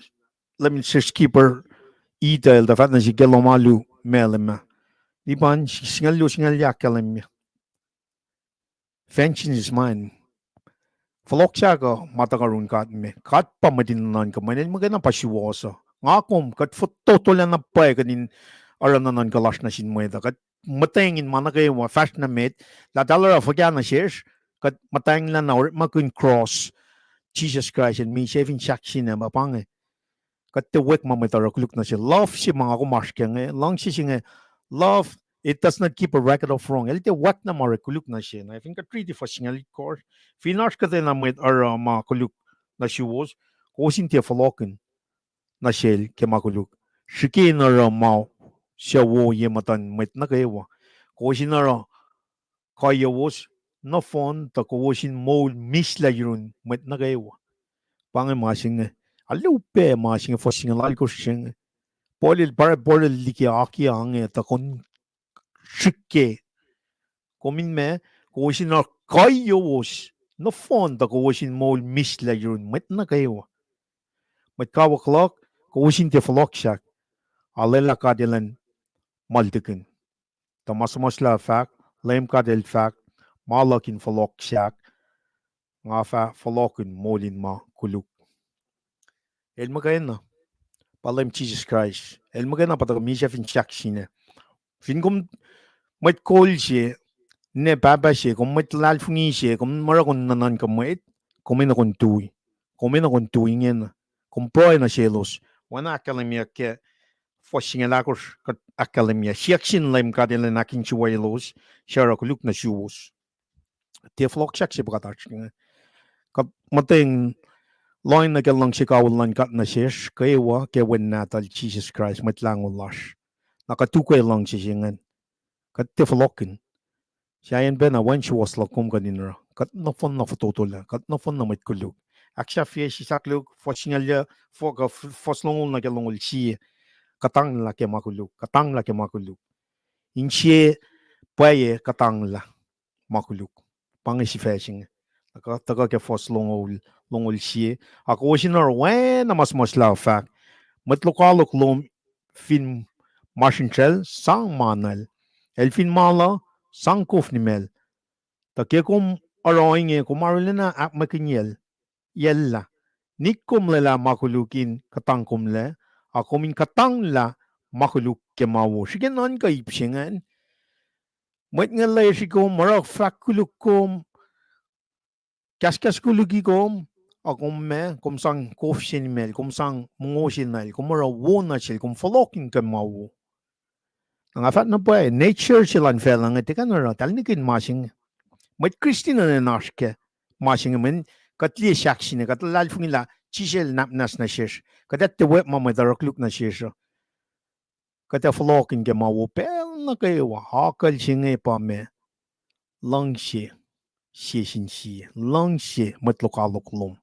Leum el sesr keeper ita el tuh fahk nuh sihk ke lohm alu, ma luhman. Lipan singucul luo singucul yuh ahkkahlwemye, Vengeance is mine. Fohlohk sahk uh ma tuhkuh yurin God me. God pa mwet in nuhnuhnkuh, mweyen el muhkwena pa suwohs uh. Nga kom, kuht fototolah na pwacye kuht in oruh nuhnuhnkuh lasr nuh sin mwet uh. Kuht muhtweng in ma nuh kwewa, fahsr nuh met, lah eltahl oruh fuhkah nuh sesr, kuht muhtwacnglah na orekmakihn cross, Jisus Kraist el misac fin sahksina, ma pa inge. Kuht tiac wek ma mwet oruh koluk nuh se. Love se ma nga kom oasr ke inge, luhngse se inge, love, it does not keep a record of wrong. El tiac wek na ma orek koluk nuh se. Na fin kuht riti fuhs singucul itkohsr, fin oasr kuhtwena mwet oruh ma koluk nuh suwos, kowos in tiac fohlohkihn nuh sel ke ma koluk. Srihke in oruh ma suc wo ye muhtuhn mwet nuh kwewa. Kowos in oruh kuhiyowos nohfohn tuh kowos in moul mihslac yurin mwet nuh kwewa. Pa inge ma se inge. Arlac upac ma se inge, fuhs singucul alkohsr se inge. Paul el, Paul el liki akiyac inge tuh kom srihke. Kom in ma, kowos in oruh kuhiyowos nohfohn tuh kowos in moul mihslac yurin mwet nuh kwewa. Mwet kawuck luhk, kowos in tiac fohlohk sahk. Arulacna God elan muhltikihn. Tuh ma suhmuhslah fahk, Leum God El fahk, ma luhk in fohlohk sahk, nga fah fohlohkihn moul in ma koluk. El muhkwena, pa Leum Jisus Kraist. El muhkwena pa tuhkuh misac fin sahk sina. Fin kom mwet kol se, ninac pahpah se, kom mwet luhlahlfongi se, kom oruh kom nuhnuhnkuh mwet, kom enenuh kom tui. Kom enenuh kom tui ingena. Kom pruhe nuh selos. Oacna ahkkahlwemye ke fuhs singucul ahkosr, kuht ahkkahlwemye siyuck sin Leum God Elan ahkinsewowoye elos, suc oruh koluk nuh suwos. Tiac fohlohk sahk se pa kuht oasr inge. Kuht muhtweng lohacng nuh ke luhngse kawihl luhn God nuh sesr kwewa ke Wen Nahtuhl Jisus Kraist, Mwet Lahngo lasr. Na kuht ukwe luhngse se ingacn. Kuht tiac fohlohkihn. Sahyacn pacna wacngihn suwohs luhk kom kuht in oruh. Kuht nohfohn na fototolah, kuht nohfohn na mwet koluk. Ahksahfyelah sisakluhk, fuhs singucul, fuh-, kuh f-, fuhs longoul nuh ke longoul sie. Kuhtanglah ke ma koluk, kuhtanglah ke ma koluk. Insiyac pwacye kuhtanglah ma koluk. Pa inge sifac se inge. Tuhkuh, tuhkuh ke fuhs longoul, longoul sie. Ac kowos in oruh oacna ma suhmuhslah uh fahk, mwet lokoalok lom fin masrinsral, sang manal. El fin malu, sang kof nimacl. Tuh ke kom oruh ohinge, kom arulacna ahkmwekihnyacl, yacllah. Nik kom lwelah ma koluk in kuhtang kom lac, ac kom in kuhtanglah ma koluk ke ma wo. Srihke nuhnkuh ip se ingacn. Mwet inge lwesri kom, oruh fahk koluk kom, kahskahs koluki kom, ac kom ma, kom sang kof se nimacl, kom sang mongo se nal, kom oruh wo nuh sel, kom fohlohkihn ke ma wo. Na nga fahk na pwacye, nature se luhn facluh inge tiac kuh in oruh, tahl nihkihn ma se inge. Mwet Kristin enenuh in oasr ke ma se inge, mweyen kuht liye sahk sina, kuht luhlahlfongi lah Jisus El nwacsnwacs nuh sesr, kuht ac tiac orekma mwet oruh koluk nuh sesr uh. Kuht ac fohlohkihn ke ma wo pacl nuh kwewa, akucl se inge pa ma luhngse sie sin sie, luhngse mwet lokoalok lom.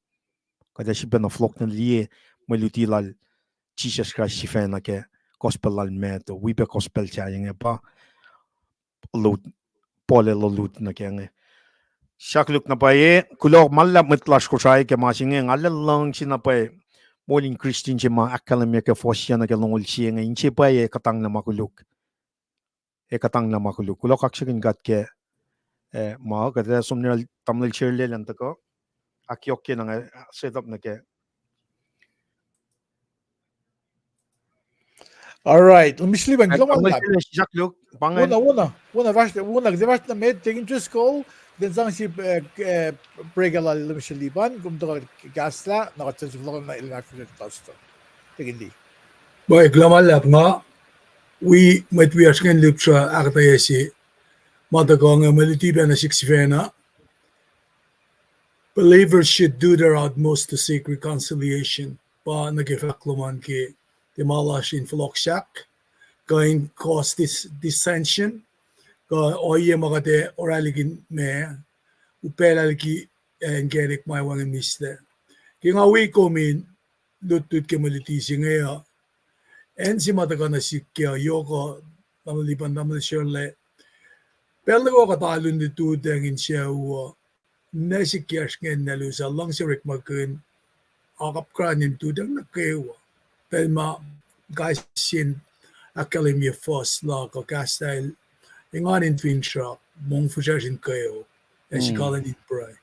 Kuht ac sifacna fohlohk nuh liye mwe luti lal Jisus Kraist sifacna ke gospel lal Matthew, wi pac gospel sahyac inge pa lut, Paul el lut nuh ke inge. Siyuck luhk na pwacye, kuloh ma luhlahp mwet lasr Kosrae ke ma se inge, nga lwelah luhngse na pwacye moul in Kristin se ma ahkkahlwemye ke fuhs se nuh ke longoul sie inge, insiyac pwacye kuhtanglah ma koluk. Ac kuhtanglah ma koluk. Kuloh kaksakihn God ke, eh, ma kuht ac som nuh tamuhlwel Sherlel an tuhkuh ahkyohkye na nga set up nuh ke All right. Let me sleep and come on. Sisakluhk, pa ingacn. Wona, wona, wona, fahsr, wona, kuht fahsr nuh met, Deacon Driscoll, then sang si, eh, eh, break lal, let me sleep an, kom tuhkuh kahslah, na kuht sang si vlog na ilma fahsr pastor. Deacon Lee. Pwacye, kuloh ma luhlahp nga, wi mwet wiyacsr ingacn lihpsruh ahkuhtweyac se, ma tuhkuh inge mwe luti pacna sik sifacna. Believers should do their utmost to seek reconciliation. Pa nuh ke fahk lom an ke tiac ma lasr in fohlohk sahk, kuh in cause dis-, dissension, kuh ohiyac ma kuht ac orwaclihk in ma, upaclah liki, eh, inkacnek ma wacngihn mihslac. Ke nga wi kom in lutlut ke mwe luti se inge uh, acn se ma tuhkuh nuh sihk ke uh, yohk uh, tamuhlwel Lipan, tamuhlwel Sherlel, pacl nuh kwewa kuht alu in lututacng in sucu uh, ninac se kiyacsr ingacn naclos uh, luhngse orekmakihn, ac apkuhran in lututacng nuh kwewa. Pacl ma kais sie in ahkkahlwemye fuhs luhk uh, kahslah el, engan in finsrak, mongfihsrwacsr in kweok, ac srihklac in pruhe.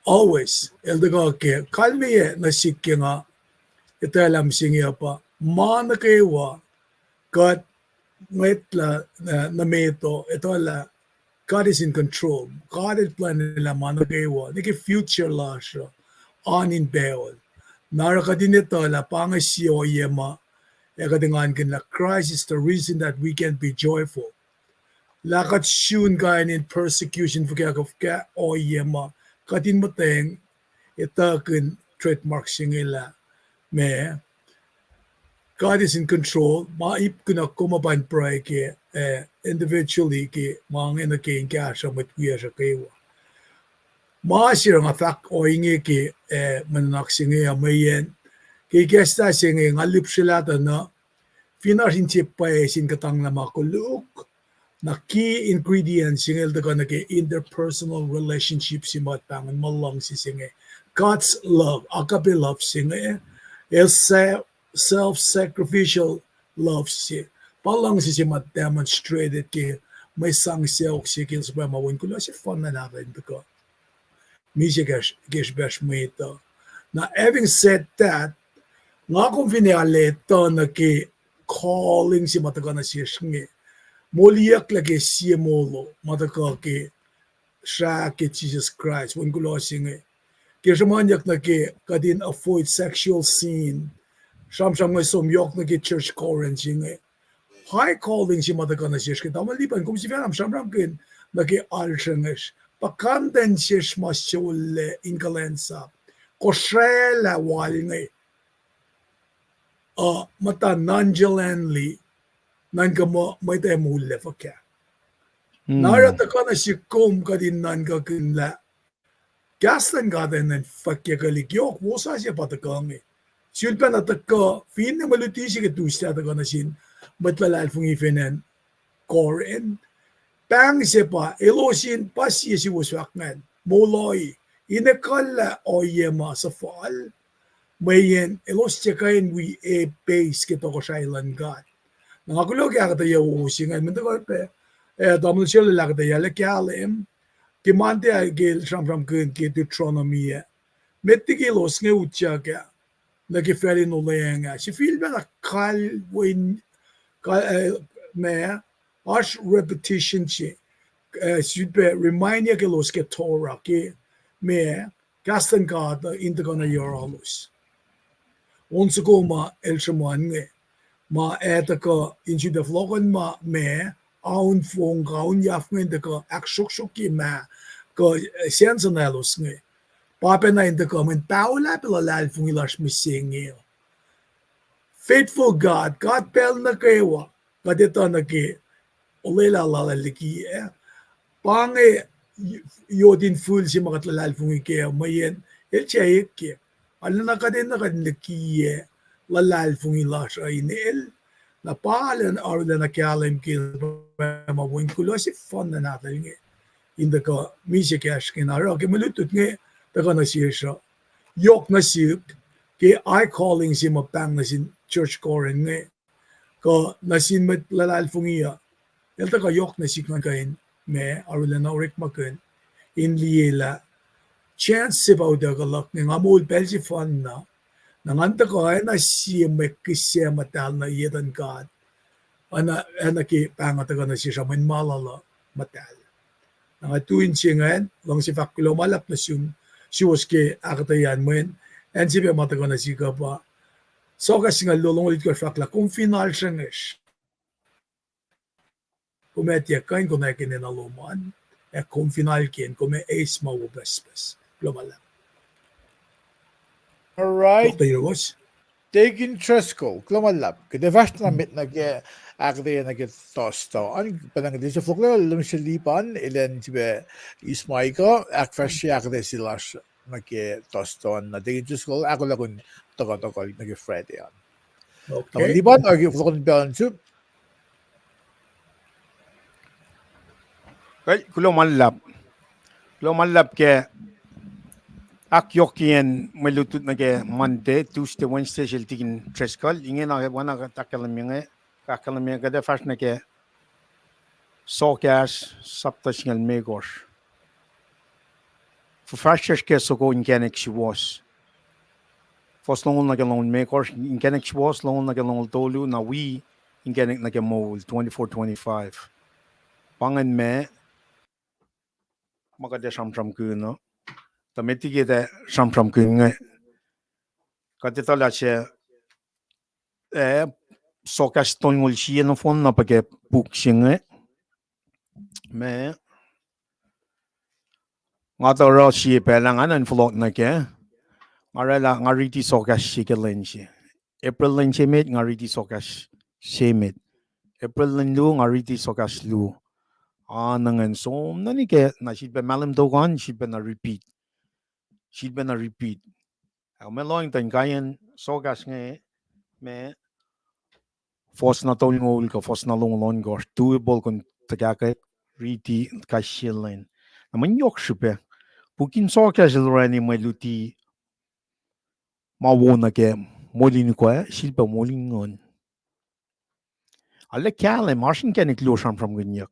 Always, el tuhkuh ke, kalmeyac nuh sihk ke nga etwaclah mihsenge uh pa, ma nuh kwewa, kuht mwet lah, eh, nuh met uh, etuh lah God is in control. God El plwacnelah ma nuh kwewa, nuh ke future lasr uh, an in pacl. Na oruh kuht in etuh lah pa inge sie ohiyac ma, ac kuht engankihn lah Christ is the reason that we can be joyful. Lah kuht sun kain in persecution fuhkah kuh fuhkah ohiyac ma, kuht in muhtweng etuhkihn trademark se inge lah, ma, God is in control, ma ip kunuh kom uh pa in pruhe ke, eh, individually ke ma inge nuh ke in kahsruh mwet wiyacsr uh kwewa. Ma se nga fahk ohinge ke, eh, mwe nuhnak se inge uh mweyen, ke ikacslah se inge nga lihpsrelah tuh na, fin oasr inse pwacye sin kuhtanglah ma koluk, na key ingredient se inge el tuhkuh nuh ke interpersonal relationship se ma kuht pahngon ma luhngse se inge. God's love, agape love se inge, el sa-, self-sacrificial love se. pa luhngse se ma demonstrated ke mwe sang sacohk se ke el suhpwacma wen kuloh sefanna nahtuhl in tuhkuh misac ke, ke srihpacsr mwet uh. Na, having said that, nga kom fin ac alu tuh nuh ke calling se ma tuhkuh nuh sesr inge, moliyucklac ke sie molo ma tuhkuh ke srah ke Jisus Kraist, wen kuloh se inge. Ke sruhmuhnyuck nuh ke kuht in avoid sexual sin, sramsram inge som yohk nuh ke church Corinth se inge. High calling se ma tuhkuh nuh sesr ke tamuhlwel Lipan, kom sifacna sramsramkihn nuh ke alsrengwesr, puhkantwen sesr ma sollac in kuhlwacnsap, kosraclah wal inge, uh, muhta nonchalantly, nuhnkuh muh mwet ac moul lac fuhkah. Na oruh tuhkuh nuh sihk kom kuht in nuhnkuhkihn lah kahs luhn God enenuh in fahkyuckelihk yohk, wosasuc pa tuhkuh inge. Sulpacna tuhkuh, finne mwe luti se ke Tuesday tuhkuh nuh sin mwet luhlahlfongi fin acn Corinth. Pahng se pa, elos in pa sie suwos fahk ingacn, molo, in ekuhllah ohiyac ma suhfal, mweyen elos tiac kuh in wi e base ke tohkohsrahi luhn God. Na nga kuloh ke ahkuhtweyac wowo se ingacn, mwe tuhkuh pac, eh, tamuhlwel Shelel ahkuhtweyac lah kahlwem, ke Monday ah ke el sramsramkihn ke Deuteronomy ah, met liki elos inge utyak ah nuh ke facl in olweacng ah, sifilpacna kal wen, ka-, eh, ma, oasr repetition se, eh, sifilpac remind-yuck elos ke Torah, ke ma, kahs luhn God uh in tuhkuh nuh yohrohlos. On soko ma el sruhmuhn inge, ma ac tuhkuh in sifilpac fohlohkohnma ma, aun fong kuh aun yaf inge in tuhkuh ahksruhksruhkye ma, kuh, eh, sensen elos inge. Pa pacna in tuhkuh mweyen paho lah pac luhlahlfongi lasr mihsenge uh. Faithful God, God pacl nuh kwewa, kuht etuh nuh ke olwelah lal liki ah. Pa inge yot in fihl se ma kuht luhlahlfongi kac uh, mweyen el tiac ekyek. Arulacna kuht enenuh kuht in likiyac luhlahlfongi lasr uh in el. Na pa arulacna kahlwem ke ma wen kuloh sefanna nahtuhl inge in tuhkuh misac kacsr inge, na oruh ke mwe lutlut inge tuhkuh nuh sesr uh, yohk nuh sihk ke high calling se ma pahng nuh sin church Corinth inge, kuh nuh sin mwet luhlahlfongi uh, el tuhkuh yohk nuh sihk ngan kuh in ma arulacna orekmakihn in liyelah chance se pa utuckuh luhk inge, nga moul pacl sefanna, na ngan tuhkuh acna sie mwe kihsac muhtahl nuh ye etuhn God, acna, acna ke pahng tuhkuh nuh sesr uh mweyen ma lal uh muhtahl. Na nga tu in se ingacn, luhngse fahk kuloh ma luhlahp nuh sum, suwos ke ahkuhtweyac an mweyen, acn se pac ma tuhkuh nuh sihk uh pa Soakas singucul luo, longoul itkohsr fahk lah kom fin alsrengwesr, kom ac tiac kuh in konwacack enenuh lom an, ac kom fin alken, kom ac eis ma wo pucspucs. Kuloh ma luhlahp. All right. Doctor Yorgos. Deacon Driscoll, kuloh ma luhlahp. Kuht ac fahsr na met nuh ke ahkuhtweyac nuh ke Thursday an, pacna kuht ac fohlohk lah Lem Selipan, elan sifilpac eis ma kuh ahkfahsrye ahkuhtweyac se lasr nuh ke Thursday an, na Deacon Driscoll ahkolah in tuhkuh tohkohl nuh ke Friday an. Okay. Lipan, ac fohlohk in pacl an sum. Kuloh ma luhlahp. Kuloh ma luhlahp ke ahkyohkyeyacn mwe lutlut nuh ke Monday, Tuesday, Wednesday sel Deacon Driscoll. Ingena oacna kuht ahkkahlwemye inge, ahkkahlwemye kuht ac fahsr nuh ke Soakas sapta singucul limekohsr. Fuhfahsryucsr ke soko inkacnek suwohs. Fuhs longoul nuh ke longoul limekohsr, inkacnek suwohs longoul nuh ke longoul tolu, na wi inkacnek nuh ke moul, twenty-four twenty-five. Pa ingacn ma, ma kuht ac sramsramkihn uh. Tuh met liki kuht ac sramsramkihn inge, kuht etuh lah se, eh, Soakas tolngoul sie nohfohn na pa ke puk se inge. Ma, nga tuh oruh sie pacl ah nga nuh in fohlohk nuh kac. Nga orwaclah nga riti Soakas se ke lwen se. April lwen se met, nga riti Soakas se met. April lwen luo, nga riti Soakas luo. Ac na ingacn som nuh nikac, na sifilpac mahlwem tok an, sifilpac na repeat. Sifilpac na repeat. Ac kom lohng tuh inkaiyacn Soakas inge, ma, fuhs na tolngoul kuh fuhs na longoul ohnkohsr, tu epol kom tuhkahkwack riti kais sie lwen. Na mwe yohk srihpac. Puk in Soakas el orani mwe luti ma wo nuh ke moul in ukwe, sifilpac moul in nguhn. Arlac kahlwem, oasr inkacnek luo sramsramkihnyuck.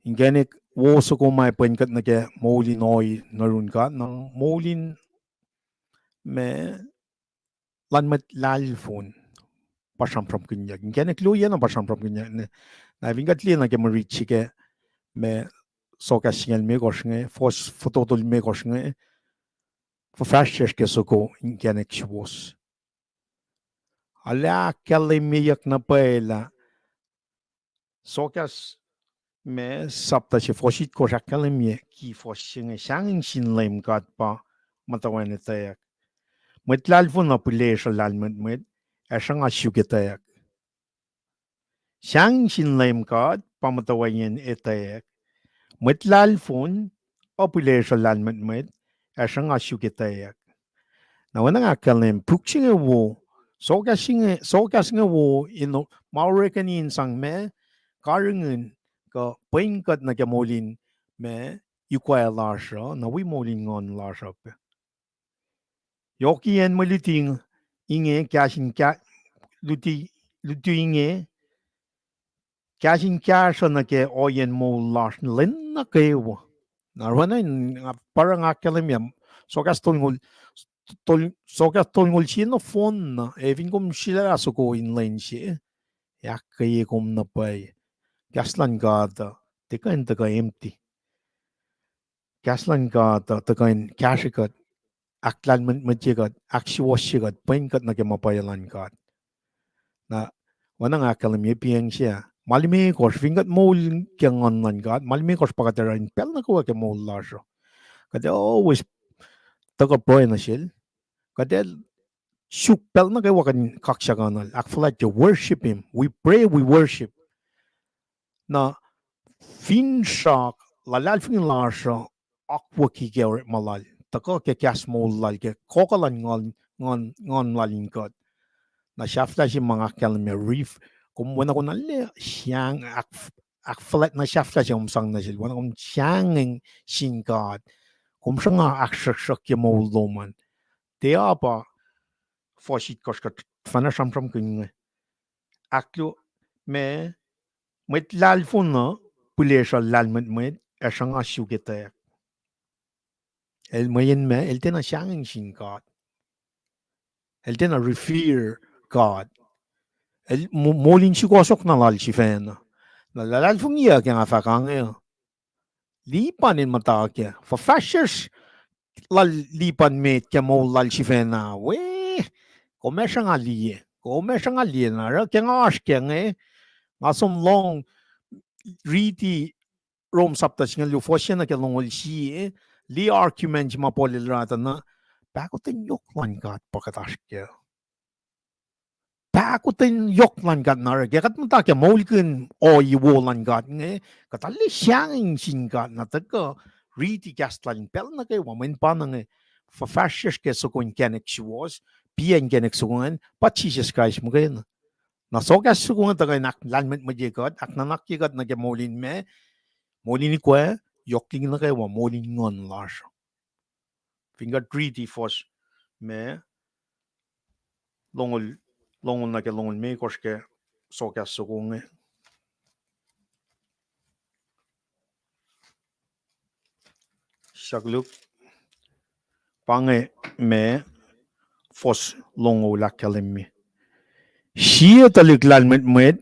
Inkacnek wo soko ma pwen kuht nuh ke moul in ohi nuh yurin God, na moul in ma luhn mwet lahlfon pa sramsramkihnyuck. Inkacnek luo na pa sramsramkihnyuck. Na fin kuht liye nuh ke mwe rit se ke ma Sohkahs singucul limekohsr inge, fuhs fototo limekohsr inge, fuhfahsryucsr ke soko inkacnek suwohs. Arlac ahkkahlwemyeyuck na pwacye lah Sohkahs ma sapta se fuhs itkohsr ahkkahlwemye ki fuhs se inge, sahngweng sin Leum God pa muhtwacwacack etwacack. Mwet lahlfon uh pihlesruh lahlmwetmwet, ac sruhnga suk etwacack. Sahngweng sin Leum God pa muhtwacwacack etwacack. Mwet lahlfon uh pihlesruh lahlmwetmwet, ac sruhnga suk etwacack. Na oacna nga ahkkahlwem, puk se inge wo, Sohkahs inge, Sohkahs inge wo in ma orekeni in sang ma karihngihn kuh pwen kuht nuh ke moul in ma ikoac lasr uh, na wi moul in nguhn lasr uh pac. Yohkiyacn mwe luti inge, kahs in kah-, luti, luti inge, kahs in kahsruh nuh ke ohiyacn moul lasr lwen nuh kwewa. Na oacna in, nga pa oruh nga ahkkahlwemye, Sohkahs tolngoul, tol-, Sohkahs tolngoul sie nohfohn na, ac fin kom sulaclah soko in lwen se, ac ahkkweye kom na pwacye. Kahs luhn God uh tiac kuh in tuhkuh empty. Kahs luhn God uh tuhkuh in kahsre kuht, ahklahlmwetmwetye kuht, ahksuwohsye kuht, pwen kuht nuh ke ma pwacye luhn God. Na oacna nga ahkkahlwemye, piacng se ah, ma limekohsr, fin kuht moul ke nguhn luhn God, ma limekohsr pa kuht oruh in pacl nuh kwewa ke moul lasr uh. Kuht always tuhkuh pruhe nuh sel. Kuht ac suk pacl nuh kwewa kuht in kaksakuhnuhl, ahkfuhlwactye, worship Him. We pray, we worship. Na finsrak luhlahlfongi lasr uh akwucki ke orekma lal, tuhkuh ke kahs moul lal, ke kohkuh luhn nguhn, nguhn, nguhn lal in kuht. Na sahflah se ma nga ahkkahlwemye, ref-, kom oacna kom na le sang ahk-, ahkfuhlwact na sahflah se kom sang nuh sel, oacna kom sahngweng sin God. Kom sruhnga ahksruhksruhkye moul lom an. Tiac pa fuhs itkohsr kuht fahna sramsramkihn inge. Ahkluo, ma, mwet lahlfon uh pihlesruh lahlmwetmwet, ac sruhnga suk etwacack. El mweyen ma, el tiacna sahngweng sin God. El tiacna revere God. El mo-, moul in sukohsohk na lal sifacna. Na luhlahlfongiyuck ke nga fahk inge, Lipan el muhta kac, fuhfahsryucsr lal Lipan met ke moul lal sifacna we, kom ac sruhnga liye, kom ac sruhnga liye na oruh ke nga oasr kac inge, nga som lohng riti Rom sapta singucul luo fuhs se nuh ke longoul sie, liye argument ma Paul el oruh tuh na, pahkotwen yohk luhn God pa kuht oasr kac. Pahkotwen yohk luhn God na oruh ke kuht muhta ke moulkihn ohiyac wo luhn God inge, kuht arlac sahngweng sin God na tuhkuh riti kahs lal in pacl nuh kwewa, mweyen pa na inge fuhfahsryucsr ke soko inkacnek suwohs, piac inkacnek soko ingacn pa Jisus Kraist muhkwena. Na Sohkahs soko inge tuhkuh in ahklahlmwetmwetye kuht, ahknuhnakye kuht nuh ke moul in ma, moul in ikoac, yohk liki nuh kwewa, moul in nguhn lasr. Fin kuht riti fuhs ma, longoul, longoul nuh ke longoul limekohsr ke Sohkahs soko inge. Suck Luke. Pa inge ma fuhs longoul ahkkahlwemye. Sie tuhlihk lahlmwetmwet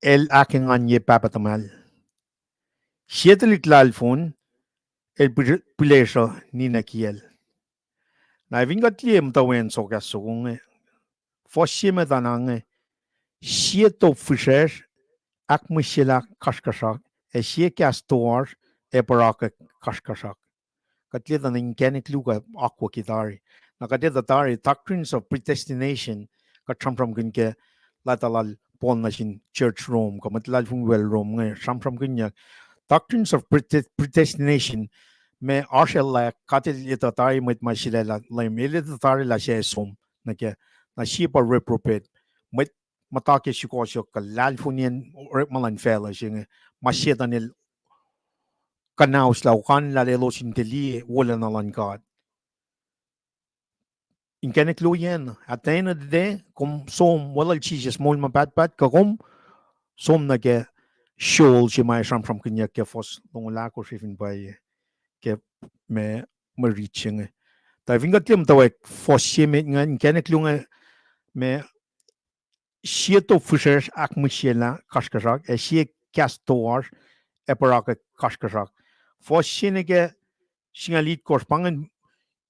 el ahkenganye pahpah tuhmwacl. Sie tuhlihk lahlfon el pi-, pihlesruh ninac kiyacl. Na fin kuht liye muhtwacwacack Sohkahs soko inge, fuhs se met an inge, sie top fihsracsr ahkmihsyelah kasrkuhsrak, ac sie kahs toasr ac purake kasrkuhsrak. Kuht liye tuh na inkacnek luo akwucki tari. Na kuht etuh tari doctrines of predestination, kuht sramsramkihn ke leta lal Paul nuh sin church Rom, kuh mwet luhlahlfongi wel Rom inge, sramsramkihnyuck doctrines of prede-, predestination, ma oasr el lah God el etuh tari mwet ma sulaclah Leum, el etuh tari lah suc ac som nuh kac, na sie pa reprobate, mwet muhta ke sukohsohk kuh lahlfoniyacn orekma luhn facluh se inge, ma Setuhn el kuhnahoslah, okanlah elos in tiac liye wolacna luhn God. inkacnek luo yen, at the end of the day, kom som weluhl Jisus moul ma pahtpaht, kuh kom som nuh ke shoal se ma sramsramkihnyuck ke fuhs longoul ahkosr fin pwacye, ke ma, ma rit se inge. Tuh fin kuht liye muhtwacwacack fuhs se met ingacn, inkacnek luo inge, ma sie top fihsracsr ahkmihsyelah kasrkuhsrak, ac sie kahs toasr ac pahrakwack kasrkuhsrak. Fuhs se nuh ke singucul itkohsr, pa ingacn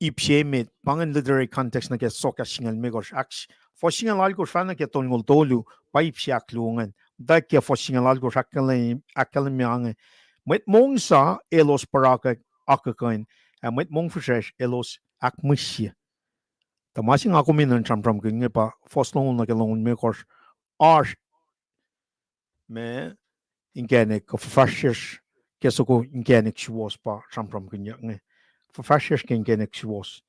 ip se emet, pa ingacn literary context nuh ke sokahs singucul limekohsr. Ahk-, fuhs singucul alkohsr fah nuh ke tolngoul tolu, pa ip se ahkluo ingacn. Muhtwacwacack ke fuhs singucul alkohsr ahkkahlwem-, ahkkahlwemye inge, mwet mongsa elos pahrakwack akuhkuhin, ac mwet mongfihsracsr elos ahkmihsye. Tuh ma se nga kom enenuh in sramsramkihn inge pa fuhs longoul nuh ke longoul limekohsr, oasr ma inkacnek, kuh fuhfahsryucsr ke soko inkacnek suwohs pa sramsramkihnyuck inge. Fuhfahsryucsr ke inkacnek suwohs.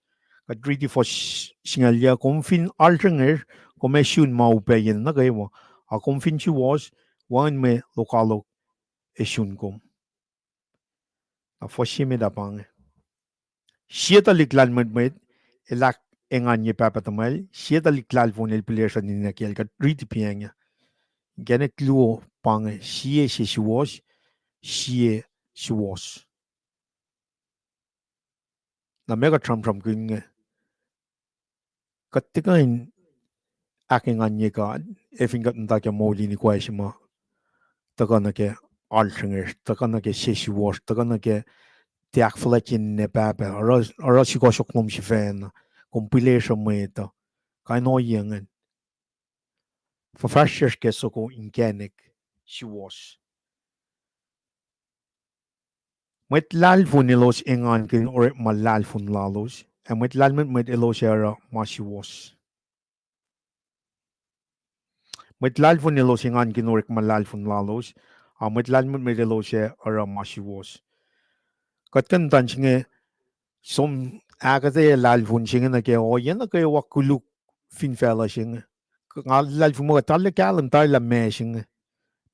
Kuht riti fuhs singucul yac, kom fin alsrihngesr, kom ac sun ma upac yen nuh kwewa. Ac kom fin suwohs, wacngihn mwe lokoalok ac sun kom. Na fuhs se met ah pa inge. Sie tuhlihk lahlmwetmwet el ahkenganye pahpah tuhmwacl, sie tuhlihk lahlfon el pihlesruh ninac kiyacl, kuht riti piacng ah. Inkacnek luo pa inge, sie sesuwohs, sie suwohs. Na meac kuht sramsramkihn inge? Kuht tiac kuh in ahkenganye God ac fin kuht muhta ke moul in ikoac se ma tuhkuh nuh ke alsrihngesr, tuhkuh nuh ke sesuwohsr, tuhkuh nuh ke tiac ahkfuhlwactye ninac pahpah, oruh, oruh sukohsohk lom sifacna, kom pihlesruh mwet uh, kain ohiyac ingacn. Fuhfahsryucsr ke soko inkacnek suwohs. Mwet lahlfon elos engankihn orekma lahlfon lalos, ac mwet lahlmwetmwet elos ac oruh ma suwohs. Mwet lahlfon elos engankihn orekma lahlfon lalos, ac mwet lahlmwetmwet elos ac oruh ma suwohs. Kuht kuh in muhta se inge, som ahkuhtweyac lahlfon se inge nuh ke ohiyac nuh kwewa koluk fin facluh se inge. Nga luhlahlfongi muh kuht arlac kahlwem tari lah meac se inge,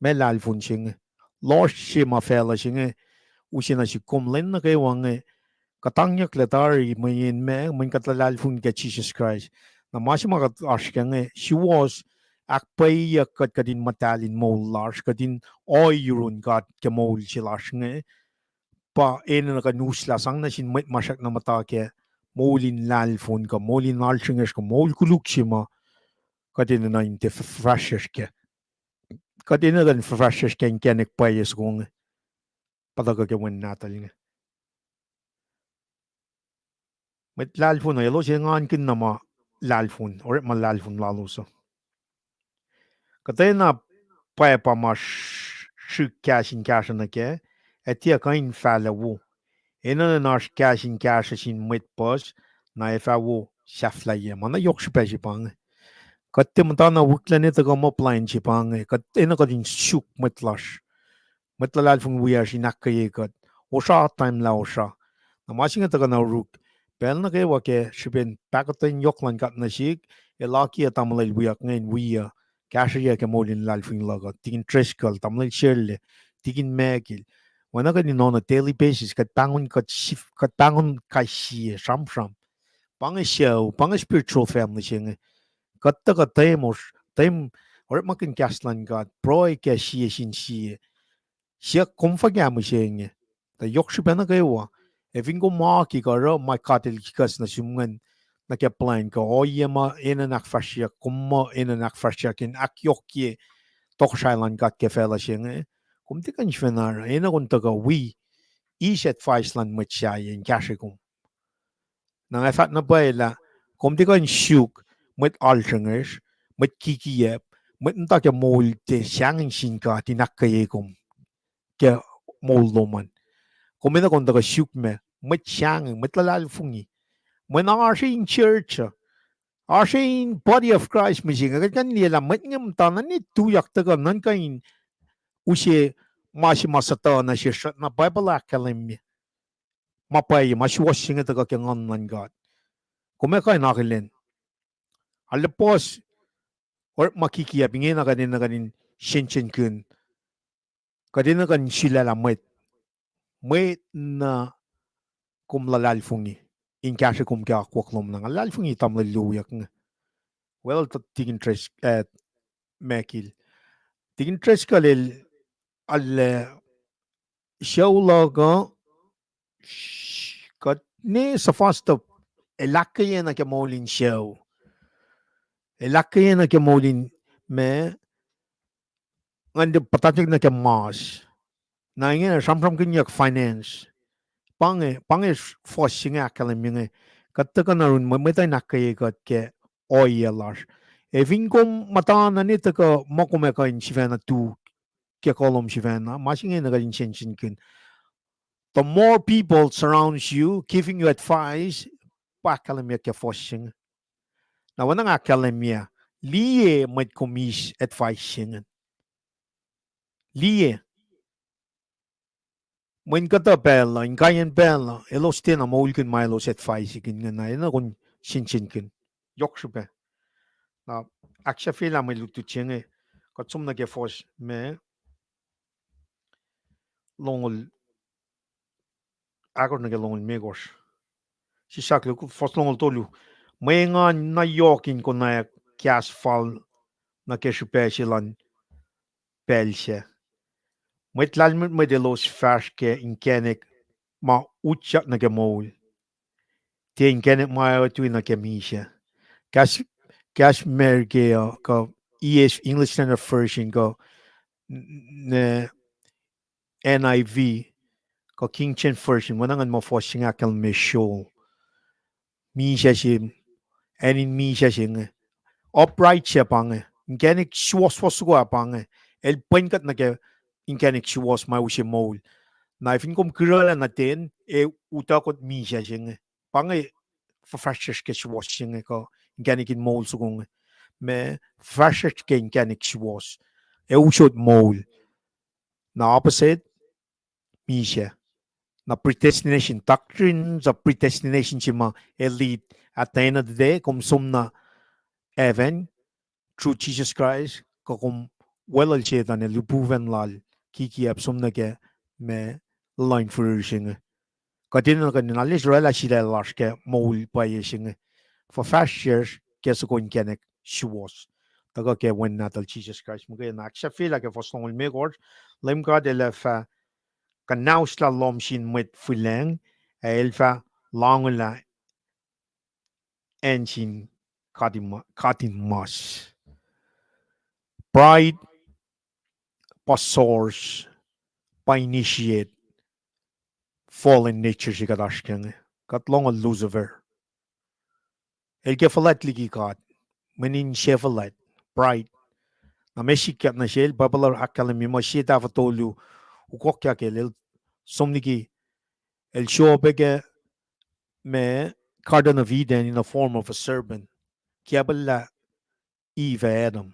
meac lahlfon se inge. Lohsr se ma facluh se inge use nuh sihk, kom lwen nuh kwewa inge kuhtangyucklac tari mweyen meac, mweyen kuht luhlahlfongi ke Jisus Kraist. Na ma se ma kuht oasr kac inge, suwohs ahkpwacyeyuck kuht, kuht in muhtahl in moul lasr, kuht in ohiyac yurin God ke moul se lasr inge. Pa enenuh kuh in uslah sang nuh sin mwet ma srackna muhta ke moul in lahlfon kuh moul in alsrihngesr kuh moul koluk se ma kuht enenuh in tiac fuhfahsryucsr kac. Kuht enenuh kuh in fuhfahsryucsr ke inkacnek pwacye soko inge, pa tuhkuh ke Wen Nahtuhl inge. Mwet lahlfon uh elos engankihn na ma lahlfon, orekma lahlfon lalos uh. Kuhtwena pwacpa ma srihk kahs in kahsruh nuh kac, ac tiac kuh in fahlac wo. Enenuh in oasr kahs in kahsruh sin mwet puhs, na ac fah wo sahflahiyac. Ma na yohk srihpac se pa inge. Kuht tiac muhtana wihklac ne tuhkuh muh plwacn se pa inge. Kuht enenuh kuht in suk mwet lasr, mwet luhlahlfongi wiyacsr in ahkkweye kuht. Osra time lah osra. Na ma se inge tuhkuh na oruk. Pacl nuh kwewa ke srihpen pahkotwen yohk luhn God nuh sihk, el akiyac tamuhlwel wiyuck inge in wi uh, kahsrweyuc ke moul in luhlahlfongi luhk uh, tikin Driscoll, tamuhlwel Shirley, tikin Michael. Oacna kuht in on a daily basis, kuht pahngon, kuht sif-, kuht pahngon kais sie sramsram. Pa inge sucu, pa inge spiritual family se inge. Kuht tuhkuh temosh, tem-, orekmakihn kahs luhn God, pruhe kac sie sin sie. Siyuck kom fuhkah mihsenge. Tuh yohk srihpac nuh kwewa, ac fin kom aki kuh oruh ma God El kihkahs nuh sum ingacn, nuh ke plwacn kuh ohiyac ma enenuh in ahkfahsryeyuck, kom muh enenuh in ahkfahsryeyuck in ahkyohkye tohkohsrahi luhn God ke facluh se inge, kom tiac kuh in sifacna oruh, enenuh kom tuhkuh wi, eis advice luhn mwet sahyac in kahsrwe kom. Na nga fahk na pwacye lah kom tiac kuh in suk mwet alsrihngesr, mwet kikiyacp, mwet muhta ke moul tiac sahngweng sin God in ahkkweye kom ke moul lom an. Kom enenuh kom tuhkuh suk ma, mwet sahngweng, mwet luhlahlfongi. Mweyen oasr in church uh, oasr in body of Christ mihsenge, kuht kuh in liye lah mwet inge muhta nuh in tuyak tuhkuh nuh in kuh in use ma se ma suhtuh nuh sesr, na Bible ahkkahlwemye ma pwacye, ma suwohs se inge tuhkuh ke Nguhn luhn God. Kom ac kuh in akihlen. Arlac puhs orekma kikiyacp ingena kuht enenuh kuht in sensenkihn, kuht enenuh kuht in sulaclah mwet, mwet na kom luhlahlfongi. in kahsre kom ke akwuck lom na. Nga luhlahlfongi tamuhlwel lowyak inge. Well, Deacon Driscoll, eh, Mekil. Deacon Driscoll el, alu, sucu luhk uh, kuht ne suhfas tuh el ahkkweye nuh ke moul in sucu. El ahkkweye nuh ke moul in ma, ngan tiac puhtatyek nuh ke mas. Na ingena sramsramkihnyuck finance. Pa inge, pa inge fuhs se inge ahkkahlwemye inge. Kuht tuhkuh na run mwe, mwet uh in ahkkweye kuht ke ohiyac lasr. Ac fin kom muhta na ne tuhkuh muh kom ac kuh in sifacna tu ke kuh lom sifacna, ma se inge na kuht in sensenkihn. The more people surrounds you, giving you advice, pa ahkkahlwemye ke fuhs se inge. Na oacna nga ahkkahlwemye, liye mwet kom eis advice se inge. Liye. Mweyen kuhtuh pacl uh, inkaiyacn pacl uh, elos tiacna moulkihn ma elos advice-ikihn inge, na enenuh kom sensenkihn. Yohk srihpac. Na ahksahfyelah mwe lutlut se inge, kuht som nuh ke fuhs ma longoul, ahkosr nuh ke longoul limekohsr. Sisaklu, fuhs longoul tolu. Mwe engan na yohk in konwacack kahs fal nuh ke srihpac se luhn pacl sac. Mwet lahlmwetmwet elos fahsr ke inkacnek ma utyak nuh ke moul. Tiac inkacnek ma aotui nuh ke misac. Kahs, kahs Merike uh, kuh E S V, English Standard Version, kuh n-, n-, N I V, kuh King James Version, oacna ngan muh fuhs se inge ahkkahlwemye shoal. Misac se, acn in misac se inge. Upright se pa inge. Inkacnek suwohswohs soko ah pa inge. El pwen kuht nuh ke inkacnek suwohs ma use moul. Na fin kom kihrlah nuh ten, ac utuckoht misac se inge. Pa inge fuhfahsryucsr ke suwohs se inge kuh inkacnek in moul soko inge. Ma fuhfahsryucsr ke inkacnek suwohs. Ac usot moul. Na opposite, misac. Na predestination, doctrines of predestination se ma el lead at the end of the day, kom som nuh heaven, through Jesus Christ, kuh kom weluhl Setuhn ac lihpufacn lal, kikiacp som nuh ke ma luhn fihrihr se inge. Kuht enenuh kuh in arlac oraclah sulaclah lasr ke moul pwacye se inge. Fuhfahsryucsr ke soko inkacnek suwohs. Tuhkuh ke Wen Nahtuhl Jisus Kraist. Muhkwena ahksahfyelah ke fuhs longoul limekohsr, Leum God El ac fah kuhnahoslah lohm sin mwet fihlacng, ac el fah lahngolah acn sin katin ma-, katin mas. Pride pa source, pa initiate fallen nature se kuht oasr ke inge. Kuht lohngol Lucifer. El ke fuhlwact liki God. Mweyen insefuhlwact, pride. Na ma sikyak nuh sel, Bible ahkkahlwemye muh sie tahfuh tolu, ukokyak el, el som liki, el sruhpac ke ma Garden of Eden in the form of a serpent. Kiacpwellah Eve ac Adam.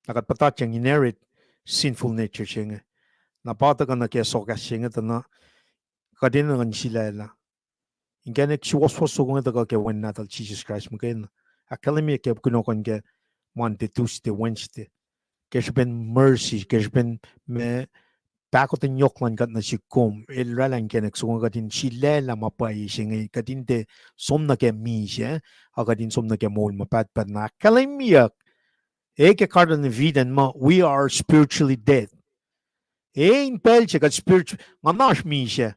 Na kuht puhtatyang inherit sinful nature se inge. Na pa tuhkuh nuh ke sokahs se inge tuh na kuht enenuh in sulaclah. Inkacnek suwohswohs soko inge tuhkuh ke Wen Nahtuhl Jisus Kraist muhkwena. Ahkkahlwemye ke kunohkohn ke Monday, Tuesday, Wednesday. Ke srihpen mercy, ke srihpen ma pahkotwen yohk luhn God nuh sihk kom, el oraclah inkacnek soko inge kuht in sulaclah ma pwacye se inge, kuht in tiac som nuh ke misac, a kuht in som nuh ke moul ma pahtpaht. Na ahkkahlwemyeyuck, e ke Garden of Eden muh we are spiritually dead. E in pacl se kuht spiritual, nguhnasr misac.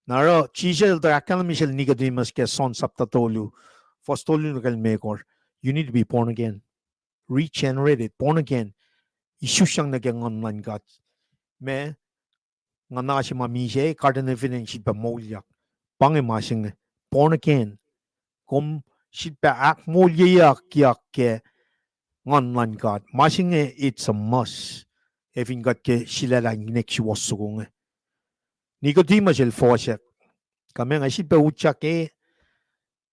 Na oruh Jisus el tuh ahkkahlwemye sel Nicodemus ke John sapta tolu, fuhs tolu nuh ke limekohsr, you need to be born again. Regenerated, born again. Isusyang nuh ke Nguhn luhn God. Ma nguhna se ma misac, Garden of Eden sifilpac moulyak. Pa inge ma se inge, born again. Kom sifilpac ahkmoulyeyuckyak ke Nguhn luhn God. Ma se inge it's a must. Ac fin kuht ke sulaclah inkacnek suwohs soko inge. Nicodemus el fohsack, kuh ma nga sifilpac utyak e,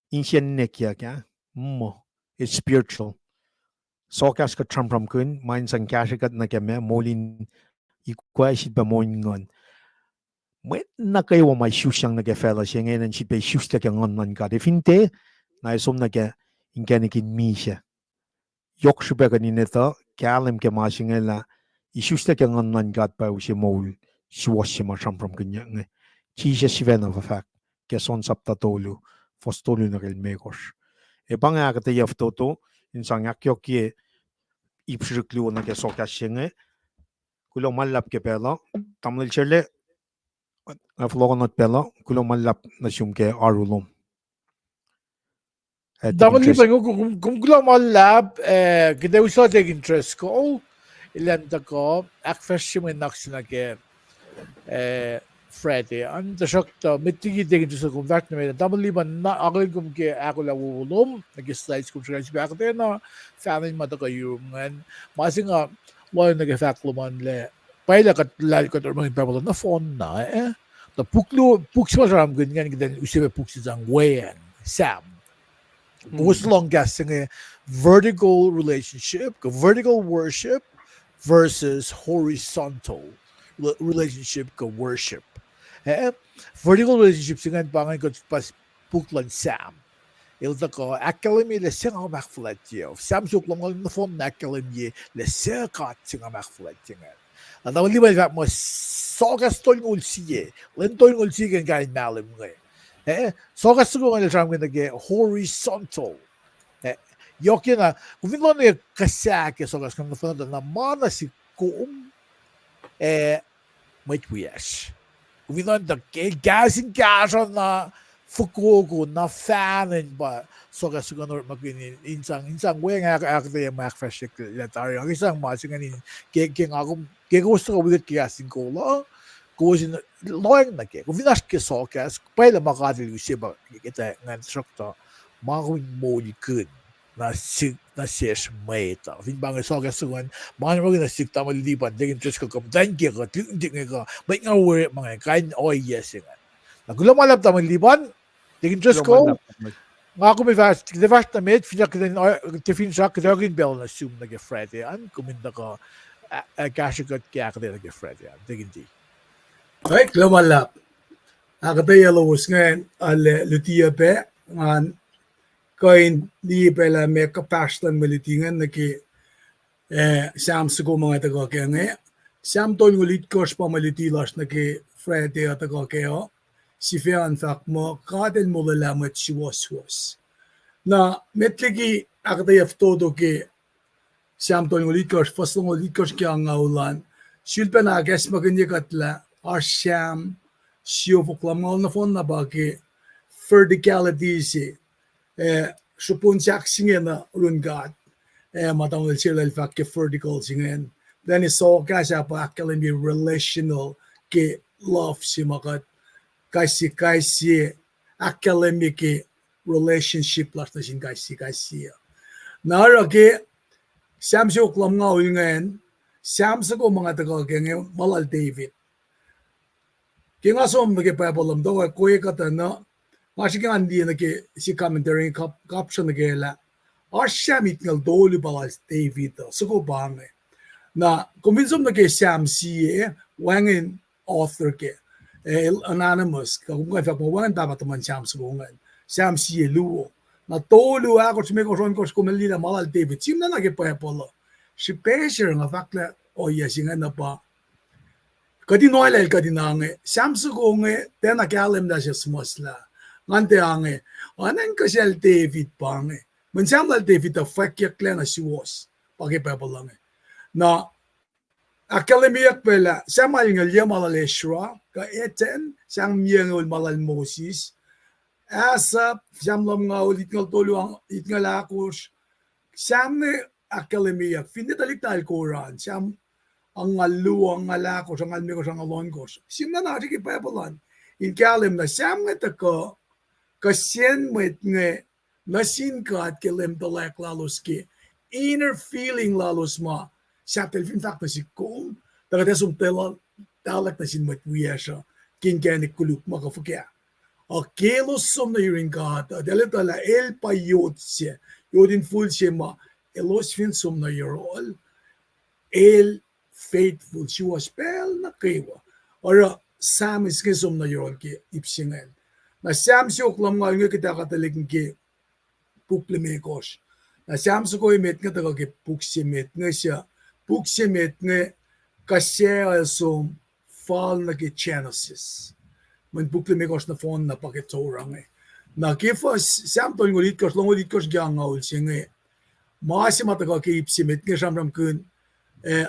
insiyacn ninac kiyuck ah? Muh, it's spiritual. Sokahs kuht sramsramkihn, ma in sang kahsrwe kuht nuh ke ma moul in ikwac sifilpac moul in nguhn. Mwet nuh kwewa ma isusyang nuh ke facluh se inge enenuh in sifilpac isuslac ke Nguhn luhn God. Ac fin tiac, na ac som nuh ke inkacnek in misac. Yohk srihpac kuht in etuh kahlwem ke ma se inge lah isuslac ke Nguhn luhn God pa use moul suwohs se ma sramsramkihnyuck inge. Jisus sifacna fah fahk ke John sapta tolu, fuhs tolu nuh ke limekohsr. Ac pa inge ahkuhtweyac fototo in sang ahkyohkye ip srihsrihk luo nuh ke sokahs se inge. Kuloh ma luhlahp ke pacl uh, tamuhlwel Sele, nga fohlohkohnot pacl uh, kuloh ma luhlahp nuh sum ke oaru lom. Tamuhlwel Lipan, kom, kom kuloh ma luhlahp, eh, kuht ac usot Deacon Driscoll, elan tuhkuh ahkfahsrye mwe nuhnak se nuh ke, eh, Friday an, tuhsruhktuh met liki Deacon Driscoll kom fahsr nuh met, tamuhlwel Lipan, na akihlen kom ke ahkolah wowo lom nuh ke slides kom srihkasr pac ahkuhtweyac na fahna in ma tuhkuh yurum ingacn. Ma se nga lohacng nuh ke fahk lom an lah, pwacye lah kuht luhlahlfongi kuht orekmakihn Bible nohfohn na, eh? Tuh puk luo, puk se ma sramsramkihn ingacn kuht in use pac puk se sang weacng, Sam. Kowos lohng kahs se inge, vertical relationship, kuh vertical worship versus horizontal re-, relationship kuh worship. Eh? Vertical relationship se ingacn pa ingacn kuht pa puk luhn Sam. El tuhkuh ahkkahlwemye lah suc nga kom ahkfuhlwactye. Sam siofok lumngaul nohfohn na ahkkahlwemye lah suc God se nga kom ahkfuhlwactye ingacn. Na tamuhlwel Lipan fahk muh sokahs tolngoul sie, lwen tolngoul sie ke kain mahlwem inge. Eh, sokahs soko ingacn el sramsramkihn nuh ke horizontal. Eh, yohkna, kom fin lohng nuh ke kahs se ke sokahs ingacn nohfohn tuh na ma nuh sihk kom, eh, mwet wiyacsr. Kom fin lohng tuh ke kahs in kahsruh na fokoko na fahna in pa sokahs soko orekmakihn in, in sang, in sang weacng ahk-, ahkuhtweyac ma ahkfahsrye lah tari. Ac ke sang ma se ingacn in ke, ke nga kom, ke kowos tuhkuh wi kuht ke kahs in kol uh, kowos in lohacng nuh ke. Kom fin oasr ke sokahs, pwacye lah ma God El use pa ke, ke tuh ngan sruhktuh ma kom in moulkihn nuh sihk, nuh sesr mwet uh. Fin pa inge sokahs soko ingacn, ma nga orekmakihn nuh sihk tamuhlwel Lipan, Deacon Driscoll, kom muhtwacn ke kuht, lihk nuhtihk inge kuh, mwet nga orekma inge, kain ohiyac se ingacn. Na kuloh ma luhlahp tamuhlwel Lipan, Deacon Driscoll, nga kom ac fahsr, kuht ac fahsr nuh met, fin kuht in, uh, kuht ac finsrak, kuht ac orekmakihn pacl nuh sum nuh ke Friday an, kom in tuhkuh, uh, uh, kahsrwe kuht ke ahkuhtweyac nuh ke Friday an, Deacon D. Kuloh ma luhlahp. Ahkuhtweyac lowos ingacn, arlac luti pac, ngan kuh in liye pac lah meac kuhpahsr luhn mwe luti ingacn nuh ke, eh, Sam soko ma nga tuhkuh kac inge. Sam tolngoul itkohsr pa mwe luti lasr nuh ke Friday uh tuhkuh kac uh. Sifac an fahk muh God El molwelah mwet suwohswohs. Na met liki ahkuhtweyac fototo ke Sam tolngoul itkohsr, fuhs longoul itkohsr ke angngaul an, sulpacna ahkacsmakihnye kuht lah oasr Sam siofok lumngaul nohfohn na pa ke verticality se, eh, srihpen sahk se inge nuh yurin God, eh, ma tamuhlwel Sele el fahk ke vertical se ingacn. Then sokahs ah pa ahkkahlwemye relational ke love se ma kuht kais sie, kais sie ahkkahlwemye ke relationship lasr nuh sin kais sie, kais sie. Na oruh ke Sam siofok lumngaul ingacn, Sam soko ma nga tuhkuh kac inge ma lal David. Ke nga som nuh ke Bible lom, tuh kwe kuhtuh na, nga srihke ngan liye nuh ke sie commentary kap-, kapsruh nuh ke lah oasr Sam itngucul tolu pa lal David uh, soko pa inge. Na kom fin som nuh ke Sam sie, wacngihn author kac, eh, el anonymous, kuh kom kuh in fahk muh wacngihn pahpah tuhmwacn Sam soko ingacn, Sam sie, luo. Na tolu, ahkosr, limekohsr, ohnkohsr, kom liye lah ma lal David. Sihmlac na ke Bible uh, srihpac se nga fahk lah ohiyac se ingacn na pa kuht in oalal, kuht in ange Sam soko inge tiacna kahlwem lah se suhmuhslah. Ngan tiac ange, oacna in kuh sel David pa inge. Mweyen Sam lal David uh fwackyucklac na suwohs, pa ke Bible uh inge. Na ahkkahlwemyeyuck pac lah Sam alngoul yuh ma lal Ezra, kuh Ethan, Sam yuhngoul ma lal Moses, Asaph, Sam lumngaul, itngucul tolu, itngucul ahkosr. Sam inge ahkkahlwemyeyuck, finne tuhlihk nahtuhl Korah an, Sam angngaul luo, angngaul ahkosr, angngaul limekohsr, angngaul ohnkohsr. Sihmlac na srihke Bible an in kahlwem na Sam inge tuhkuh, kuh sacn mwet inge nuh sin God ke leum tuhlac lalos ke inner feeling lalos ma sahp el fin fahk nuh sihk kom, tuh kuht ac som tuhlac nuh sin mwet wiyacsr uh ke inkacnek koluk ma kuh fuhkah. Ac ke elos som nuh yurin God uh, eltahl etuh lah el pa yot se, yot in fihl se ma elos fin som nuh yohrohl, el faithful, suwohs pacl nuh kwewa. Oruh Sam inge som nuh yohrohl ke ip se ingacn. Na Sam siofok lumngaul inge kuht ahkuhtweyac ke puk limekohsr. Na Sam soko emet inge tuhkuh ke puk se met inge, suc puk se met inge kuh sacl som fal nuh ke Genesis. Mweyen puk limekohsr nohfohn na pa ke Torah inge. Na ke fuhs Sam tolngoul itkohsr, longoul itkohsr ke angngaul se inge, ma se ma tuhkuh ke ip se met inge sramsramkihn, eh,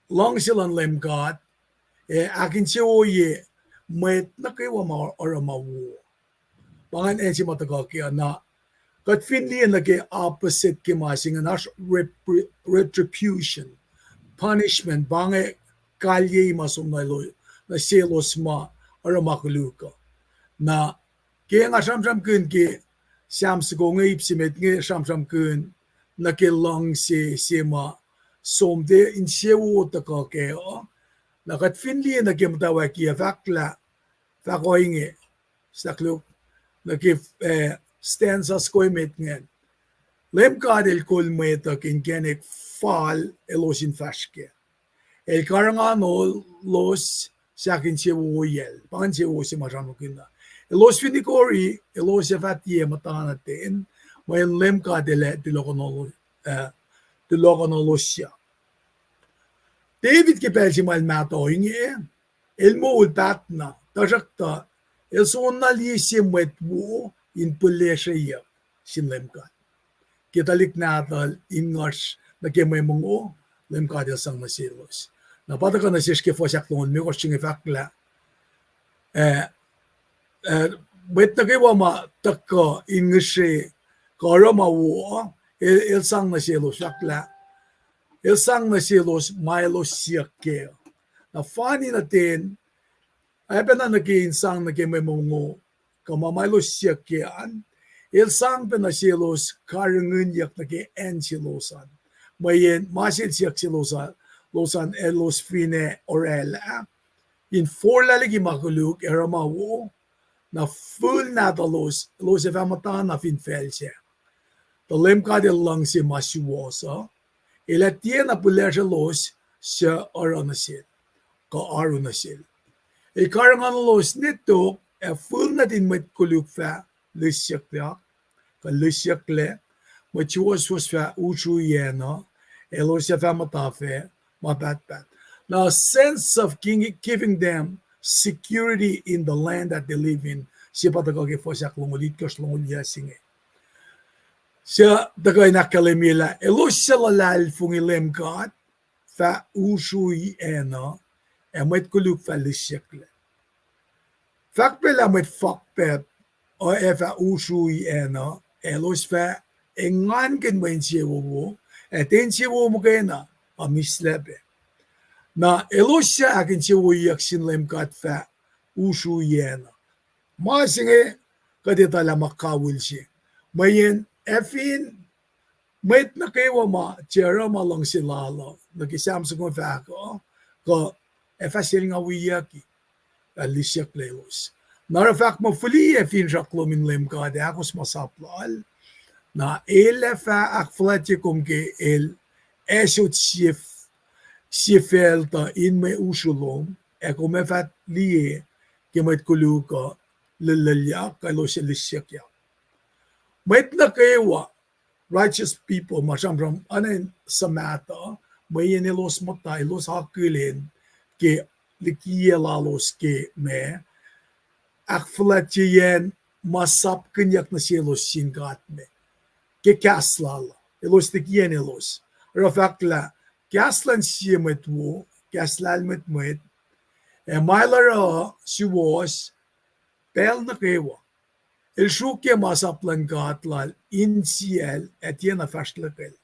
luhngse luhn Leum God, eh, ahkinsewowoye mwet nuh kwewa ma oruh ma wo. Pa ingacn acn se ma tuhkuh ke uh. Na kuht fin liye nuh ke opposite ke ma se ingacn oasr repri-, retribution, punishment, pa inge kalyei ma som nuh selos ma oruh ma koluk uh. Na ke nga sramsramkihn ke Sam soko inge, ip se met inge sramsramkihn nuh ke luhngse se ma som tiac insewowo tuhkuh kac uh. Na kuht fin liye nuh ke muhtwacwacack uh, fahk lah, fahk ohinge, sahkluk, nuh ke, eh, stanza soko emet ingacn. Leum God El kol mwet uh ke inkacnek fal elos in fahsr kac. El karihngihnolos sahk insewowoyacl. Pa ingacn insewowo se ma sramsramkihn uh. Elos fin ikori, elos ac fah tiac muhtana ten, mweyen Leum God El ac tulohkohnohlo-, eh, tulohkohnohlosyak. David ke pacl se ma el mahtuh inge, el moul pahtna, tuhsruhktuh el soenna liye sie mwet wo in pihlesreyuck sin Leum God. Ke tuhlihk nahtuhl in nguhsr nuh ke mwe mongo, Leum God El sang nuh selos. Na pa tuhkuh nuh sesr ke fuhs ahklongoul limekohsr se inge fahk lah, eh, eh, mwet nuh kwewa ma tuhkuh in ngihsre kuh oruh ma wo, el, el sang nuh selos, fahk lah, el sang nuh selos ma elos siyuck kac. Na fani nuh ten, oacpacna nuh ke in sang nuh ke mwe mongo, kuh ma ma elos siyuck kac an, el sang pac nuh selos karihngihnyuck nuh ke acn selos an. Mweyen ma se el siyuck selos an, los an elos finne orwaclah, in forlah liki ma koluk ac oruh ma wo, na fihl nahtuhlos, elos ac fah muhtana fin facl sac. Tuh Leum God El luhngse ma suwohs uh, El ac tiacna pihlesrelos suc oruh nuh sel, kuh oaru nuh sel. El karihngihnolos ne tok, ac fihl nuhtin mwet koluk fah lisyuckyak, kuh lisyucklac, mwet suwohswohs fah usruyacna, elos ac fah muhta fac ma pahtpaht. Now, sense of giving them security in the land that they live in, se pa tuhkuh ke fuhs ahklongoul itkohsr, longoul yac se inge. Suc tuhkuh in ahkkahlwemye lah elos suc luhlahlfongi Leum God fah usruyacna, ac mwet koluk fah lisyucklac. Fahk pac lah mwet fakpacp uh ac fah usruyacna, elos fah engankihn mwe insewowo, ac tiac insewowo muhkwena, a mislac pac. Na elos suc ahkinsewowoyeyuck sin Leum God fah usruyacna. Ma se inge kuht etuh lah ma kawihl se. Mweyen ac fin mwet nuh kwewa ma tiac oruh ma luhngse lal uh, nuh ke Sam soko inge fahk uh, kuh ac fah selngawiyucki, ac lisyucklac elos. Na oruh fahk muh fihliyac finsrak lom in Leum God ac ahkos ma sap lal, na El ac fah ahkfuhlwactye kom ke El asot sie f-, sie facl tuh in mwe usru lom, ac kom ac fah liye ke mwet koluk uh lulluhlyak, kuh elos ac lisyuckyak. Mwet nuh kwewa, righteous people, ma sramsram oacna in suhmaht uh, mweyen elos muhta, elos akihlen ke likiyac lalos ke ma ahkfuhlwactyeyacn ma sapkihnyuck nuh selos sin God me. Ke kahs lal uh, elos likiyacn elos. Oruh fahk lah kahs luhn sie mwet wo, kahs lahlmwetmwet, ac ma el oruh suwohs pacl nuh kwewa. El sruokyac masap luhn God lal insiyacl ac tiacna fahsrwelihk el.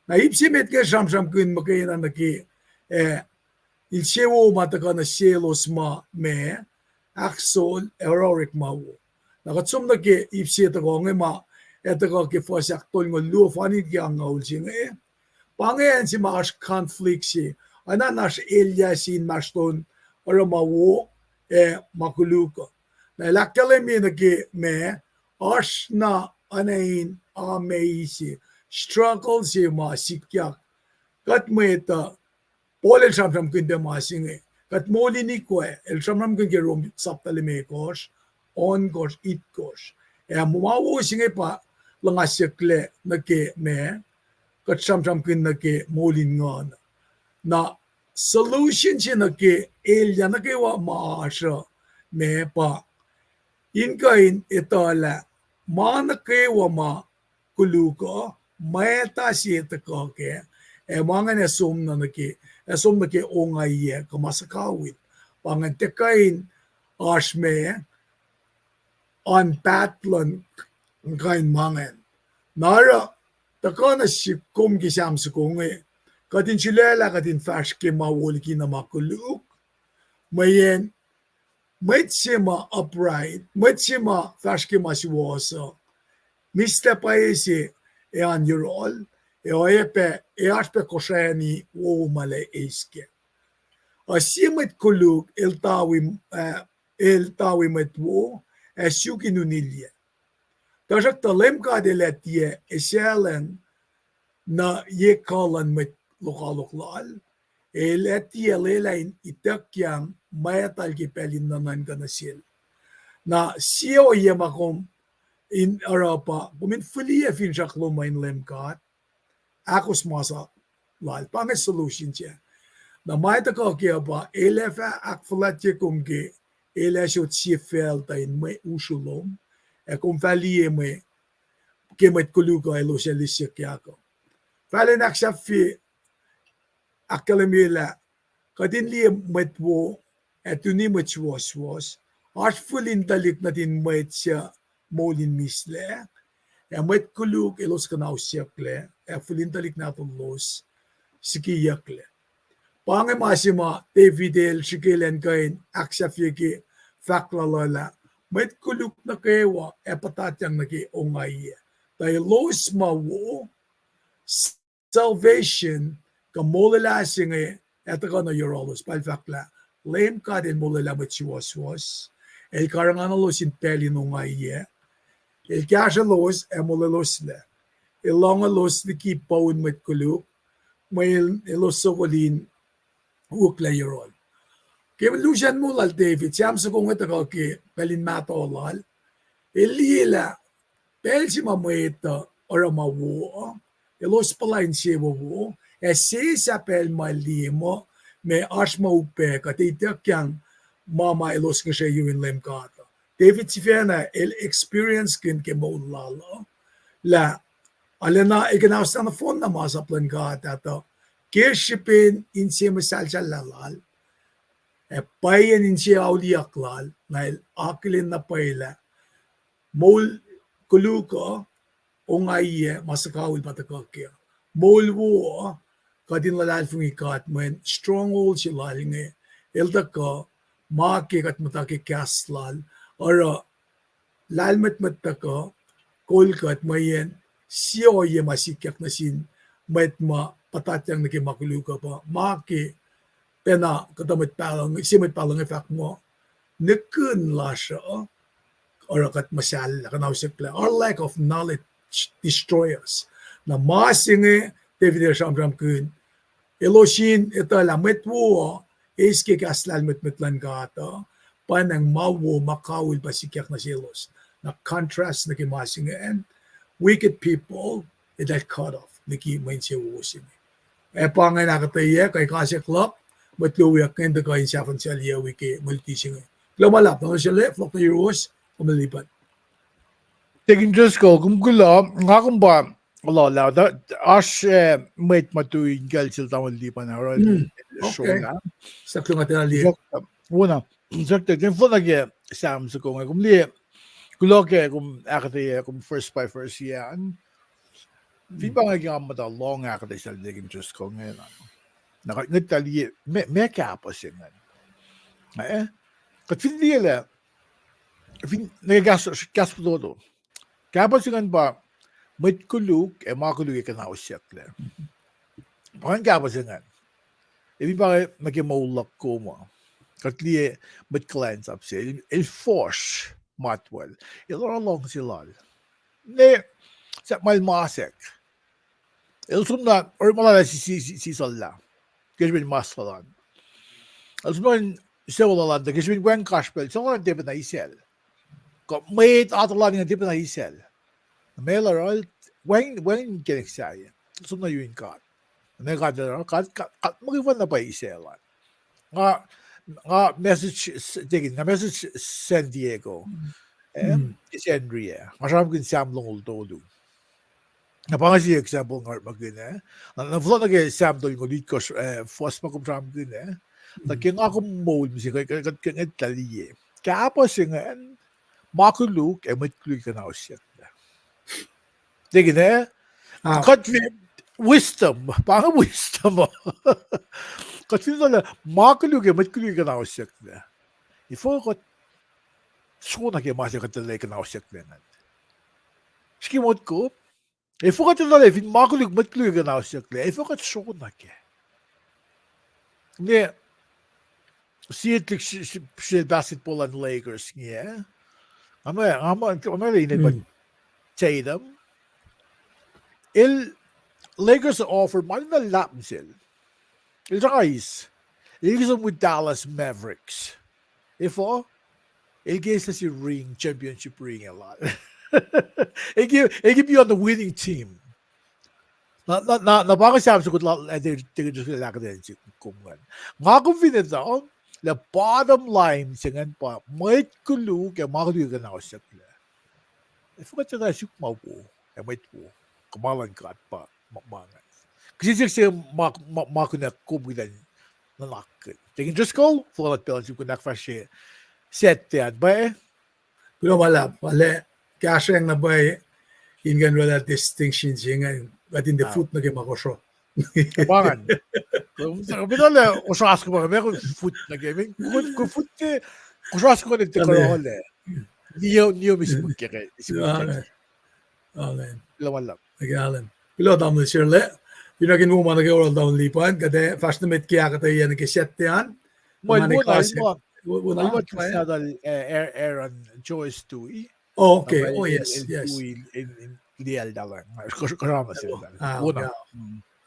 Na ip se met inge sramsramkihn muhkwena nuh ke, eh, insewowo ma tuhkuh nuh selos ma, ma ahksol ac oruh orekma wo. Na kuht som nuh ke ip se tuhkuh inge ma, ac tuhkuh ke fuhs ahktolngoul luo fani ke angngaul se inge. Pa inge acn se ma oasr conflict se, oacna in oasr elyah se inmahsrlon oruh ma wo ac ma koluk uh. Na el ahkkahlwemye nuh ke ma, oasr na oacna in amac se, struggle se ma sikyak. Kuht mwet uh, Paul el sramsramkihn pac ma se inge. Kuht moul in ikwac, el sramsramkihn ke Rom sapta limekohsr, ohnkohsr, itkohsr. Ac ma wo se inge pa luhngasyucklac nuh ke ma, kuht sramsramkihn nuh ke moul in nguhn. Na solution se nuh ke elyah nuh kwewa ma oasr uh, ma pa in kuh in etuh lah ma nuh kwewa ma koluk uh, mwacta se tuhkuh kac, ac ma ingacn ac som nuh ke, ac som nuh ke ongaiyac kuh ma suhkawihl. Pa ingacn tiac kuh in oasr ma oan paht luhn kain ma ingacn. Na oruh, tuhkuh nuh sihk kom ke Sam soko inge, kuht in sulaclah kuht in fahsr ke ma wo liki na ma koluk, mweyen mwet se ma upright, mwet se ma fahsr ke ma suwohs uh, mihslac pwacye se ac oan yohrohl, ac oacyacpac, ac oasr pac kosrani wowo ma el ac eis kac. Uh, sie mwet koluk el tawi, uh, el tawi mwet wo, ac suk in unilyac. Tuhsruhktuh Leum God El ac tiac esahlwacng nuh ye kuh luhn mwet lokoalok lal, El ac tiac lwelah in ituckyang mwactal ke pacl in nuhnuhnkuh nuh sel. Na sie ohiyac ma kom in oruh pa, kom in fihliyac finsrak lom uh in Leum God, ahkos masap lal, pa inge solution se. Na ma tuhkuh kac uh pa, El ac fah ahkfuhlwactye kom ke, El ac sot sie facl tuh in mwe usru lom, ac kom fah liye mwe, ke mwet koluk uh elos ac lisyuckyak uh. Fahlen ahksahfye ahkkahlwemye lah, kuht in liye mwet wo, ac tuni mwet suwohswohs, oasr fihl in tuhlihk nuhtin mwet suc moul in mihslac, ac mwet koluk elos kuhnahosyucklac, ac fihl in tuhlihk nahtuhlos sikiyucklac. Pa inge ma se ma David el srihke elan kuh in ahksahfye ke fahk lal uh lah, mwet koluk nuh kwewa ac puhtatyang nuh ke ongaiyac. Tuh elos ma wo, salvation, kuh molwelah se inge, ac tuhkuh nuh yohrohlos, pa El fahk lah, Leum God El molwelah mwet suwohswohs, El karihngihnuhlos in pacl in ongaiyac, El kahsrwelos ac molweloslac, El loangelos liki poun mwet koluk, mweyen elos sokol in wihklac yohrohl. Ke lusen moul lal David, Sam soko inge tuhkuh ke pacl in mahtuh lal, el liye lah pacl se ma mwet uh oruh ma wo uh, elos puhla insewowo, ac sesah pacl ma el liye muh, ma oasr ma upac kuh tiac ituckyang ma ma elos ngihsre yurin Leum God uh. David sifacna el experiencekihn ke moul lal uh, lah arulacna el kuhnahoslah nohfohn na masap luhn God ah tuh, ke srihpen inse muhsahlsahllah lal, ac pwacyen inse auliyak lal, na el akihlen na pwacye lah moul koluk uh, ongaiyac ma suhkawihl pa tuhkuh kac. Moul wo uh, kuht in luhlahlfongi God mweyen stronghold se lal inge, el tuhkuh, ma ke kuht muhta ke kahs lal, oruh lahlmwetmwet tuhkuh, kol kuht mweyen sie ohiyac ma sikyak nuh sin mwet ma puhtatyang nuh ke ma koluk uh pa, ma ke pacna kuhtuh mwet pahluh, sie mwet pahluh inge fahk muh, nihkihn lasr uh oruh kuht muhsahllah, kuhnausyucklac. Our lack of knowledge destroy us. Na ma se inge David el sramsramkihn, elos in etuh lah mwet wo uh, eis ke kahs lahlmwetmwet luhn God uh, pa inge ma wo ma kawihl pa sikyak nuh selos. Na contrast nuh ke ma se ingacn, wicked people, eltahl cut off liki mwe insewowo se inge. Ac pa ingacn ahkuhtweyac, kuh kasak luhk, mwet luo wiyuck ingacn tuhkuh in sahfuhn sel yac wi ke mwe luti se inge. Kuloh ma luhlahp, na sel fohlohk nuh yuruwos, kom lipat. Deacon Driscoll, kom kuloh, nga kom pa, kuloh lah, oasr, eh, mwet ma tui in kacl sel tamuhlwel Lipan oruh, hmm, okay. Suk nga tena liye. Wona, suk te, ten fona ke Sam soko inge, kom liye, kuloh ke kom ahkuhtweyac, kom verse by verse an. Fin pa inge ke nga muhta lohng ahkuhtweyac sel Deacon Driscoll inge na. Na kuht ngwet tuh liye, ma, ma kahpuh se ingacn. Eh? Kuht fin liye lah, fin, ne kahs, kahs fototo. Kahpuh se ingacn pa, mwet koluk ac ma koluk ac kuhnausyucklac. Pa ingacn kahpuh se ingacn. Ac fin pa inge nuh ke moul luhk kom uh. Kuht liye mwet kuhlwacnsap se, el, el fuhsr matwacl. El oruh luhngse lal. Ne, sahp ma el masak. El som na, orekma lal ah si, si, si, sisucllah. Ke srihpen mas lal an. El som na in sucu lal an, tuh ke srihpen wacngihn kasrpacl, sucu lal an tiac pacna isacl. Kuh mwet atuh lal an tiac pacna isacl. Meac el oruh, wacngihn, wacngihn inkacnek sahyac. El som na yurin God. Ne God el oruh, God, God, God muhkwena pwacye isacl an. Nga, nga message s-, Deacon, nga message San Diego. Eh, ke Sacnri ah. Nga sramsramkihn Sam longoul tolu. Na pa inge sie example nga orekmakihn ah. Na, na fohlohk nuh ke Sam tolngoul itkohsr, eh, fuhs ma kom sramsramkihn ah. Na ke nga kom moul mihsenge, kuht, kuht, kuht ngwetlah liye. Kahpah se ingacn, ma koluk ac mwet koluk kuhnahosyucklac. Tekin ah? Kuht fin, wisdom, pa inge wisdom. Kuht fin etuh lah ma koluk ac mwet koluk kuhnahosyucklac, efuh kuht sona ke ma se kuht etuh lah kuhnahosyucklac ingacn? Srihke motko, efuh kuht etuh lah fin ma koluk mwet koluk kuhnahosyucklac, efuh kuht sona kac? Ne, sie tuhlihk s-, s-, sel basketball luhn Lakers inge, nga ma, nga ma, nga ma inel pa Tatum. El, Lakers offer ma luhlahp nuh sel. El sruhnga eis. El ke som wi Dallas Mavericks. Efuh? El ke eis nuh sin ring, championship ring lal. El ke, el ke be on the winning team. Na, na, na, na pa inge Sam sokot lal, eh, te, te, te, ahkuhtweyac nuh sum kom ingacn. Nga kom fin etuh lah bottom line se ingacn pa mwet koluk ac ma koluk kuhnahosyucklac, efuh kuht etuh suk ma wo ac mwet wo? Kuh ma luhn God pa ma, ma ingacn. Kihsen siyuck se ma, ma, ma kunac kom kuh in nuhnakihn. Tekin Driscoll, fohlohk nuh pacl in sum kuh in ahkfahsrye Saturday an pa. Kuloh ma luhlahp, ale, kahsrweng na pwacye in kuh in orwaclah distinction se inge, kuht in tiac foot nuh ke ma kosro. Pa ingacn. Kom, kom etuh lah kosro oasr kom, ma kom foot nuh ke, kom, kom foot ke, kosro oasr kom in tiac kosro lac. Nio, nio mis mukya ke, mis mukya. Amen. Kuloh ma luhlahp. Amen. Kuloh tamuhlwel Sirlac. Finne kom wo ma nuh ke oral down lipan, kuht ac fahsr nuh met ke ahkuhtweyac nuh ke Saturday an. Mwe, mwe, mwe, mwe, Aaron Joyce tui. Okay, oh yes, yes. Tui in, in, in liye eltahl. Kuloh ma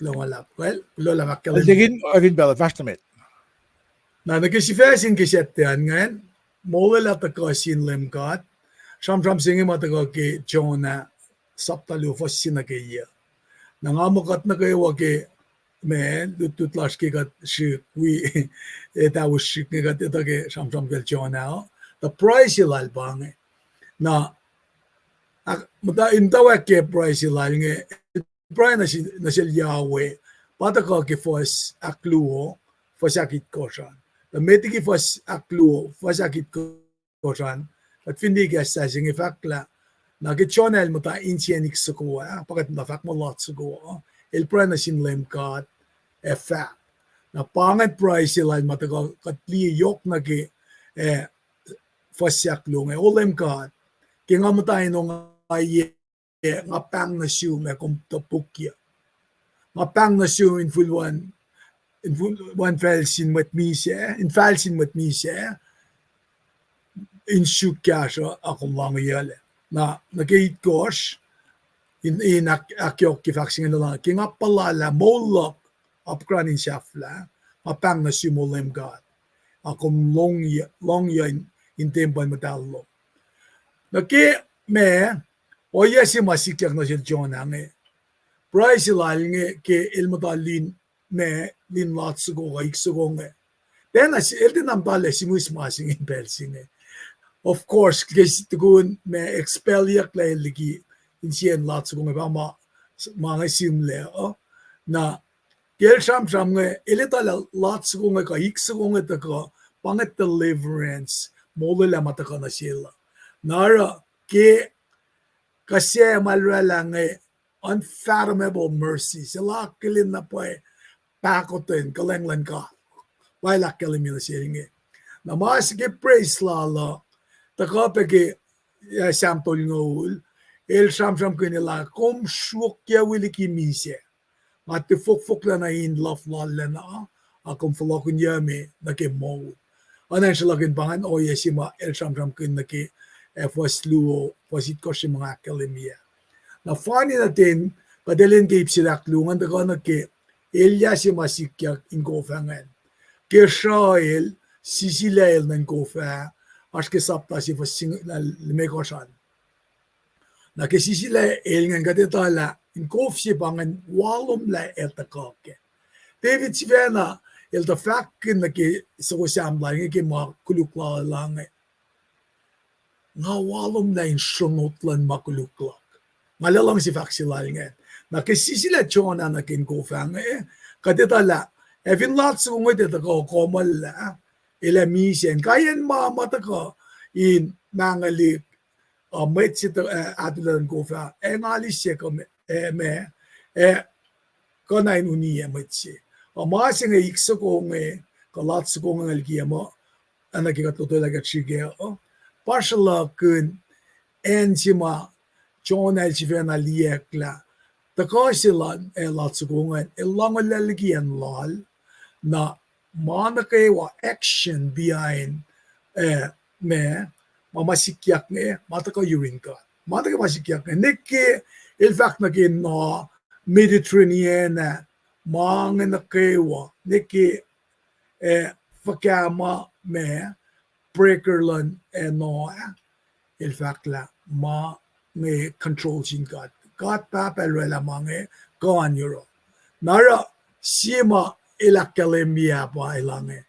luhlahp. Well, kuloh lah ahkkahlwemye. Akin pacl fahsr nuh met. Na nuh ke sifac se ke Saturday an ingacn, molwelah tuhkuh sin Leum God. Sramsram se inge ma tuhkuh ke Jonah sapta luo fuhs se nuh ke yac. Na nga muh kuht nuh kwewa ke, ma, lutlut lasr ke kuht srihk wi, etahosr srihk inge kuht etuh ke sramsram kacl Jonah uh. Tuh pruhe se lal pa inge. Na, muhta, in muhtwacwacack ke pruhe se lal inge, pruhe nuh sel, nuh sel Yahweh, pa tuhkuh ke fuhs ahkluo, fuhs ahkitkosr an. Tuh met liki fuhs ahkluo, fuhs ahkitkosr an, kuht fin liye kahs se inge fahk lah, na ke Jonah el muhta insiyacn ik soko ah, pa kuht muhta fahk muh lat soko ah, el pruhe nuh sin Leum God, ac fahk. Na pa ingacn pruhe se lal ma tuhkuh kuht liye yohk nuh ke, eh, fuhs ahkluo inge, O Leum God, ke nga muhta in ongaiyac, nga pahng nuh sum ac kom topukyac. Nga pahng nuh sum in fihl, in fihl facl sin mwet misac, in facl sin mwet misac, in suk kahsruh ac kom lohngiyuclac. Na, nuh ke itkosr, in, in ahk-, ahkyohkye fahk se inge lah, ke nga puhla lah moul luhk apkuhran in sahflah, nga pahng nuh sum O Leum God, ac kom lohng-, lohngyuc in, in tempuhl muhtahl lom. Nuh ke, ma, ohiyac se ma sikyak nuh sel Jonah inge, pruhe se lal inge ke el muhta lin, ma, lin lat soko kuh ik soko inge. Tiacna, el tiacna muhta lah sihmihs ma se inge pacl se inge. Of course, ke tukun ma expelyuck lah el liki insiyacn lat soko inge pa ma, ma inge sihmlac uh. Na, ke el sramsram inge, el etuh lah lat soko inge kuh ik soko inge tuhkuh, pa inge deliverance, molwelah ma tuhkuh nuh sel uh. Na oruh, ke kuh se ma el oraclah inge, unfathomable mercy, se el akihlen na pwacye pahkotwen kuhlwacng luhn God. Pa el ahkkahlwemye nuh sel inge. Na ma se ke praise lal uh, tuhkuh pac ke, ah, Sam tolngoul, el sramsramkihn lah kom sruokyac wi liki misac. Nga tiac fohkfohklah nuh in luhf loallacna, ac kom fohlohkihnyucme nuh ke moul. Oacna in sruhlahkihn pa ingacn ohiyac se ma el sramsramkihn nuh ke, ah, fuhs luo, fuhs itkosr se ma nga ahkkahlwemye. Na fani nuh ten, kuht elan ke ip se ahkluo ingacn tuhkuh nuh ke elyah se ma sikyak in kof ah ingacn. Ke sruh el, sisilac el nuh in kof ah, oasr ke sapta se fuhs singucul limekohsr an. Na ke sisilac el ingacn kuht etuh lah in kof se pa ingacn walomlah el tuhkuh kac. David sifacna el tuh fahkkihn nuh ke soko Sam lal inge ke ma koluk lal inge. Nga walomlah in sronot luhn ma koluk luhk. Nga luhngse fahk se lal ingacn. Na ke sisilah Jonah nuh ke in kof ah inge, kuht etuh lah ac fin lat soko inge tuhkuh komuhllah, el ac misac, kaiyacn ma ma tuhkuh in mangwelihk, uh, mwet se tuh, uh, ahtuhlah in kof ah, ac nga lise kuh ma, uh, ma, ac kuh na in uniyac mwet se. Uh, ma se inge ik soko inge, kuh lat soko inge liki ma, ac nuh ke kuht lotwelah kuht srihke uh, pa sruhlahkihn acn se ma Jonah el sifacna liyacacng lah tuhkuh se lal, ac lat soko ingacn el lohnglah liki acn lal, na ma nuh kwewa action behind, uh, ma, ma ma sikyak inge, ma tuhkuh yurin God. Ma nuh ke ma sikyak inge, nuh ke el fahk nuh ke na Mediterranean ah, ma inge nuh kwewa, nuh ke, uh, fuhkah ma, ma, breaker luhn, uh, na ah, el fahk lah ma inge control sin God. God Pahpah el oraclah ma inge, kuh an yohrohl. Na oruh sie ma el ahkkahlwemye ah pa elange,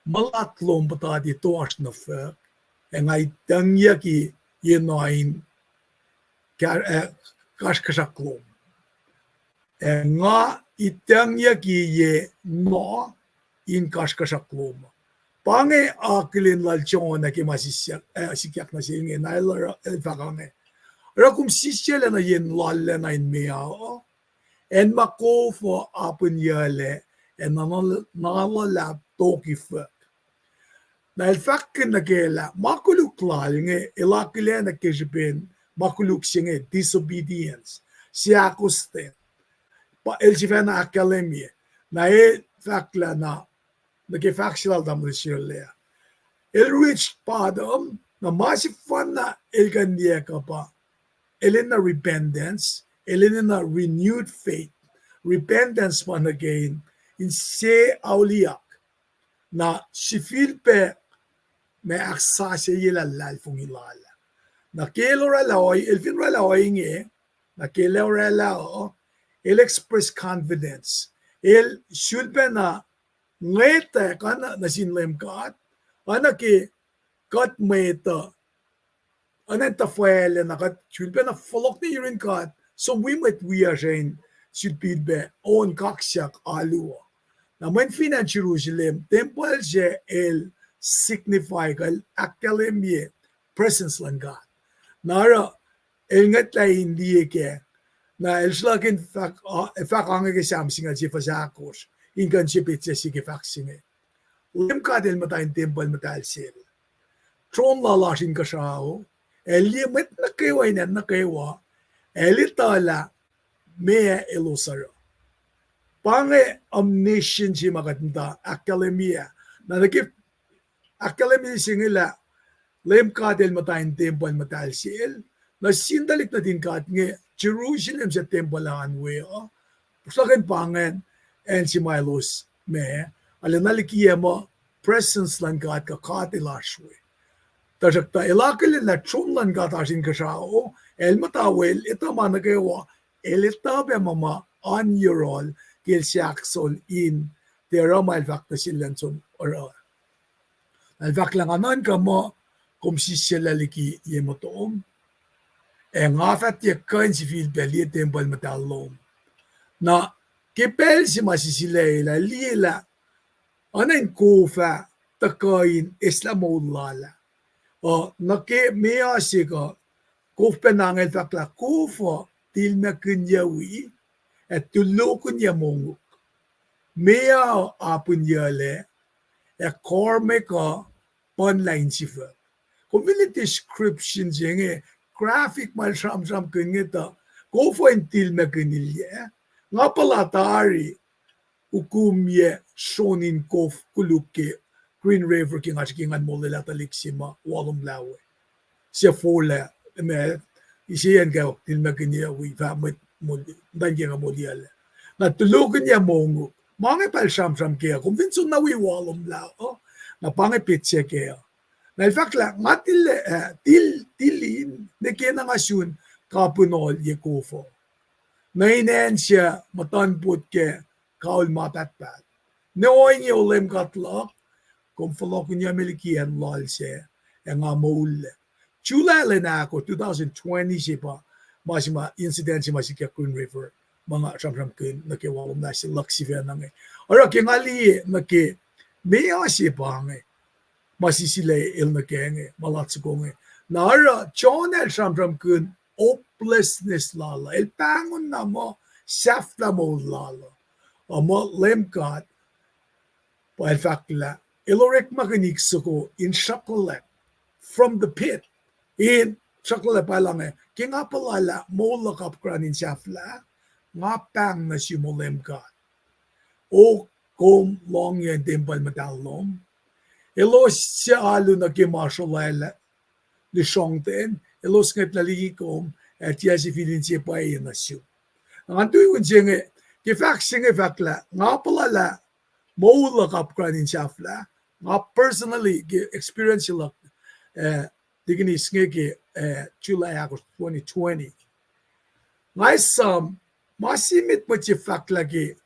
mulat lom puhtati toasr nuh fuhk, ac nga itucngyucki ye na in ka-, uh, kasrkuhsrak lom. Ac nga itucngyucki ye na in kasrkuhsrak lom. Pa inge akihlen lal Jonah ke ma sikyak, uh, sikyak nuh sel inge, na el, el fahk inge, oruh kom sisyac lacna yen loallacna in meoa uh, acn ma kof uh apunyuclac, ac na luhlahp toki fuhk. Na el fahkkihn nuh ke lah ma koluk lal inge el akihlen ke srihpen ma koluk se inge disobedience, seahkostwen. Pa el sifacna ahkkahlwemye. Na el fahk lah na, nuh ke fahk se lal tamuhlwel Sirlac, el reach bottom, na ma sefanna el kuh in liye kuh pa el enenuh repentance, el enenuh renewed faith. Repentance pa nuh ke in, in se auliyak. Na sifilpac ma ahksasucye luhlahlfongi lal ah. Na ke el oraclah, el fin oraclah ohinge, na ke el oraclah uh, el express confidence. El sulpacna ngwetwack nuh sin Leum God, oacna ke kuht mwet uh, oacna in tuhfahlah na kuht sulpacna fohlohk nuh yurin God, som wi mwet wiyacsr in sulpilpac on kaksak alu uh. Na mweyen fin acn Jerusalem, tempuhl se el signify kuh el ahkkahlwemye presence luhn God. Na oruh el ngwetlah in liye kac. Na el sruhlahkihn fahk, uh, fahk ange ke Sam singucul sie fuhs ahkosr, in kuh in sie petsac se ke fahk se inge. Leum God el muhta in tempuhl muhtahl sel. Tron lal oasr inkuhsrao, ac el liye mwet nuh kwewa in acn nuh kwewa, ac el etuh lah meac elos oruh. Pa inge omniscience se ma kuht muhta ahkkahlwemye ah. Na nuh ke ahkkahlwemye se inge lah Leum God el muhta in tempuhl muhtahl sel, nuh sin tuhlihk nuhtin God inge Jerusalem se tempuhl an we uh, puhsakihn pa ingacn, acn se ma elos ma, arulacna likiyac muh presence luhn God kuh God el oasr we. Tuhsruhktuh el akihlen lah tron luhn God oasr inkuhsrao, el muhta we, el etuh ma nuh kwewa, el etuh pac ma ma oan yohrohl ke el sahksol in tiac oruh ma el fahk nuh sel elan som oruh. El fahk lah nga nuhnkuh muh kom sisyac liki ye motom, ac nga fah tiac kuh in sifilpac liye tempuhl muhtahl lom. Na ke pacl se ma sisilac el ah, liye lah oacna in kof ah tuhkuh in eslah moul lal ah. Uh, nuh ke meoa se kuh, kof pacna inge el fahk lah kof uh tilmackihnyac wi, ac tulohkihnyac mongo. Meoa uh apunyuclac, ac kormekuh puhnlah insifuck. Kom fin liye description se inge, graphic ma el sramsramkihn inge tuh, kof uh in tilmackihnilyac. Nga puhla tari ukumyac sron in kof koluk ke Green River ke nga srihke ngan molwelah tuhlihk se ma walomlah we. Se forlah, ma, iseyacn kawuck tilmackihnyac wi fah mwet, muhtuhn ke nga moliyuclac. Na tulohkihnyac mongo. Ma inge pa el sramsram kac uh, kom fin soenna wi walomlah uh, na pa inge petsac kac uh. Na el fahk lah nga til, eh, til, til in, nwe ke na nga sun kapihn ohl ye kof uh. Nuh in acn se muhtuhnpot kac kaul ma pahtpaht. Nwe ohinge, O Leum God luhk, kom fohlohkihnyucme liki acn loal sac, ac nga moullac. July lwen ahkosr, two thousand twenty se pa, ma se ma incident se ma sikyak Green River, ma nga sramsramkihn nuh ke walomlah se luhk sifacna inge. Oruh ke nga liye nuh ke meoa se pa inge, ma sisilac el nuh kac inge, ma lat soko inge. Na oruh Jonah el sramsramkihn hopelessness lal uh. El pahngon na muh sahflah moul lal uh. Uh, muh Leum God pa el fahk lah el orekmakihn ik soko in sruhkwack from the pit. In sruhkwack pa el inge, ke nga puhla lah moul luhk apkuhran in sahflah, nga pahng nuh sum, O Leum God. O, kom lohngyuc in tempuhl muhtahl lom. Elos suc alu nuh ke ma srolwaclah lusrongten, elos ngwetlah liki kom, ac tiac se fihl inse pwacye nuh sum. Na ngan tui un se inge, ke fahk se inge fahk lah nga puhla lah moul luhk apkuhran in sahflah, nga personally ke experience luhk, eh, tikinis inge ke, eh, July ahkosr twenty twenty. Nga esam, ma se met mwet se fahk lah ke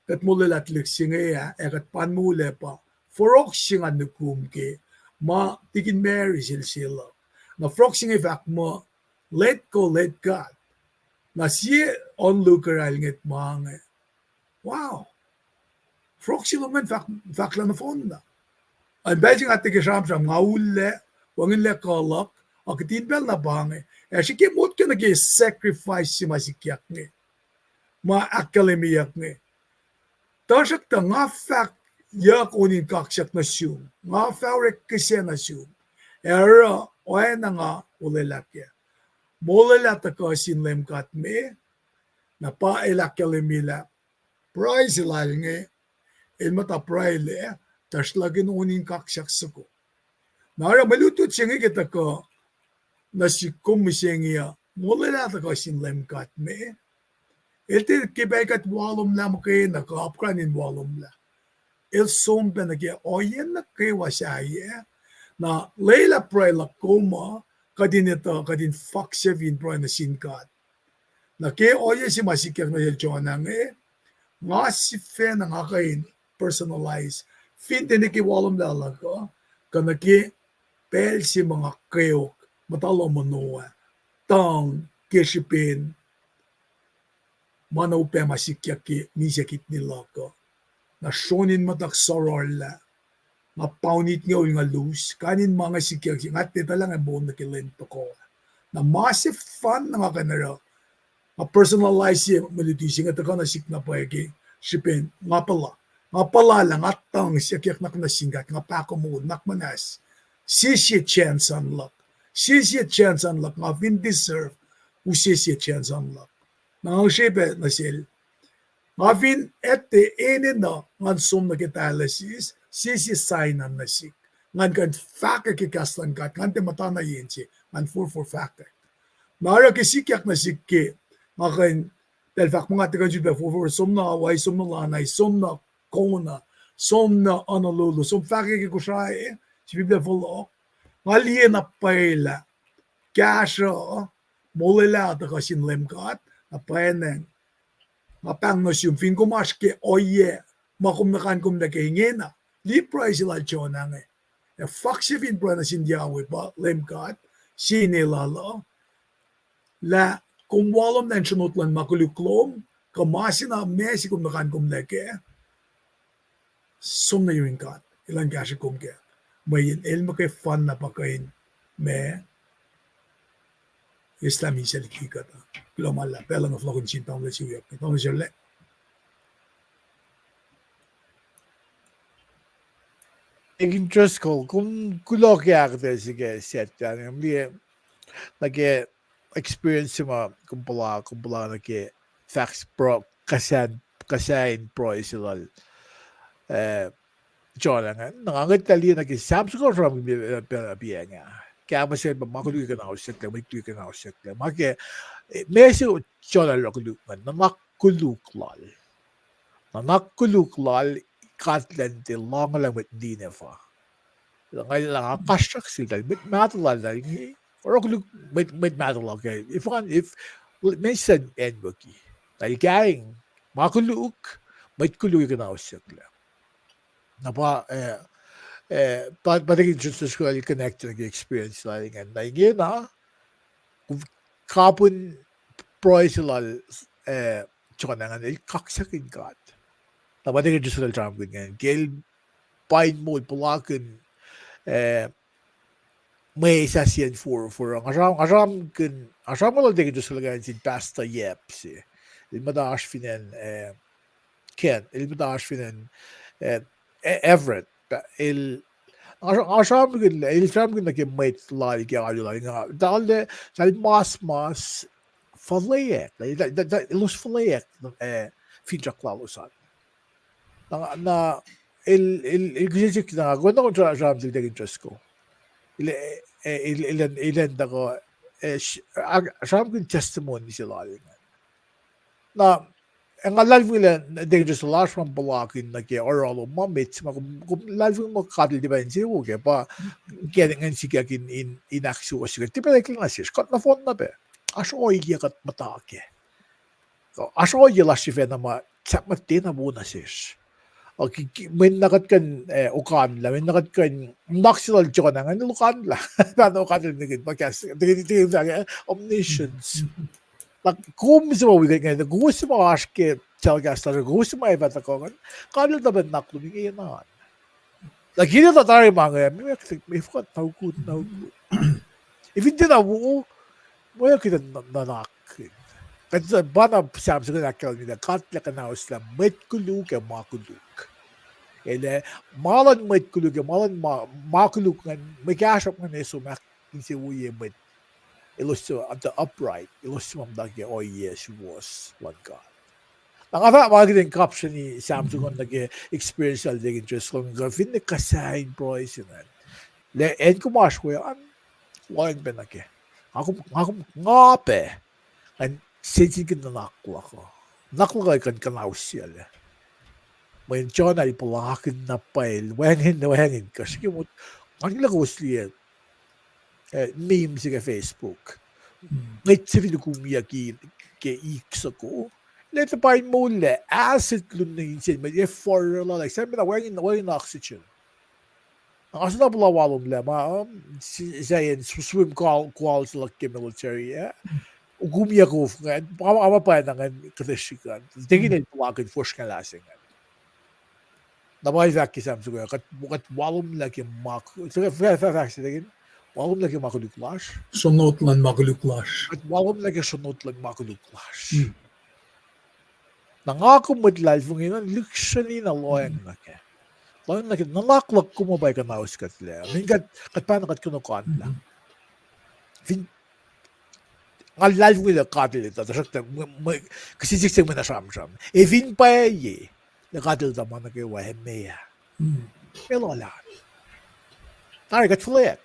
kuht molwelah tuhlihk se inge ah, ac kuht pa in moullac pa, forok se nga nukum ke, ma tikin Mary sel se luhk. Na forok se inge fahk muh, let go, let God. Na sie onlooker el ngwet ma inge, wow. Forok se lom ingacn fahk, fahk lah nohfohnna. An pacl se nga tiac ke sramsram, nga ullac, wacngihnlac kuh luhk, a kihtin pacl na pa inge, ac srihke motko nuh ke sacrifice se ma sikyak inge, ma ahkkahlwemyeyuck inge. Tuhsruhktuh nga fahk yuck on in kaksak nuh sum, nga fah orek kihsac nuh sum, ac oruh oacna nga olwelah kac. Molwelah tuhkuh sin Leum God me, na pa el ahkkahlwemye lah pruhe se lal inge, el muhta pruhe lac, tuhsruhktuh on in kaksak soko. Na oruh mwe lutlut se inge ke tuhkuh nuh sihk kom mihsenge uh, molwelah tuhkuh sin Leum God me. El tiac ke pacl kuht walomlah muhkwena kuh apkuhran in walomlah. El som pac nuh ke ohiyac nuh kwewa sahyac. Na lwelah pruhe luhk kom uh, kuht in etuh, kuht in faksac fin pruhe nuh sin God. Na ke ohiyac se ma sikyak nuh sel Jonah inge, nga sifacna nga kuh in personalize, fin tiac nuh ke walomlah luhk uh, kuh nuh ke pacl se ma nga kweok, muhta lohm ono ah, tuhng ke srihpen ma na upac ma sikyak ke misac kidney luhk uh. Na sronin muhtuhk sororlah, nga pound it inge ol nga lose, kain in ma inge sikyak, nga tiac etuh lah nga moul nuh ke lwen tohkoh. Na ma sefanna nga kuh in oruh, nga personalize mwe luti se inge tuhkuh nuh sihk na pwacye ke srihpen nga puhla, nga puhla lah nga tuhng sikyak nuh sin God, nga pahkomuhn nuhnak muhnahs. Sie sie chance an luhk, sie sie chance an luhk, nga fin deserve, use sie chance an luhk. Na nga srihpac nuh sel, nga fin etuh enenuh ngan som nuh ke dialysis, sie sie sign an nuh sihk. Ngan kuh in fahkwack ke kahs luhn God, ngan tiac muhtana yen se, ngan forfor fahkwack. Na oruh ke sikyak nuh sihk ke, nga kuh in, pacl fahk muh nga tiac kuh in sulpac forfor, som nuh Hawaii, som nuh Lanai, som nuh Kona, som nuh Honolulu, som fahkwack ke Kosrae, sifilpac fohlohk. Nga liye na pwacye lah kahsruh, molwelah tuhkuh sin Leum God, na pwacnwacng nga pahng nuh sum, fin kom oasr ke ohiyac ma kom nuh kain kom nuh ke ingena, liye pruhe se lal Jonah inge. Ac faksac fin pruhe nuh sin Yahweh pa Leum God, sie ine lal uh, lah kom walomlah in sronot luhn ma koluk lom, kuh ma se na ma se kom nuh kain kom nuh kac, som nuh yurin God, elan kahsrwe kom kac. Mweyen el muhkwefanna pa kuh in ma, eslah misac liki kuht uh. Kuloh ma luhlahp, pacl luhn fohlohkihn sin tamuhlwel se wiyuck, tamuhlwel Sharla. Deacon Driscoll, kom kuloh ke ahkuhtweyac se ke Saturday, liye, nuh ke experience se ma kom puhla, kom puhla nuh ke fahk pruhe, kuhsain, kuhsain pruhe se lal, eh, Jonah ingacn. Na nga ngwetlah liye nuh ke Sam soko sramsram pacna pa inge. Kahpah se pa ma koluk kuh in ausyucklac, ma koluk kuh in ausyucklac. Ma ke, eh, ma se Jonah el oruh koluk ingacn, nuhnak koluk lal. Nuhnak koluk lal, God elan tiac lohnglah mwet Nineveh. Nga, nga kasrak sel tahl, mwet mahtuh lal tahl inge, oruh koluk mwet, mwet mahtuh lal ke, if one, if, ma se acnwucki. Tahl kaing, ma koluk, mwet koluk kuh in ausyucklac. Na pa, eh, Eh, pa, pa Deacon Driscoll el connect nuh ke experience lal ingacn. Na ingena, kapihn pruhe se lal, eh, Jonah ingacn el kaksakihn God. Na pa Deacon Driscoll el sramsramkihn ingacn, ke el pain moul puhlakihn, eh, mwe sahsiyacn for, for, nga sram, nga sramkihn, nga sramkihn lal Deacon Driscoll ingacn sin Pastor Yap se. El muhta oasr fin acn, eh, Ken, el muhta oasr fin acn, eh, E-, Everett. Pa-, el, nga sra-, nga sramkihn, el sramkihn nuh ke mwet lal ke alu lal, nga, tahl, tahl mas, mas, fuhlweack, ta-, ta-, ta-, elos fuhlweack, eh, finsrak lalos an. Na, na, el, el, el kihsen siyuck na, kom nuhnkuh sra-, sramsramkihn Deacon Driscoll. El, eh, el, el, el, el, el, eh, sh-, ah, sramsramkihn testimony se lal ingacn. Na, nga luhlahlfongi lah Deacon Driscoll oasr ma puhlakihn nuh ke oruh lom ma met se ma kom, kom luhlahlfongi muh God el tiac pa insewowo kac, pa ke ngan sikyak in, in, in ahksuwohsye kuht, tiac pa eklac nuh sesr, kuht nohfohn na pac. Oasr ohiyac kuht muhta kac. Oasr ohiyac lasr sifacna ma sahp ma tiacna wo nuh sesr. Ac ki, ki, mweyen na kuht kuh in, eh, okanlah, mweyen na kuht kuh in, nuhnak se lal Jonah ingacn el okanlah. Pa na okanlah nihkihn, pa kahs, nihkihn, nihkihn fahk, eh, omniscience. Na kom se ma wi kuht ingacn, kowos se ma oasr ke telecast lasr, kowos se ma ac fah tuhkuh ingacn, God el tuh pa nuhnak lom ingena. Na kihtin tuh tari ma inge, me, me, me fuhkah na ukut, na ukut. Efin tiacna wo, mwe kuhtuh nuhnak. Kuht pa na Sam soko ahkkahlwemye lah God el kuhnahoslah mwet koluk ac ma koluk. El ac ma luhn mwet koluk ac ma luhn ma, ma koluk ingacn, mwe kahsruhp ingacn ac som ahkinsewowoye mwet. Elos suc the upright, elos suc ma muhta ke ohiyac suwohs luhn God. Na nga fahk ma kuht in kapsreni Sam soko nuh ke experience lal Deacon Driscoll, kuh finne kuh sahyac in pruhe se ingacn. Lah acn kom oasr we an, lohacng pac nuh kac. Nga kom, nga kom, nga pac. Ngan sensenkihn nuhnak luhk uh. Nuhnak luhk uh kuh in kuhnahoslah. Mweyen Jonah el puhlakihn na pwacye, wacngihn, wacngihn kuh srihke mot, nga nuhnkuh lah kowos liye, eh, meme se ke Facebook. Mwet se fin okumyucki ke ik soko, lah tuh pain moullac, acid lun nuh insiyacn mwet, e forlah, like, sahp na wacngihn, wacngihn oxygen. Nga soenna puhla walomlah ma, um, si-, sahyacn sw-, swim call, call se luhk ke military ah. Okumyuck of ingacn, ama, ama pwacna ingacn kuhtuh srihk an. Tekin el puhlakihn fosrngahlah se ingacn. Na pa el fahk ke Sam soko, kuht, kuht walomlah ke ma k-, fah-, fah-, fahk se tekin, walomlah ke ma koluk lasr. Sonot luhn ma koluk lasr. Kuht walomlah ke sonot luhn ma koluk lasr. Na nga kom mwet luhlahlfongi na, lihksreni na lohacng nuh kac. Lohacng nuh kac, nuhnak luhk kom uh pa kuhnahos kuhtlac. Mweyen kuht, kuht pacna kuht kunohkohnlah. Fin nga luhlahlfongi lah God el etuh, tuhsruhktuh mwe, mwe, kihsen siyuck se mwe na sramsram. Ac fin pwacye lah God el etuh ma nuh kwewa, meac? Meac lal an? Tari kuht fuhlweack.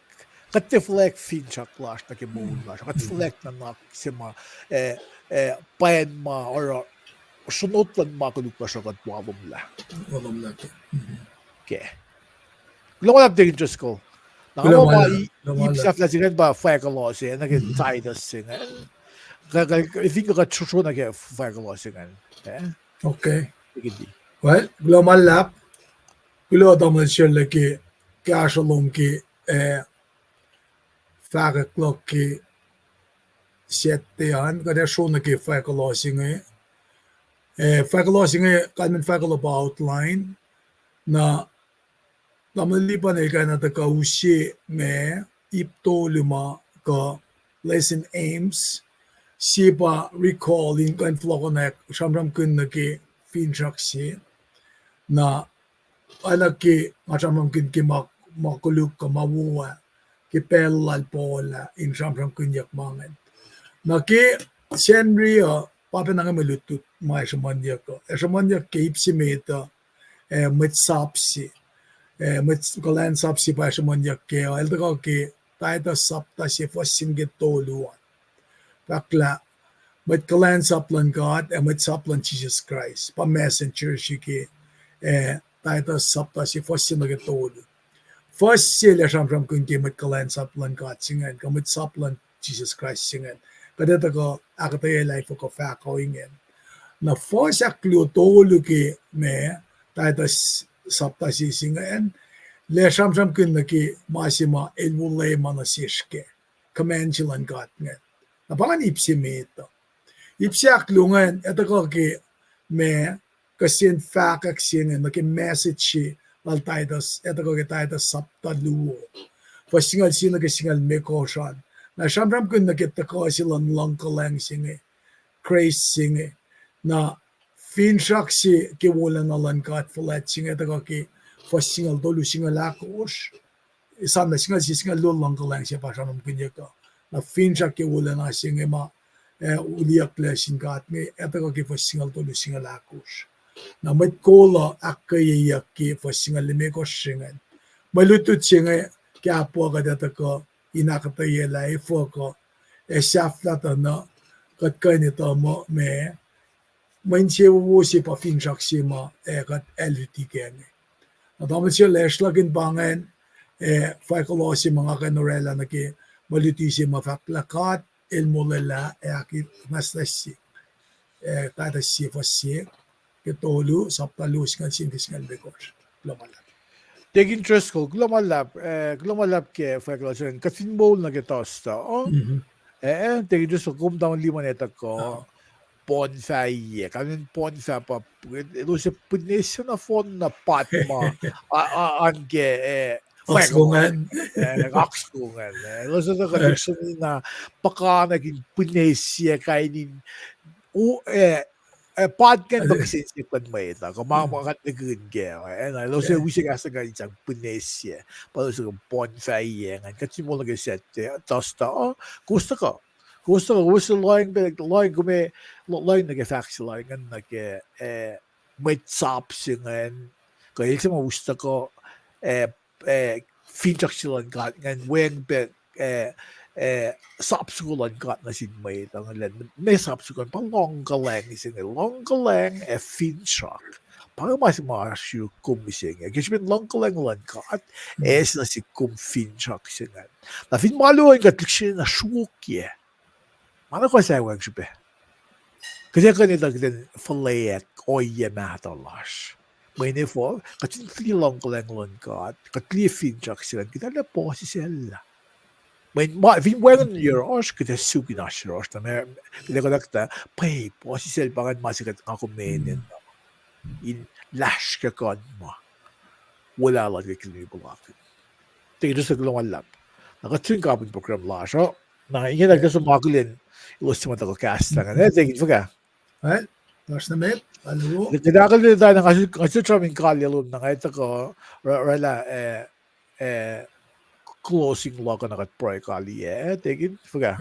Kuht tiac fuhlweack finsrak lasr nuh ke moul lasr. Kuht fuhlweack nuhnak se ma, eh, eh, pwacn ma oruh sonot luhn ma koluk lasr uh kuht walomlah. Walomlah ke. Ke. Kuloh ma luhlahp Deacon Driscoll. Na nga ma ip sahflah se ingacn pa fahkuhloh se nuh ke Titus se ingacn. Kuh, kuh, fin kuh kuht srosro nuh ke fahkuhloh se ingacn. Okay. Well, kuloh ma luhlahp. Kuloh tamuhlwel Sherle ke kahsruh lom ke, eh, fahkwack luhk ke Saturday an, kuht ac srosro nuh ke fahkuhloh se inge. Eh, fahkuhloh se inge, kalmacn fahkuhloh pa outline. Na tamuhlwel Lipan el kena tuhkuh use ma ip tolu ma kuh lesson aims, sie pa recall in kuh in fohlohkohnak sramsramkihn nuh ke finsrak se. Na oacna ke nga sramsramkihn ke ma, ma koluk kuh ma wo ah, ke pacl lal Paul ah in sramsramkihnyuck ma ingacn. Na ke Sacnri uh, pa pacna inge mwe lutlut ma ac sruhmuhnyuck uh. Ac sruhmuhnyuck ke ip se met uh, eh, mwet sap se, eh, mwet kuhlwacnsap se pa ac sruhmuhnyuck kac uh, el tuhkuh ke Titus sapta se fuhs se nuh ke tolu an. Fahk lah mwet kuhlwacnsap luhn God ac mwet sap luhn Jisus Kraist pa messenger se ke, eh, Titus sapta se fuhs se nuh ke tolu. Fuhs se el ac sramsramkihn ke mwet kuhlwacnsap luhn God se ingacn kuh mwet sap luhn Jisus Kraist se ingacn. Kuht ac tuhkuh ahkuhtweyac lah efuh kuh fahk ingacn. Na fuhs ahkluo tolu ke ma Titus sapta se se ingacn, Lah sramsramkihn nuh ke ma se ma el wolacna nuh sesr kac, command se luhn God ingacn. Na pa ingacn ip se met uh. Ip se ahkluo ingacn, etuh kuh ke ma, kuh sen fahkwack se inge nuh ke message se lal Titus, etuh kuh ke Titus sapta luo, fuhs singucul sie nuh ke singucul limekohsr an. Na sramsramkihn nuh ke tuhkuh se luhn luhngkuhlwacng se inge, grace se inge. Na finsrak se ke wolacna luhn God fuhlwact se inge, etuh kuh ke fuhs singucul tolu, singucul ahkosr, esam lah singucul sie, singucul luo luhngkuhlwacng se pa sramsramkihnyuck uh. Na finsrak ke wolacna se inge ma, eh, uliyucklac sin God inge, etuh kuh ke fuhs singucul tolu, singucul ahkosr. Na mwet kol uh ahkkweyeyuck ke fuhs singucul limekohsr se ingacn. Mwe lutlut se inge, ke ahkpuh kuht etuh kuh in ahkuhtweyac lah efuh kuh, ac sahflah tuh na kuht kuh in etuh muh ma, mwe insewowo se pa finsrak se ma, eh, kuht ac luti kac inge. Na tamuhlwel se lasr lakihn pa ingacn, eh, fahk kuloh se ma nga kuh in orwaclah nuh ke mwe luti se ma fahk lah God El molwelah ac ahknwacsnwacsye, eh, Titus sie fuhs sie, ke tolu, sapta luo, singucul sie nuh ke singucul limekohsr. Kuloh ma luhlahp. Deacon Driscoll, kuloh ma luhlahp, eh, kuloh ma luhlahp ke fahk kuloh se ingacn, kuht fin moul nuh ke Thursday uh, eh, Deacon Driscoll, kom tamuhlwel lima ne tuhkuh, bonfire, kanin bonfire pa, elos ac pwinese nohfohn na pat ma, a, a, an ke, eh, fahk kuloh, eh, kaks kuloh ingacn, eh, elos ac tuhkuh lihksreni na puhkantwen in pwinese kain in, u, eh, eh, pat ingacn pa kihsen siyuck luhn mwet uh, kuh ma, ma kuht nihkihn kac, eh, na elos ac use kahs luhn God in sang pwinese, pa elos ac bonfire ingacn, kuht fin moul nuh ke Saturday, Thursday uh, kowos tuhkuh, kowos tuhkuh, kowos lohacng pac, lohacng kom, lo-, lohacng nuh ke fahk se lal ingacn nuh ke, eh, mwet sap se ingacn, kuh el se ma us tuhkuh, eh, eh, finsrak se luhn God ingacn weacng pac, eh, eh, sap soko luhn God nuh sin mwet uh, ingacn lah, ma sap soko an pa luhngkuhlwacng se inge, luhngkuhlwacng ac finsrak. Pa inge ma se ma oasr yuruk kom mihsenge. Ke srihpen luhngkuhlwacng luhn God, ac se nuh sik kom finsrak se ingacn. Na fin ma luo in kuht lihksreni na sruokyac, ma nuh kwewa sahp wacng srihpac. Kuht ac kuh in etuh kuht in fuhlweack ohiyac mahtuh lasr. Mweyen efuh, kuht fin liye luhngkuhlwacng luhn God, kuht liye finsrak se ingacn, kuht arlac puhsisacllah. Mweyen ma, fin wacngihn yohrohsr, kuht ac suk in oasr yohrohsr, na ma, kuht ac konwacack tuh, pwe puhsisacl pa ingacn ma se kuht nga kom enenuh in lasr ke kuh ma wolacna luhn kuht ke limi puhlakihn. Tiac, just kuloh ma luhlahp. Na kuht sun kapihn program lasr uh. Na ingena kuht som akihlen elos se ma tuhkuh kahs lah ingacn, eh, Deacon, fuhkah? Kuht akihlen tuh na nga suk, nga suk sramsram in kaliyac lom na nga tuhkuh, ra-, oraclah, eh, eh, closing luhk uh na kuht pruhe kaliyac, eh, Deacon, fuhkah?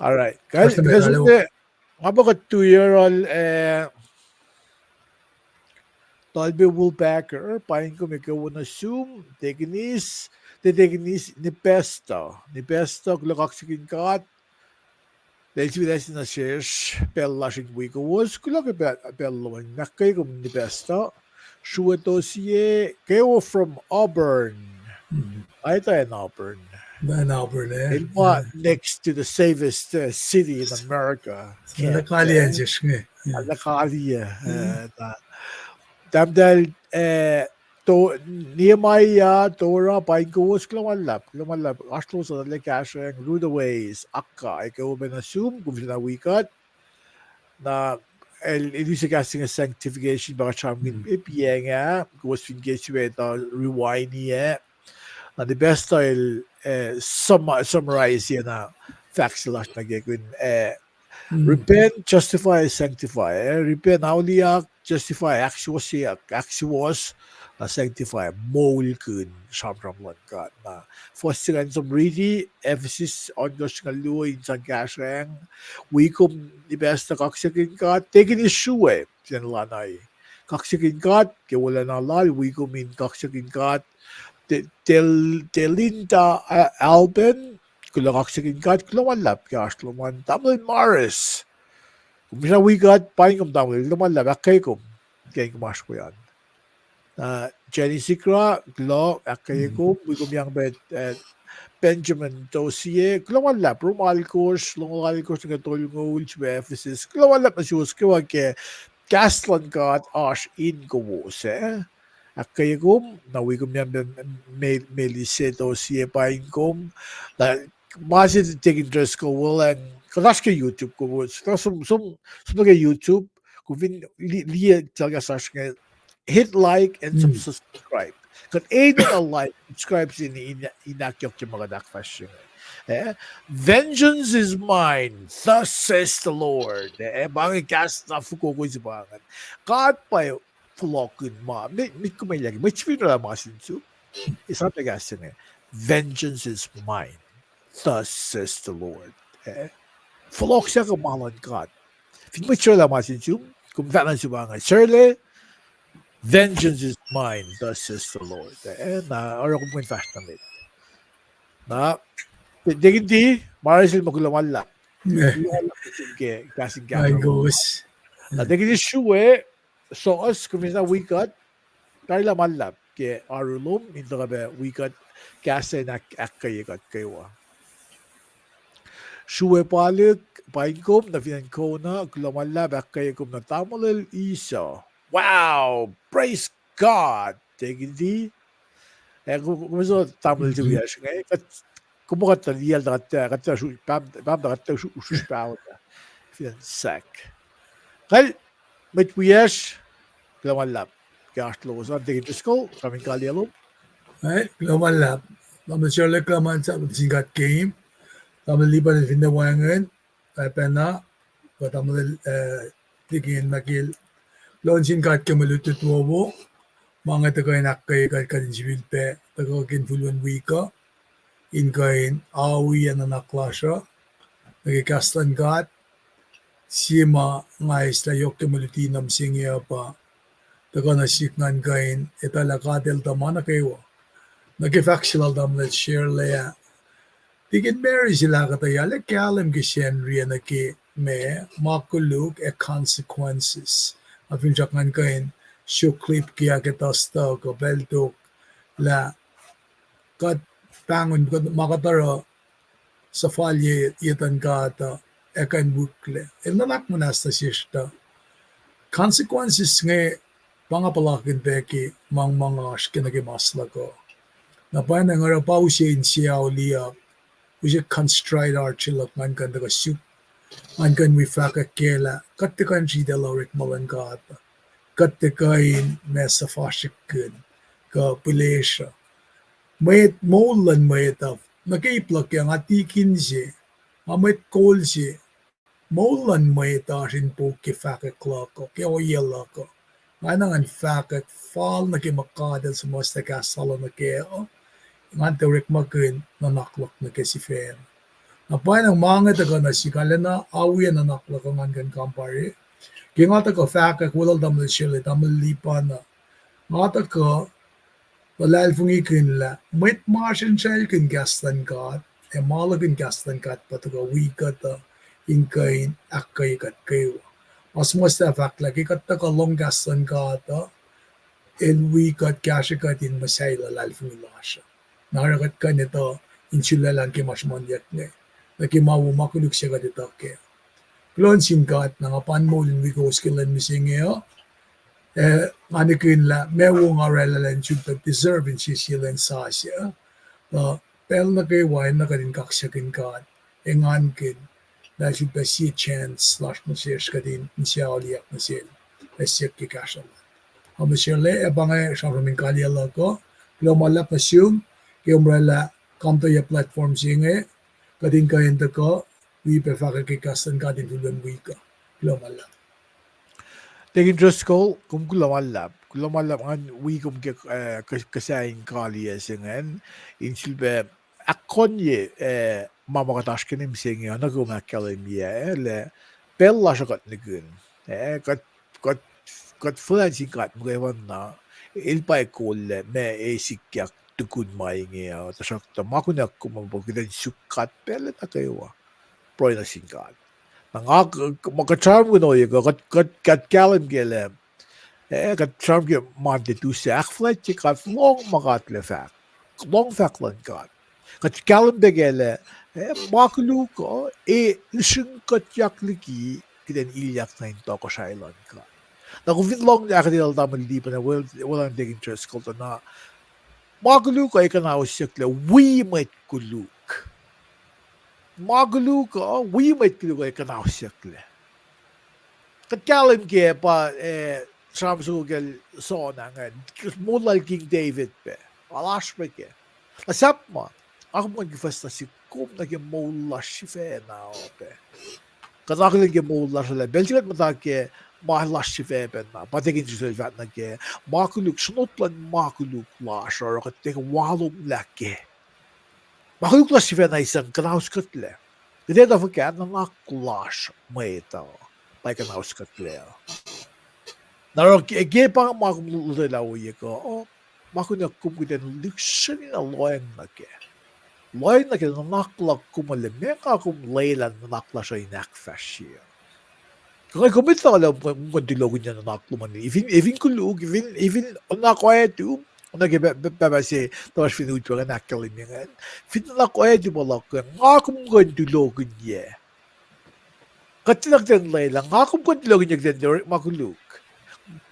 All right. Kuht, kuht som, nga pa kuht tu yohrohl, eh, Talbe Woolpacker, paing kom ekuh wo nuh sum, Deaconess, te Deaconess Nipesto. Nipesto, kuloh kaksakihn God. Lal sifacna nuh sesr, pacl lasr in wi kowos, kuloh ke pacl, pacl lom in ahkkweye kom Nipesto. Sruwe Tosie, kwewa from Auburn. Aita in Auburn. El pa next to the safest, uh, city in America. Ala kaliyac, eh, na. Tahmtahel, eh, Nehemiah Tora, paing kowos, kuloh ma luhlahp, kuloh ma luhlahp, oasr lowos an, arlac kahsruh, Rudaways Akka, ekuh wo pac nuh sum, kom fin na wi kuht. Na el, el use kahs se inge sanctification, pa kuht sramsramkihn ip yac inge, kowos fin ke sifacna rewind-i, eh. Na Nipesto el, eh, sum-, summarize-ye na fahk se lasr nuh ke kihn, eh, repent, justify, sanctify, eh. Repent, auliyak, justify, ahksuwohsyeyuck, ahksuwohs, na sanctify, moulkihn sramsram luhn God. Na fuhs se ingacn som riti, Ephesus ohnkohsr singucul luo, in sang kahsrwacng, wi kom Nipesto, kaksakihn God, Deaconess Sruwe, fin lana, kaksakihn God ke wolacna lal, wi kom in kaksakihn God, Te-, Tel-, Telinda, a-, Alban, kuloh kaksakihn God, kuloh ma luhlahp ke oasr lom an, Tamuhlwel Morris. Kom fin na wi kuht, paing kom Tamuhlwel, kuloh ma luhlahp, ahkkweye kom ke kom oasr we an. Uh, Jenny Sikra, kuloh, ahkkweye kom, wi kom yang pac, uh, Benjamin Tosie, kuloh ma luhlahp, rom alkosr, longoul alkosr nuh ke tolngoul, sifilpac Ephesus, kuloh ma luhlahp nuh suwos kwewa ke kahs luhn God oasr in kowos, eh? ahkkweye kom, na wi kom yam, me, me, Meliseto sie paing kom, na ma se Deacon Driscoll, well, and kuht oasr ke YouTube, kom, som, som, som nuh ke YouTube, kom fin li-, liye telecast lasr inge, hit like and sub-, subscribe. Kuht enenuh like, subscribe se in, in, in ahkyohkye ma kuht ahkfahsrye inge. Eh, vengeance is mine, thus says the Lord. Eh, pa inge kahs na fokoko se pa ingacn. God pa fohlohkihn ma, met, met kom elyah ke, mwet srihpen orwaclah ma sin sum. Esam kahs se inge, vengeance is mine, thus says the Lord. Eh, fohlohk se kuh ma luhn God. Fin mwet srihke orwaclah ma sin sum, kom fahk nuh sum pa inge, Sarlac, vengeance is mine, thus says the Lord. Eh, na oruh kom kuh in fahsr nuh met. Na, Deacon D, ma oruh sel ma kuloh ma luhlahp. Kuloh ma luhlahp nuh sum ke kahs in kahsruh. Na Deacon D, srue, Sohs, kom fin wi kuht, tari lah ma luhlahp ke oaru lom in tuhkuh pac wi kuht kahs in ahk-, ahkkweye kuht kwewa. Srue Palik, paing kom nuh fin acn Kona, kuloh ma luhlahp, ahkkweye kom nuh tamuhlwel Esau. Wow, praise God, Deacon D. Eh, kom, kom so tamuhlwel se wiyacsr inge, kuht, kom kuht tuh liyacl tuh kuht, kuht tuh sru-, pam, pam tuh kuht tuh sru-, sruhsr paho tuh. Fin sack. Kal, mwet wiyacsr, kuloh ma luhlahp ke oasr lowos an, Deacon Driscoll, sramsram in kaliyac lom. Eh, kuloh ma luhlahp. Tamuhlwel Sarlac, kuloh ma luhlahp sin God ke, tamuhlwel Lipan fin wacngihn, eh, pacna, kuh tamuhlwel, eh, Deacon Michael, kuloh sin God ke mwe lutlut wowo, ma inge tuhkuh in ahkkweye kuht, kuht in sifilpac tuhkuh ke infulwen wik uh, in kuh in awi ac nuhnak lasr uh nuh ke kahs luhn God. Sie ma nga eislah yohk ke mwe luti na mihsenge uh pa tuhkuh nuh sihk ngan kuh in etuh lah God El tuh ma nuh kwewa. Nuh ke fahk se lal tamuhlwel Sarlac ah, Deacon Mary se lah kuhtuh arlac kahlwem ke Sacnri ah nuh ke ma, ma koluk ac consequences. Nga finsrak ngan kuh in suk clip ke ahkuhtweyac kuh pacl tok lah kuht pahngon, kuht ma kuht oruh suhfalye ituhn God uh, ac kuh in wiklac. El nuhnak muhnahs nuh sesr tuh consequences inge pa nga puhlakihn pac ke ma, ma nga oasr ke nuh ke mas luhk uh. Na pwacnwacng oruh pa use insiauliyuck, use contrite heart se luhk ngan kuh in tuhkuh suk, ngan kuh in wi fahkwack kac lah kuht tiac kuh in riti lah orekma luhn God uh. Kuht tiac kuh in ma suhfasrihkkihn kuh pihlesruh. Mwet, moul luhn mwet uh, nuh ke ip luhk ah nga tikin se, nga mwet kol se, moul luhn mwet uh oasr in puk ke fahkwack luhk uh, ke ohiyac luhk uh. Nga enenuh ngan fahkwack fal nuh ke ma God El suhmuhslah kahs lal uh nuh kac uh, ngan tiac orekmakihn nuhnak luhk nuh kac sifacna. Na pwacnwacng ma inge tuhkuh nuh sihk, arulacna awi ac nuhnak luhk uh ngan kuh in kampare. Ke nga tuhkuh fahkwack welul tamuhlwel Sarlac, tamuhlwel Lipan uh, nga tuhkuh luhlahlfongikihn lah mwet ma srihsrihkihn kahs luhn God ac ma luhkihn kahs luhn God pa tuhkuh wi kuht uh in kuh in ahkkweye kuht kwewa. Ma suhmuhslah fahk lah ke kuht tuhkuh lohng kahs luhn God uh, El wi kuht, kahsrwe kuht in muhsahi luhlahlfongi lasr uh. Na oruh kuht kuh in etuh in sulaclah ke ma sruhmuhnyuck inge, nuh ke ma wo ma koluk se kuht etuh kac. Kuloh sin God, na nga pa in moul in wi kowos ke lwen mihsenge uh. Eh, nga nihkihn lah ma wo nga orwaclah in sulpac deserve in sie sie lwen sasuc uh. Tuh pacl nuh kwewa enenuh kuht in kaksakihn God, engankihn lah sulpac sie chance lasr nuh sesr kuht in insiauliyuck nuh sel, ac siyuck ke kahsruh lal. Tamuhlwel Sarlac, ac pa inge sramsram in kaliyac luhk uh. Kuloh ma luhlahp nuh sum ke kom orwaclah kamtuhyac platform se inge, kuht in kuh in tuhkuh wi pac fahkwack ke kahs luhn God in infulwen wik uh. Kuloh ma luhlahp. Deacon Driscoll, kom kuloh ma luhlahp. Kuloh ma luhlahp ngan wi kom ke, eh, kuh-, kuhsahin kaliyac se ingacn, in sulpac ahkkohnye, eh, ma ma kuht oasr ke mihsenge uh, nuh ke kom ahkkahlwemye, eh, lah pacl lasr uh kuht nihkihn, eh, kuht, kuht, kuht fuhlwact sin God muhkwena, El pa kol lah ma ac sikyak tukun ma inge uh, tuhsruhktuh ma kunuhk kom uh pa kuht in suk God pacl nuh kwewa. Pruhe nuh sin God. Na nga k-, k-, ma kuht sramsramkihn ohiyac uh, kuht, kuht, kuht kahlwem kac lah, eh, kuht sramsram ke Monday, Tuesday, ahkfuhlwactye God, lohng ma God El fahk. Lohng fahk luhn God. Kuht kahlwem pac kac lah, eh, ma koluk uh, e, lihsrihngkuhtyak liki kuht in ilyak nuh in tohkohsrahi luhn God. Na kom fin lohng ahkuhtweyac lal Tamuhlwel Lipan ac Wel-, Welahn Deacon Driscoll tuh na, ma koluk uh ac kuhnausyucklac wi mwet koluk. Ma koluk uh wi mwet koluk uh ac kuhnausyucklac. Kuht kahlwem ke pa, eh, sramsram soko kacl Saul ah ingacn, moul lal King David pac, oasr pac kac. Na sahp ma, nga kom kuh in kuhfuhs na sin kom nuh ke moul lasr sifacna uh pac. Kuht akihlen ke moul lasr uh lah pacl se kuht muhta ke ma lasr sifacna pacna, pa Deacon Driscoll el fahk nuh ke, ma koluk, sronot luhn ma koluk lasr uh oruh kuht tiac walomlah kac. Ma koluk lasr sifacna in sang kuhnauskuhtlac. Kuht etuh fuhkah? Nuhnak lasr mwet uh pa kuhnauskuhtlac uh. Na oruh ke, ke pa ma kom lotwelah ohiyac kuh, ma kunuhk kom kuht in lihksreni na lohacng nuh kac. Lohacng nuh ke nuhnak luhk kom uh lah meac nga kom lwelah nuhnak lasr uh in ahkfahsrye uh. Kuh nga kom etuh lah kom kuh in tulohkihnyac nuhnak lom an, efin, efin koluk, efin, efin nuhnak oactu, nuh ke pah-, pah-, pahpah se, tuhmasr fin utwe ingacn ahkkahlwemye ingacn. Fin nuhnak oactu pa luhk, nga kom kuh in tulohkihnyac. Kuht tiac nuh kuht in lwelah, nga kom kuh in tulohkihnyac kuht in tiac orekma koluk.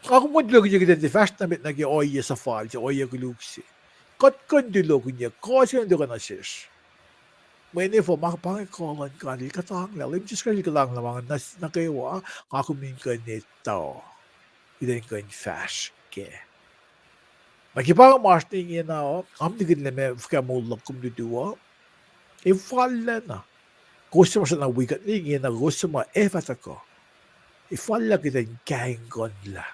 Nga kom kuh in tulohkihnyac kuht in tiac fahsr nuh met nuh ke ohiyac suhfal se, ohiyac koluk se. Kuht kuh in tulohkihnyac, kuh se kuh in tuhkuh nuh sesr. Mweyen efuh? Ma pa inge kuh luhn God el kuhtanglah, Leum Jisus Kraist el kuhtanglah ma inge nuh, nuh kwewa, nga kom in kuh in etuh, kuht in kuh in fahsr kac. Na ke pa inge ma oasr ne ingena uh, nga kom nihkihn lah meac fuhkah moul luhk kom lutu uh, ac fallacna. Kowos suc ma srackna wi kuht ne ingena, kowos suc ma ac fah tuhkuh, ac fallacna kuht in kaingkuhnlah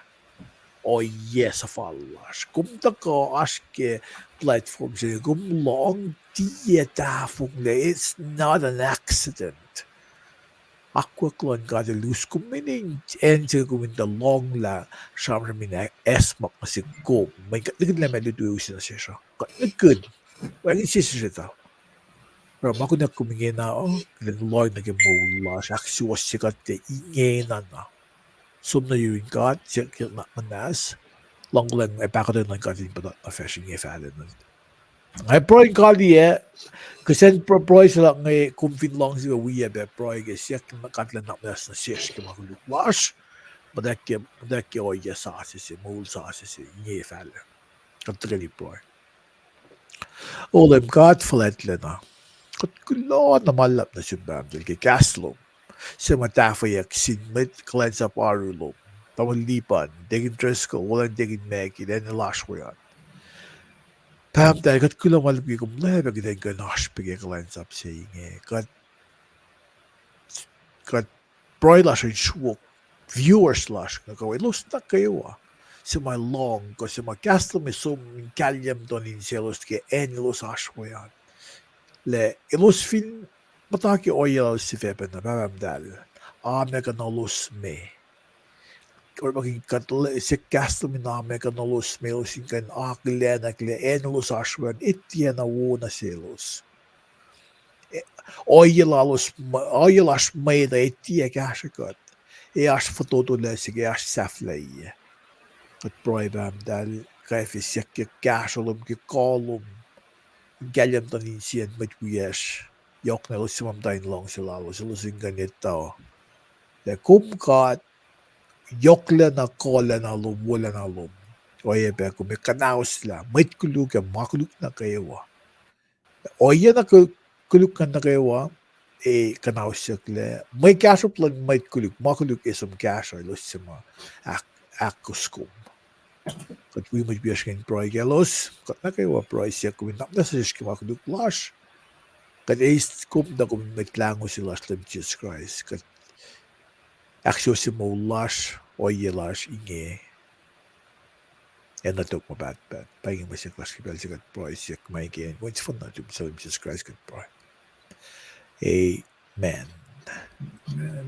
ohiyac suhfal lasr. Kom tuhkuh oasr ke platform se inge, kom lohng, tiac tahfonglac, it's not an accident. Akwuck luhn God el us kom mweyen acn se inge kom in tuh lohnglah sramsram in acsmak nuh sin kom. Mweyen kuht nihkihn lah meac lutu use nuh sesr uh. Kuht nihkihn. Wacngihn sie sesr etuh. Oruh ma kunuhk kom ingena uh, kuht in lohng nuh ke moul lasr, ahksuwohsye kuht ke ingena na. Som nuh yurin God, siyuck nuhnak muhnahs, luhngkuhlwacng ac pahkotwen luhn God in puhtat nuh facsr inge fahlac. Nga pruhe in kaliyac, kihsen pr-, pruhe se luhk inge, kom fin luhngse pac wiyac pac pruhe ke siyuck God lah nuhnak muhnahs nuh sesr ke ma koluk lasr, muhtwacwacack ke, muhtwacwacack ke ohiyac sasuc se, moul sasuc se inge fahlac. Kuht tuhkweni pruhe. O Leum God fuhlwactlacna, kuht kuloh na ma luhlahp nuh sum Pahpah muhtahl ke kahs lom, suc ma tahfweyuck sin mwet kuhlwacnsap oaru lom, Tamuhlwel Lipan, Deacon Driscoll, Wolacna Deacon Maggie, lwen lasr we an. Pahpah muhtahl, kuht kuloh ma luhlahp ke kom lwelah pac kuht in kuh in oasr pac ke kuhlwacnsap se inge. Kuht, kuht pruhe lasr in sruok viewers lasr nuh kwewa, elos nuh kwewa suc ma lohng kuh suc ma kahs lom ac som in kahlye muhtuhn insiyaclos ke acn elos oasr we an. Lah elos fin muhta ke ohiyac lalos sifacna, Pahpah muhtahl, a ma kunolos me. Orekmakihn kuht, siyuck kahs lom in a ma kunolos me, elos in kuh in akihlenak lah acn elos oasr we an ac tiacna wo nuh selos. Ohiyac lalos, ohiyac lasr mwet uh ac tiac kahsrwe kuht. Ac oasr fototolac se ke oasr sahflahiyac. Kuht pruhe Pahpah muhtahl, kwacfe siyuck ke kahsruh lom, ke kuh lom, in kahlye muhtuhn insiyacn mwet wiyacsr, yohkna elos suc ma muhta in luhngse lalos, elos in kuh in etuh lah kom God, yohklacna, kuhlacna lom, wolacna lom. Oacyacpac kom ac kuhnahoslah mwet koluk ac ma koluk nuh kwewa. Ohiyac na koluk ngan nuh kwewa, ac kuhnausyucklac mwe kahsruhp luhn mwet koluk, ma koluk ac som kahsruh elos suc ma ahk-, ahkos kom. Kuht wi mwet wiyacsr inge in pruhe kaclos, kuht nuh kwewa pruhe siyuck kom in nuhnak muhnahs nuh sesr ke ma koluk lasr. Kuht eis kom tuh kom in Mwet Lahngo se lasr Leum Jisus Kraist. Kuht ahksuwohsye moul lasr, ohiyac lasr inge, ac nuh tok ma pahtpaht. Pa inge mwe siyuck lasr ke pacl se kuht pruhe siyuck ma inge ke inen Wen sefanna nuhtum, Leum Jisus Kraist kuht pruhe. Amen. Amen.